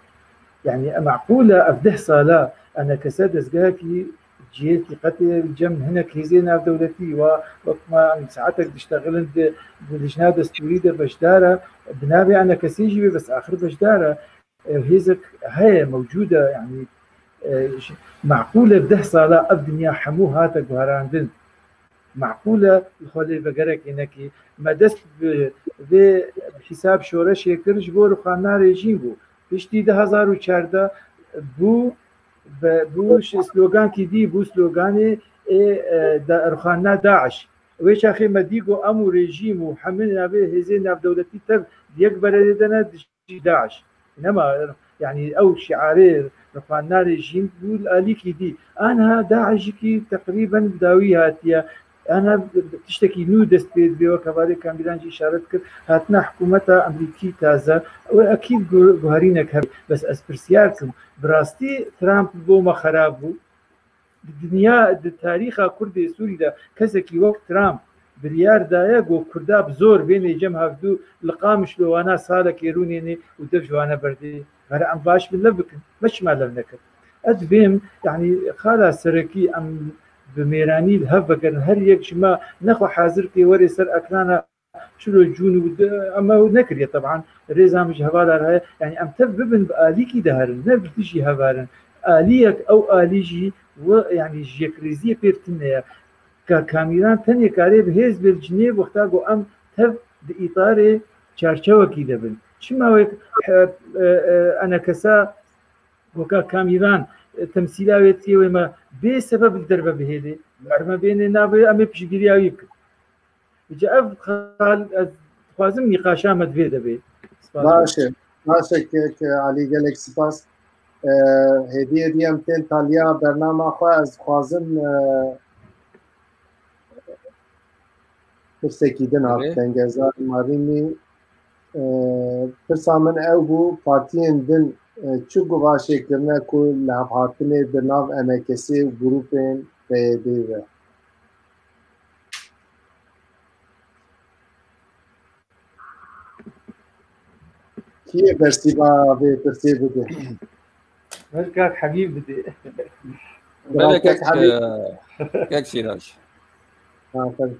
Yanî, e, meqûl e, ev deh sala enekese dezgehekî cihê tîqetê li cem hinek hêzê navdewletî wa wek ma em saetek diştexilin di, di lijna destûrî de beşdar e, bi navê enekesê jî bê, bes axir beşdar e. E, hêzek heye, mewcûd e, yanî, e, ş-, meqûl e, deh sala ev dinya hemû hate guherandin. Meqûl e, li xwe lê vegerekê nekî. Me dest bi vê hîsab şoreşê kir ji bo rixandina rejîm bû. Piştî du hezar û çardeh bû, be-, bû şi-, slogankî dî bû, sloganê ê, e, da-, rixandina DAIŞ. Wê çaxê me dî ku em û rejîm û hemî navê hêzên navdewletî tev di yek berê de ne, dijî DAIŞ. Nema, yanî ew şiarê rixandina rejîm bû li alîkî dî. Anha DAIŞ jî teqrîben bi dawî hatiye. Anha tiştekî nû dest pê dibe, wek hevalê Kamîran jî îşaret kir, hatina hikûmeta Amerîkî taze. Ew ekîd gu-, guherînek hebe. Bes ez pirsyar kim, bi rastî Trump bo me xerab bû? Di dinya, di tarîxa Kurdê Sûrî de kesekî wek Trump biryar daye ku Kurda bi zor bêne cem hevdû, li Qamişlo wana salekê rûnênê û dev ji wana berdê? Mere em baş bin lev bikin. Me çima lev nekir? Ez dibêm, yanî xala serekî em bi mêranî li hev vegerin. Her yek ji me nexwe hazir kê werê ser ekrana çilo cûn û de-, em ew nekiriye teban. Rêza min ji hevala re heye. Yanî em tev bibin bi alîkî de herin, ne bi dijî hev herin. Aliyek, ew alî jî we, yanî ji yekrêziyê pêv tune ye. Ka Kamîran tenê karê bi hêz bê li Cinêv wexta ku em tev di îtarê çarçewekî de bin. Çima wê, e, e, e, enekesa ku ka Kamîran, e, temsîla wê tê wê me bê sebeb li derve bihêlê? Ber me bênê navê em ê piştgiriya wî bikin. Îca ev xal, ez dixwazim nîqaşa me di vê de bê. Spas. Baş e. Baş e ke, ke Alî, gelek spas. E, hêdî hêdî em tên taliya bernama xwe, ez dixwazim, e, pirsekî din hat. Belê. Tengeza Marînî, e, pirsa min ew bû, partiyên din, e, çi guvaşê kirine ku li hevhatinê di nav enekesê û grûpên P Y D'ê ve? Kî yê bersiva vê pirsê bide? Ber kak Hebîb bide. Belê, kak, kak Hebîb. E, kak Sîrac. Ha, tabii.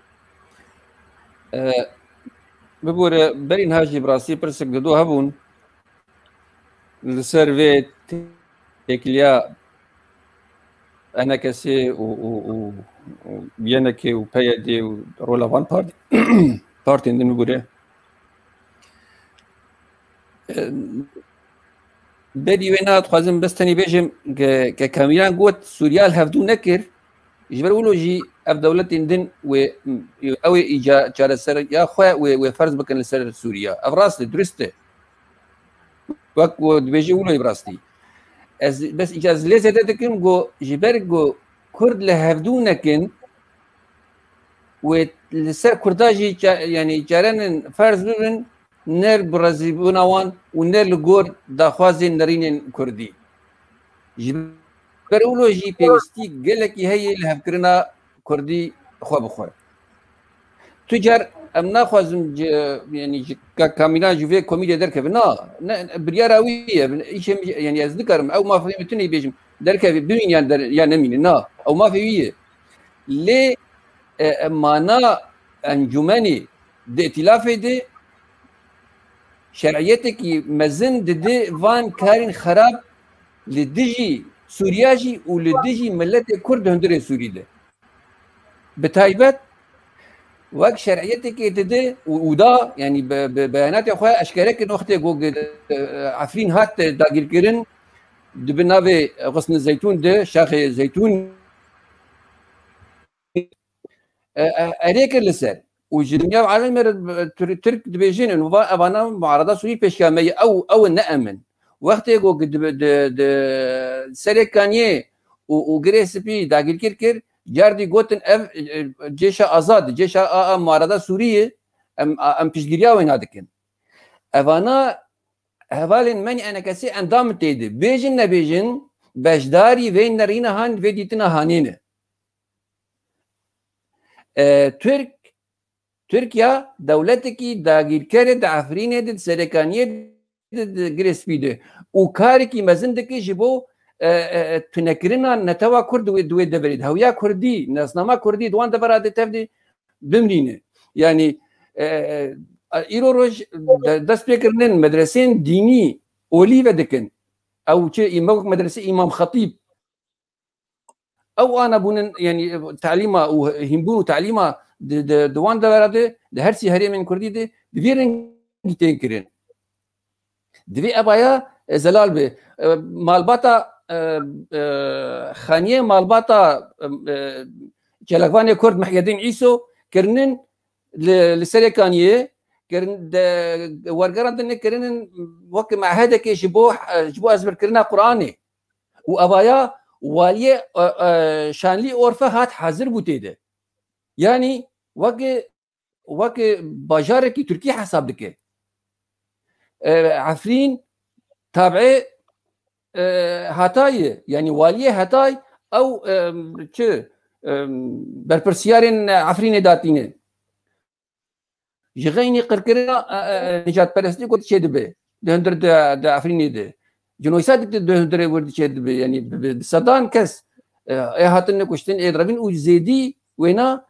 E, bibore, berî niha jî bi rastî pirsek dido hebûn. Li ser vê têkiliya Enekesê û, û, û, û Y N K û P Y D û rola van partî-, partiyên din bibûre. E, berî wê na dixwazim bes tenê bêjim ke, ke Kamîran got Sûriya li hevdû nekir, ji ber wilo jî ev dewletên din wê, ew ê îca-, çareseriya xwe wê, wê ferz bikin li ser Sûriya. Ev rast e, durist e. Wek ku dibêje wilo yê bi rastî. Ez bes îca ez lê zêde dikim ku ji ber ku Kurd li hevdû nekin, wê li ser Kurda jî ça-, yanî çarenin ferz bibin, ne li birêzîbûna wan û ne li gor daxwazên nerînên Kurdî. Ji ber wilo jî pêwîstî gelekî heye li hevkirina Kurdî xwe bi xwe. Tu car em naxwazin ji, yanî ji ka-, Kamîlan ji vê komîdê derkeve. Na, ne, biryara wî ye. Îşê min, yanî ez nikarim ew mafê min tunê bêjim. Derkeve, bimîn yan der-, ya nemîne. Na, ew mafê wî ye. Lê, e, e, mana encûmenê di îtîlafê de şer'iyetekî mezin dide van karên xerab li dijî Sûriya jî û li dijî miletê Kurd di hundirê Sûrî de. Bi taybet wek şer'iyetekê dide û, û da, yanî bi, bi beyanatê xwe eşkere kirin, wextê ku, e, Efrîn hat dagirkirin, di bin navê Xusn Zeytûn de, Şaxê Zeytûn, e, e, erê kir li ser. Û ji dinya û alemê re, e, Tir-, Tirk dibêjin, û va-, evana muarada Sûrî pêşiya me ye, ew, ew ne em in. Wextê ku di, di, di Serê Kaniyê û, û Girê Spî dagirkir kir, cardî gotin ev, e, e, cêşa azad, cêşa a, a muarada Sûrî ye, em, a, em piştgiriya wêna dikin. Evana hevalên me ne kesê endam tê de. Bêjin nebêjin, beşdarî vê nerîna han, vê dîtina hanê ne. E, Tirk, Tirkiya dewletekî dagîrkerê di Efrînê de, di Serê Kaniyê de, di Girê Spî de û karekî mezin dike ji bo, e, e, e, tunekirina netewa Kurd di wê, di wê deverê de. Hewiya Kurdî, nasnama Kurdî di wan devera de tev de bimrîne. Yanî, e, e, îro roj de-, dest pê kirinin medresên dînî olî vedikin. Ew çi, î-, me wek medresê Îmam Xetîb, ew ana bûnin, yanî, talîma û hînbûn û talîma di, di, di wan devera de, di her sî herêmên Kurdî de, bi vî rengî tên kirin. Divê evaya, e, zelal be. E, malbata, e, e, xaniyê malbata, e, e, çalakvanê Kurd Mihyedîn Îso kirinin li, li Serê Kaniyê, kirin de, wergerandinê kirinin wek mehedekê ji bo, e, ji bo ezbirkirina Qur'anê. Û evaya waliyê, e, e, Şanlî Orfe hat hazir bû tê de. Yanî weke, weke bajarekî Tirkî hesab dike. E, Efrîn tabiê, e, Hatayê, yanî waliyê Hatay, ew, e, çi, e, berpirsiyarên Efrînê datîne. Ji xeynî qirkirina, e, e, e, nijadperestî ku çêdibe di hundir di, di Efrînê de. Cinoysadik di, di hundirê wir çêdibe. Yanî bi, bi, bi sedan kes, e, ê hatine kuştin, ê direvîn û zêdî wêna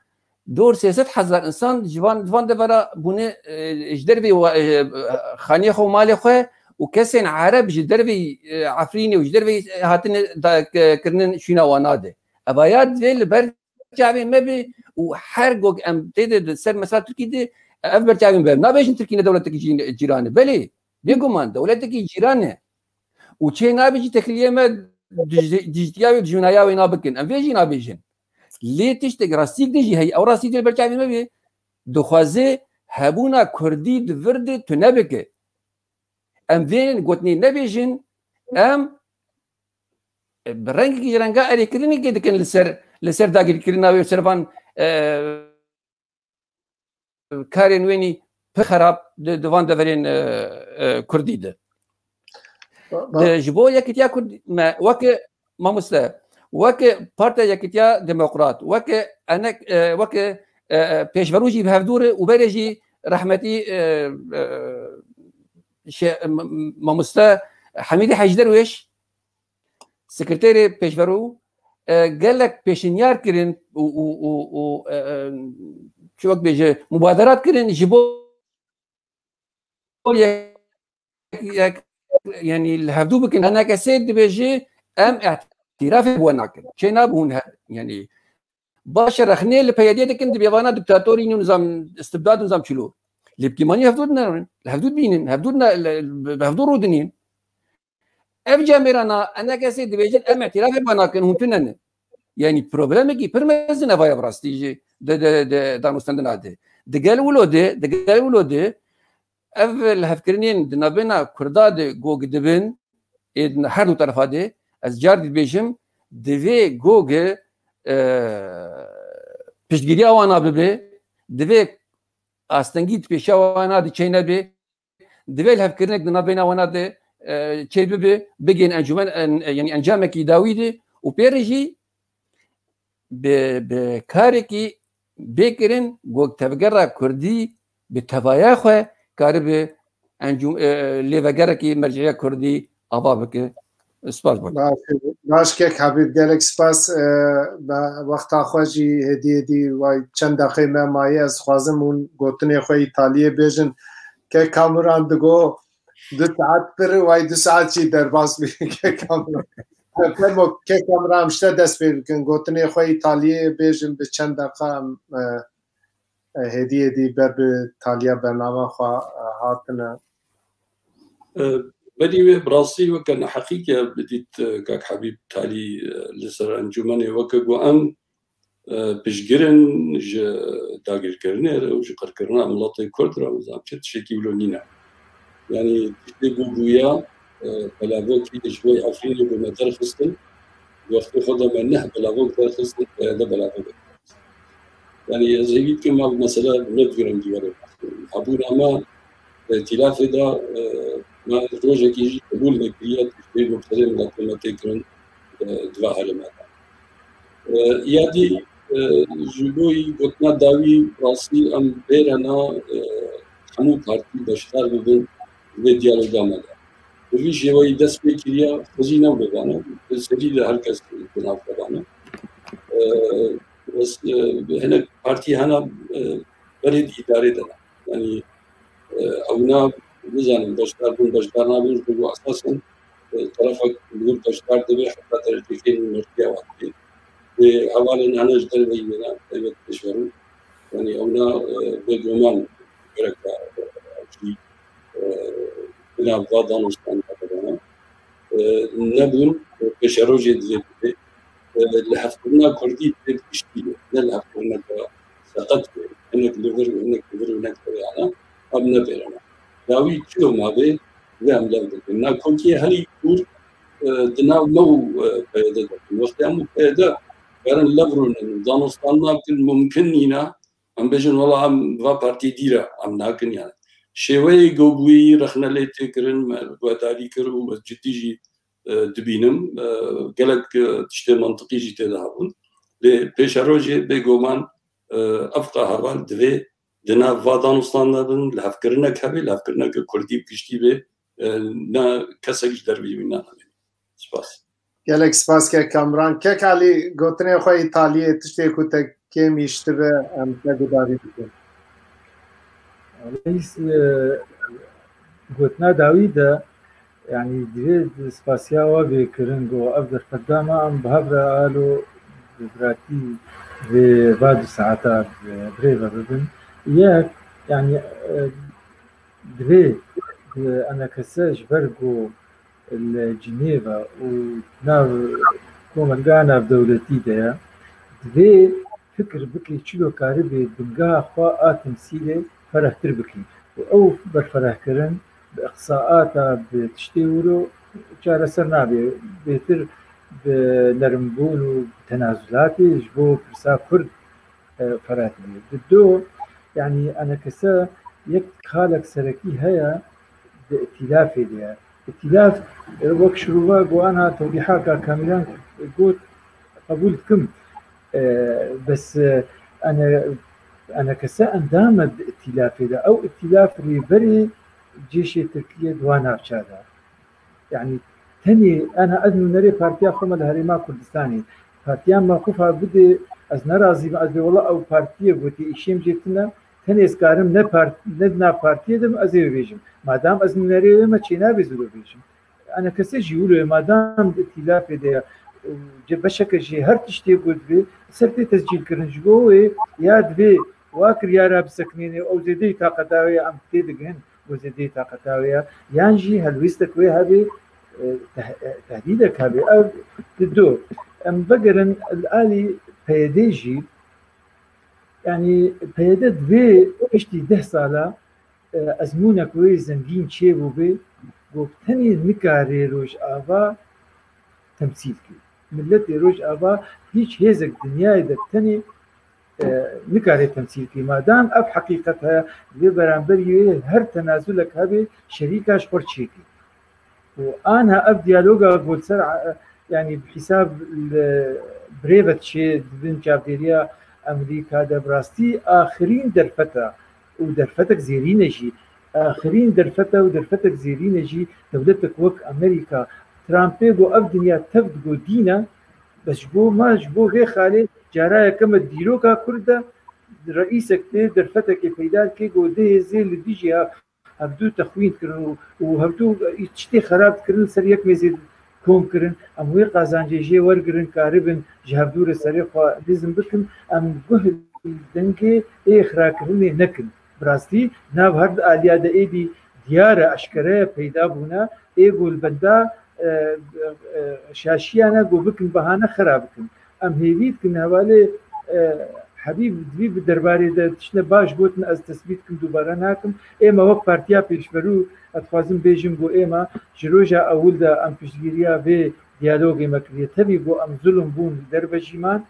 dor sê sed hezar insan ji van, di van devera bûne, e, ji dervê wa-, e, xaniyê xwe û malê xwe û kesên Ereb ji dervê, e, Efrînê û ji dervê, e, hatine da, ke-, kirinin şûna wana de. Evaya divê li ber çavê me be û her gog em tê de, de ser mesela Tirkî de ev ber çavê me be. Nabêjin Tirkî ne dewletekî cî-, cîran e. Belê, bêguman dewletekî cîran e. Û çê nabe jî tekliyê me dij-, dijtiya wê dijminaya wê nabikin. Em vê jî nabêjin. Lê tiştek rastîk de jî heye. Ew rastîk de ber çavê me be. Dixwaze hebûna Kurdî di vir de tune bike. Em vê gotinê nebêjin, em, e, bi rengekî ji renga erêkirinekê dikin li ser, li ser dagirkirina wê, li ser van, e, karên wênî pir xerab di, di van deverên, e, e, Kurdî de. Ba-, ba- Di, ji bo Yekîtiya Kurdî me weke mamoste, weke Partiya Yekîtiya Demokrat, weke enek, e, weke, e, e, pêşverû jî bi hevdû re û berê jî rehmetî, e, e, şe-, m-, m-, mamoste Hemîdî Hecî Derwêş, sekreterê pêşverû, e, gelek pêşinyar kirin û, û, û, û, e, e, çi wek bêje, mubaderat kirin ji bo yek, yek, yanî li hevdû bikin. Enekesê dibêje, em îtirafê bi we nakin. Çê nabûn he-, yanî baş e, rexnê li P Y D'yê dikin, dibê vana diktatorî nî nizam, istibdad nizam çilo. Lê bi kêmanî hevdû dinerin, li hevdû dibînin, hevdû dine-, li, bi hevdû rûdinîn. Ev camêrana enekesê dibêjin, em îtirafê bi we nakin, hûn tune ne. Yanî problemekî pir mezin e vaya bi rastî jî di, di, di danûstendina de. Digel wilo de, digel wilo de, ev lihevkirinên di navbêna Kurda de gog dibin, ê di her du terefa de, ez car dibêjim, divê gog, e, piştgiriya wana bibe, divê astengî di pêşiya wana de çênebe, divê lihevkirinek di navbêna wana de, e, çêbibe, bigên encûmen, en-, yanî encamekî dawî de û pê re jî bi, bi karekî bê kirin, ku tevgera Kurdî bi tevaya xwe karibe encû-, e, lêvegerekî merceya Kurdî ava bike. Spas bo. Baş, baş kek Habîb, gelek spas. E, be wexta xwe jî hêdî hêdî way çend deqê me maye, ez dixwazim hûn gotinê xwe Îtaliyê bêjin. Kek Kamuran digo du saet pir, way du saet jî derbas bî. Kek Kamuran. Fermo, kek Kamuran, em ji te dest pê bikin. Gotinê xwe Îtaliyê bêjin bi çend deqa em, e, e, hêdî hêdî ber bi taliya bernama xwe, e, hatine. E, Berî wê bi rastî weke neheqî ke bidît, e, kak Hebîb talî, e, li ser encûmenê weke ku em, e, piştgirin ji dagirkirinê re û ji qirkirina miletê Kurd re û zam çi tiştekî wilo nîne. Yanî tiştê ku bûya, e, belavokî ji bo Efrînê ku me derxistin, wextê xwe de me neh belavok derxistin, P Y D belavok derxistin. Yanî ez hêvî dikim ev mesele ne bi vî rengî were. Hebûna me di îtîlafê de, e, me rojekî jî qebûl nekiriye, tiştê ku bi serê miletê me tê kirin, e, di va herêma de. E, ya dî, e, ji bo yî gotina dawî rastî em bêrena, e, hemû partî beşdar bibin vê diyaloga me de. Bi vî şêweyî dest pê kiriye, xwezî ne wilo bane, bi serî de her kes di nav xwe bane. E, bes, e, hinek partî hene, e, berê di îdarê de ne. Yanî, e, ewna nizanin beşdar bûn, beşdar nabin, ji bo esasen, e, terefek li wir beşdar dibe heta derecekê nûnertiya wan tê. Lê hevalên hene ji derveyî wêna taybet pêş ve rû. Yanî ewna, e, bêguman gereka, e, jî, e, di nav va danûstan de bibana. E, nebûn, e, pêşerojê divê bibe. E, lihevkirina Kurdî divê bi giştî be, ne lihevkirineke seqet be. Hinek li vir û hinek li vir û hinek li vir hene. Em nebêrene. Dawî çilo mabe, divê em lev bikin. Nakokiyê herî kûr, e, di nav me û, e, P Y D de bûn. Wextê em û P Y D karin lev rûnin û danûstan nakin, mumkin nîne, em bêjin, wela em va partiyê dî re em nakin yani. Şêweyê ku bûyî rexne lê tê kirin, me guhdarî kir û ez cidî jî, e, dibînim. E, gelek, e, tiştê mantiqî jî tê de hebûn. Lê pêşerojê bêguman, e, ev heval divê di nav va danûstan de bin, lihevkirinek hebe, lihevkirineke Kurdî bi giştî be, e, ne kesek ji derveyî wî nane. Spas. Gelek spas kek Kamran. Kek Alî, gotinê xwe îtaliyê, tiştê ku te kêm hiştibe, em te gudarî bikin. Welayi, e, gotina dawî de, yanî divê spasiya we bê kirin ku ev derfet da me, em bi hev re alo bi biratî vê va du saeta bi rê ve bibin. Yek, yanî, e, divê, e, enekese ji ber ku li Cinêve û nav komelga navdewletî de ye, divê fikir bike çilo karibê bingeha xwe a temsîlê ferehtir bike û ew berferehkirin bi iqsaata, bi tiştê wilo çareser nabe, bêtir bi nermbûn û tenazulatê ji bo pirsa Kurd, e, fereh dibe. Di do, yanî enekese yek xalek serekî heye di îtîlafê de ye. Îtîlaf, e, wek şirova ku ana tewdîha ka Kamîran got, qebûl dikim. E, bes, e, ene-, enekese endam e di îtîlafê de. Ew îtîlaf rêberê cêşê Tirkiyê di wan navça de. Yanî tenê, ana ez nûnerê partiya xwe me li Herêma Kurdistanê. Partiya me xufa bidê, ez ne razî me, ez bê wela ew partiyê gotê îşêm jê tune, tenê ez karim ne part-, ne di nav partiyê de bim, ez ê bibêjim. Madam ez nûnerê wê me çênabê zû bibêjim. Enekese jî wilo ye, madam di îtîlafê de ye, ce beşeke jê her tiştê ku divê ser tê tescîl kirin. Ji bo wê ya divê wa kiryara bisekinêne, ew zêdeyî taqeta wê ye, em tê digihin. Ku zêdeyî taqeta wê ye, yan jî helwêstek wê hebe, e, teh-, e, tehdîdek hebe. Ev di do. Em vegerin li alî P Y D jî, yanî P Y D divê piştî deh sala, e, ezmûnek wê zengîn çêbûbê, ku tenê nikare Rojava temsîl kê. Miletê Rojava hîç hêzek dinyayê de tenê e, nikare temsîl kê. Madam ev heqîqet heye, divê beramberî wê her tenazulek hebe şerîka ji xwe çêke. Û anha ev diyaloga ku li ser, e, yanî bi hîsab li birêve diçe di bin çavdêriya Amerîka de bi rastî axirîn derfet e û derfetek zêrîn e jî. Axirîn derfet e û derfetek zêrîn e jî dewletek wek Amerîka. Trumpê got ev dinya tev digot dîn e, bes ji bo me, ji bo vê xalê cara yekem e dîroka Kurd de reîsek tê derfetekê peyda dike ku dê hêzê li dijî ha-, hevdû texwîn kirin û, û hevdû tiştê xerab dikirin li ser yek mêzê kom kirin. Em wê qazancê jê wergirin, karibin ji hevdû re serê xwe lêzim bikin. Em guh dengê ê ixrakirinê nekin. Bi rastî nav her di aliya de êdî diyar e, eşkere ye, peyda bûne, ê ku li benda, e, e, şaşiyane ku bikin bahane xera bikin. Em hêvî dikin hevalê, e, Hebîb divî bi derbarê de tiştine baş gotin, ez tesbît dikim, dubare nakim. Ême wek Partiya Pêşverû, ez dixwazim bêjim ku ême ji roja ewil de em piştgiriya vê diyalogê me kiriye. Tevî ku em zulm bûn li derve jî man.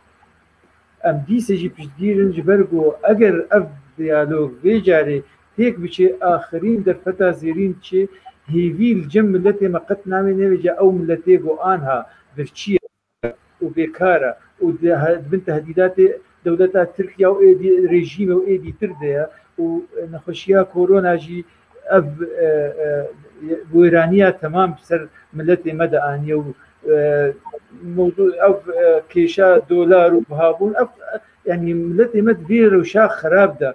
Em dîse jî piştgîr in, ji ber ku eger ev diyalog vê carê têk biçe, axirîn derfeta zêrîn diçe, hêvî li cem miletê me qet namê nevêce, ew miletê ku anha birçî ye û bêkar e û di he-, di bin tehdîdatê dewleta Tirkiye û êdî rejîmê û êdî tir de ye û nexweşiya korona jî ev, e, e, wêraniya temam ser miletê me de aniye û, e, mewzû ev, e, kêşa dolar û bihabûn, ev, e, yanî miletê me di vê rewşa xerab de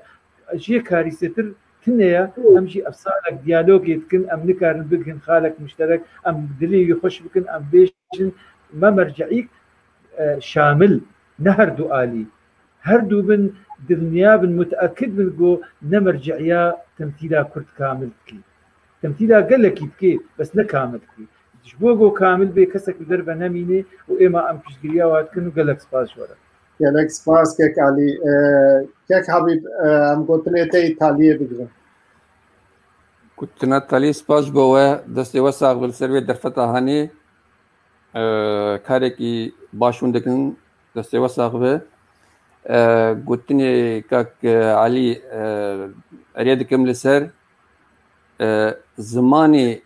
jê karîsetir tune ye. Em jî ev salek diyalogê dikin, em nikarin bigihin xalek muşterek, em dilê wî xweş bikin, em bêjin me merceîk, e, şamil, ne her du alî. Her du bin dilniya bin, muteekid bin ku ne merce'iya temsîla Kurd kamil dikî. Temsîla gelekî dikî, bes ne kamil dikî. Ji bo ku kamil bê, kesek li derve nemînê û êma em piştgiriya wa dikin û gelek spas ji we re. Gelek spas kek Alî. E, kek Habîb, e, em gotinê te Îtaliyê bigirin. Gotina Talî, spas ji bo we, destê we sax be li ser vê derfeta hanê. E, karekî baş hûn dikin, destê we sax be. E, gotinê kak, e, Alî, e, erê dikim li ser, e, zimanê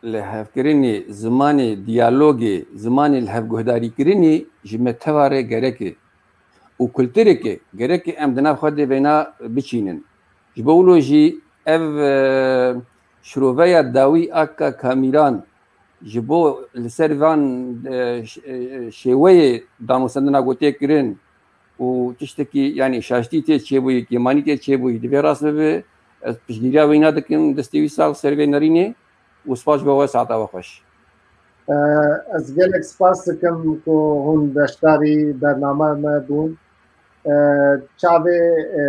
lihevkirinê, zimanê diyalogê, zimanê lihevguhdarîkirinê ji me teva re gerek e. Û kultureke gerek e em di nav xwe de vêna biçînin. Ji bo wilo jî ev, e, şiroveya dawî a ka Kamîran ji bo li ser van, e, ş-, e, şêweyê danûstendina ku tê kirin û tiştekî, yanî şaştî tê çêbûyî, kêmanî tê çêbûyî, divê rast bibe. Ez piştgiriya wîna dikim, destê wî sax ser vê nerînê û spas ji bo we, saeta we xweş. E, ez gelek spas dikim ku hûn beşdarî bername me bûn. E, çavê, e,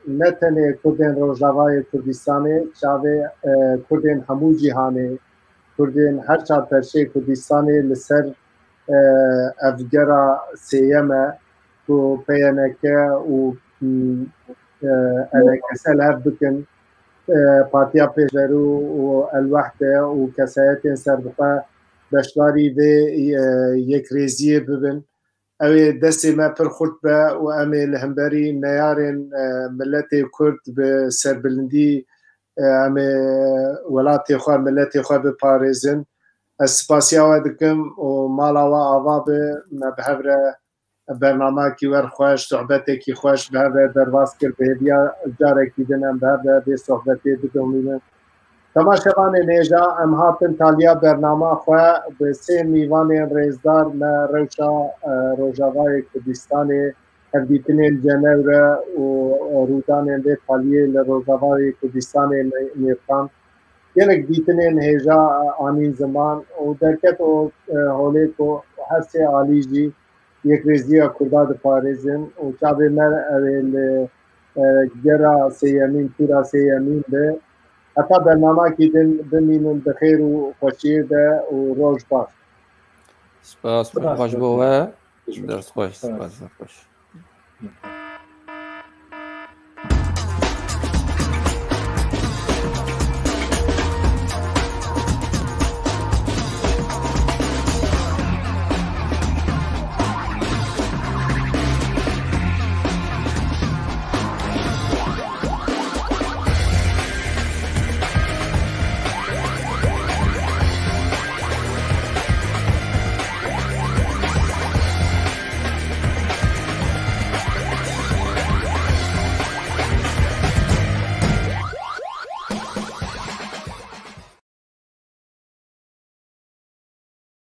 ne tenê Kurdên Rojavayê Kurdistanê, çavê, e, Kurdên hemû cîhanê, Kurdên her çar perçeyê Kurdistanê li ser, e, ev gera sêyem e ku P Y N K û, e, E N K S li hev bikin, e, Partiya Pêşverû û El-Wehde û kesayetên serbixwe beşdarî vê, e, yekrêziyê bibin. Ew ê destê me pir xurt be û em ê li hemberî neyarên, e, miletê Kurd bi serbilindî, e, em ê welatê xwe, miletê xwe biparêzin. Ez spasiya we dikim û mala we ava be, me bi hev re bernamekî wer xweş, sohbetekî xweş bi hev re derbas kir. Bi hêviya carekî din em bi hev re vê sohbetê bidomînin. Temaşevanên hêja, em hatin taliya bernama xwe bi sê mîvanên rêzdar me rewşa, e, Rojavayê Kurdistanê, hevdîtinên Cenewre û, e, rûdanên vê taliyê li Rojavayê Kurdistanê me-, mêrxand. Gelek dîtinên hêja, e, anîn ziman û derket û, e, holê ku her sê alî jî yekrêziya Kurda diparêzin û çavê me ew ê li, e, gera sêyemîn, tûra sêyemîn be. Heta bernamekî din bimînin bi xêr û xweşiyê de û roj baş. Spas, spas, xweş bo we. Ders xweş, spas, xweş.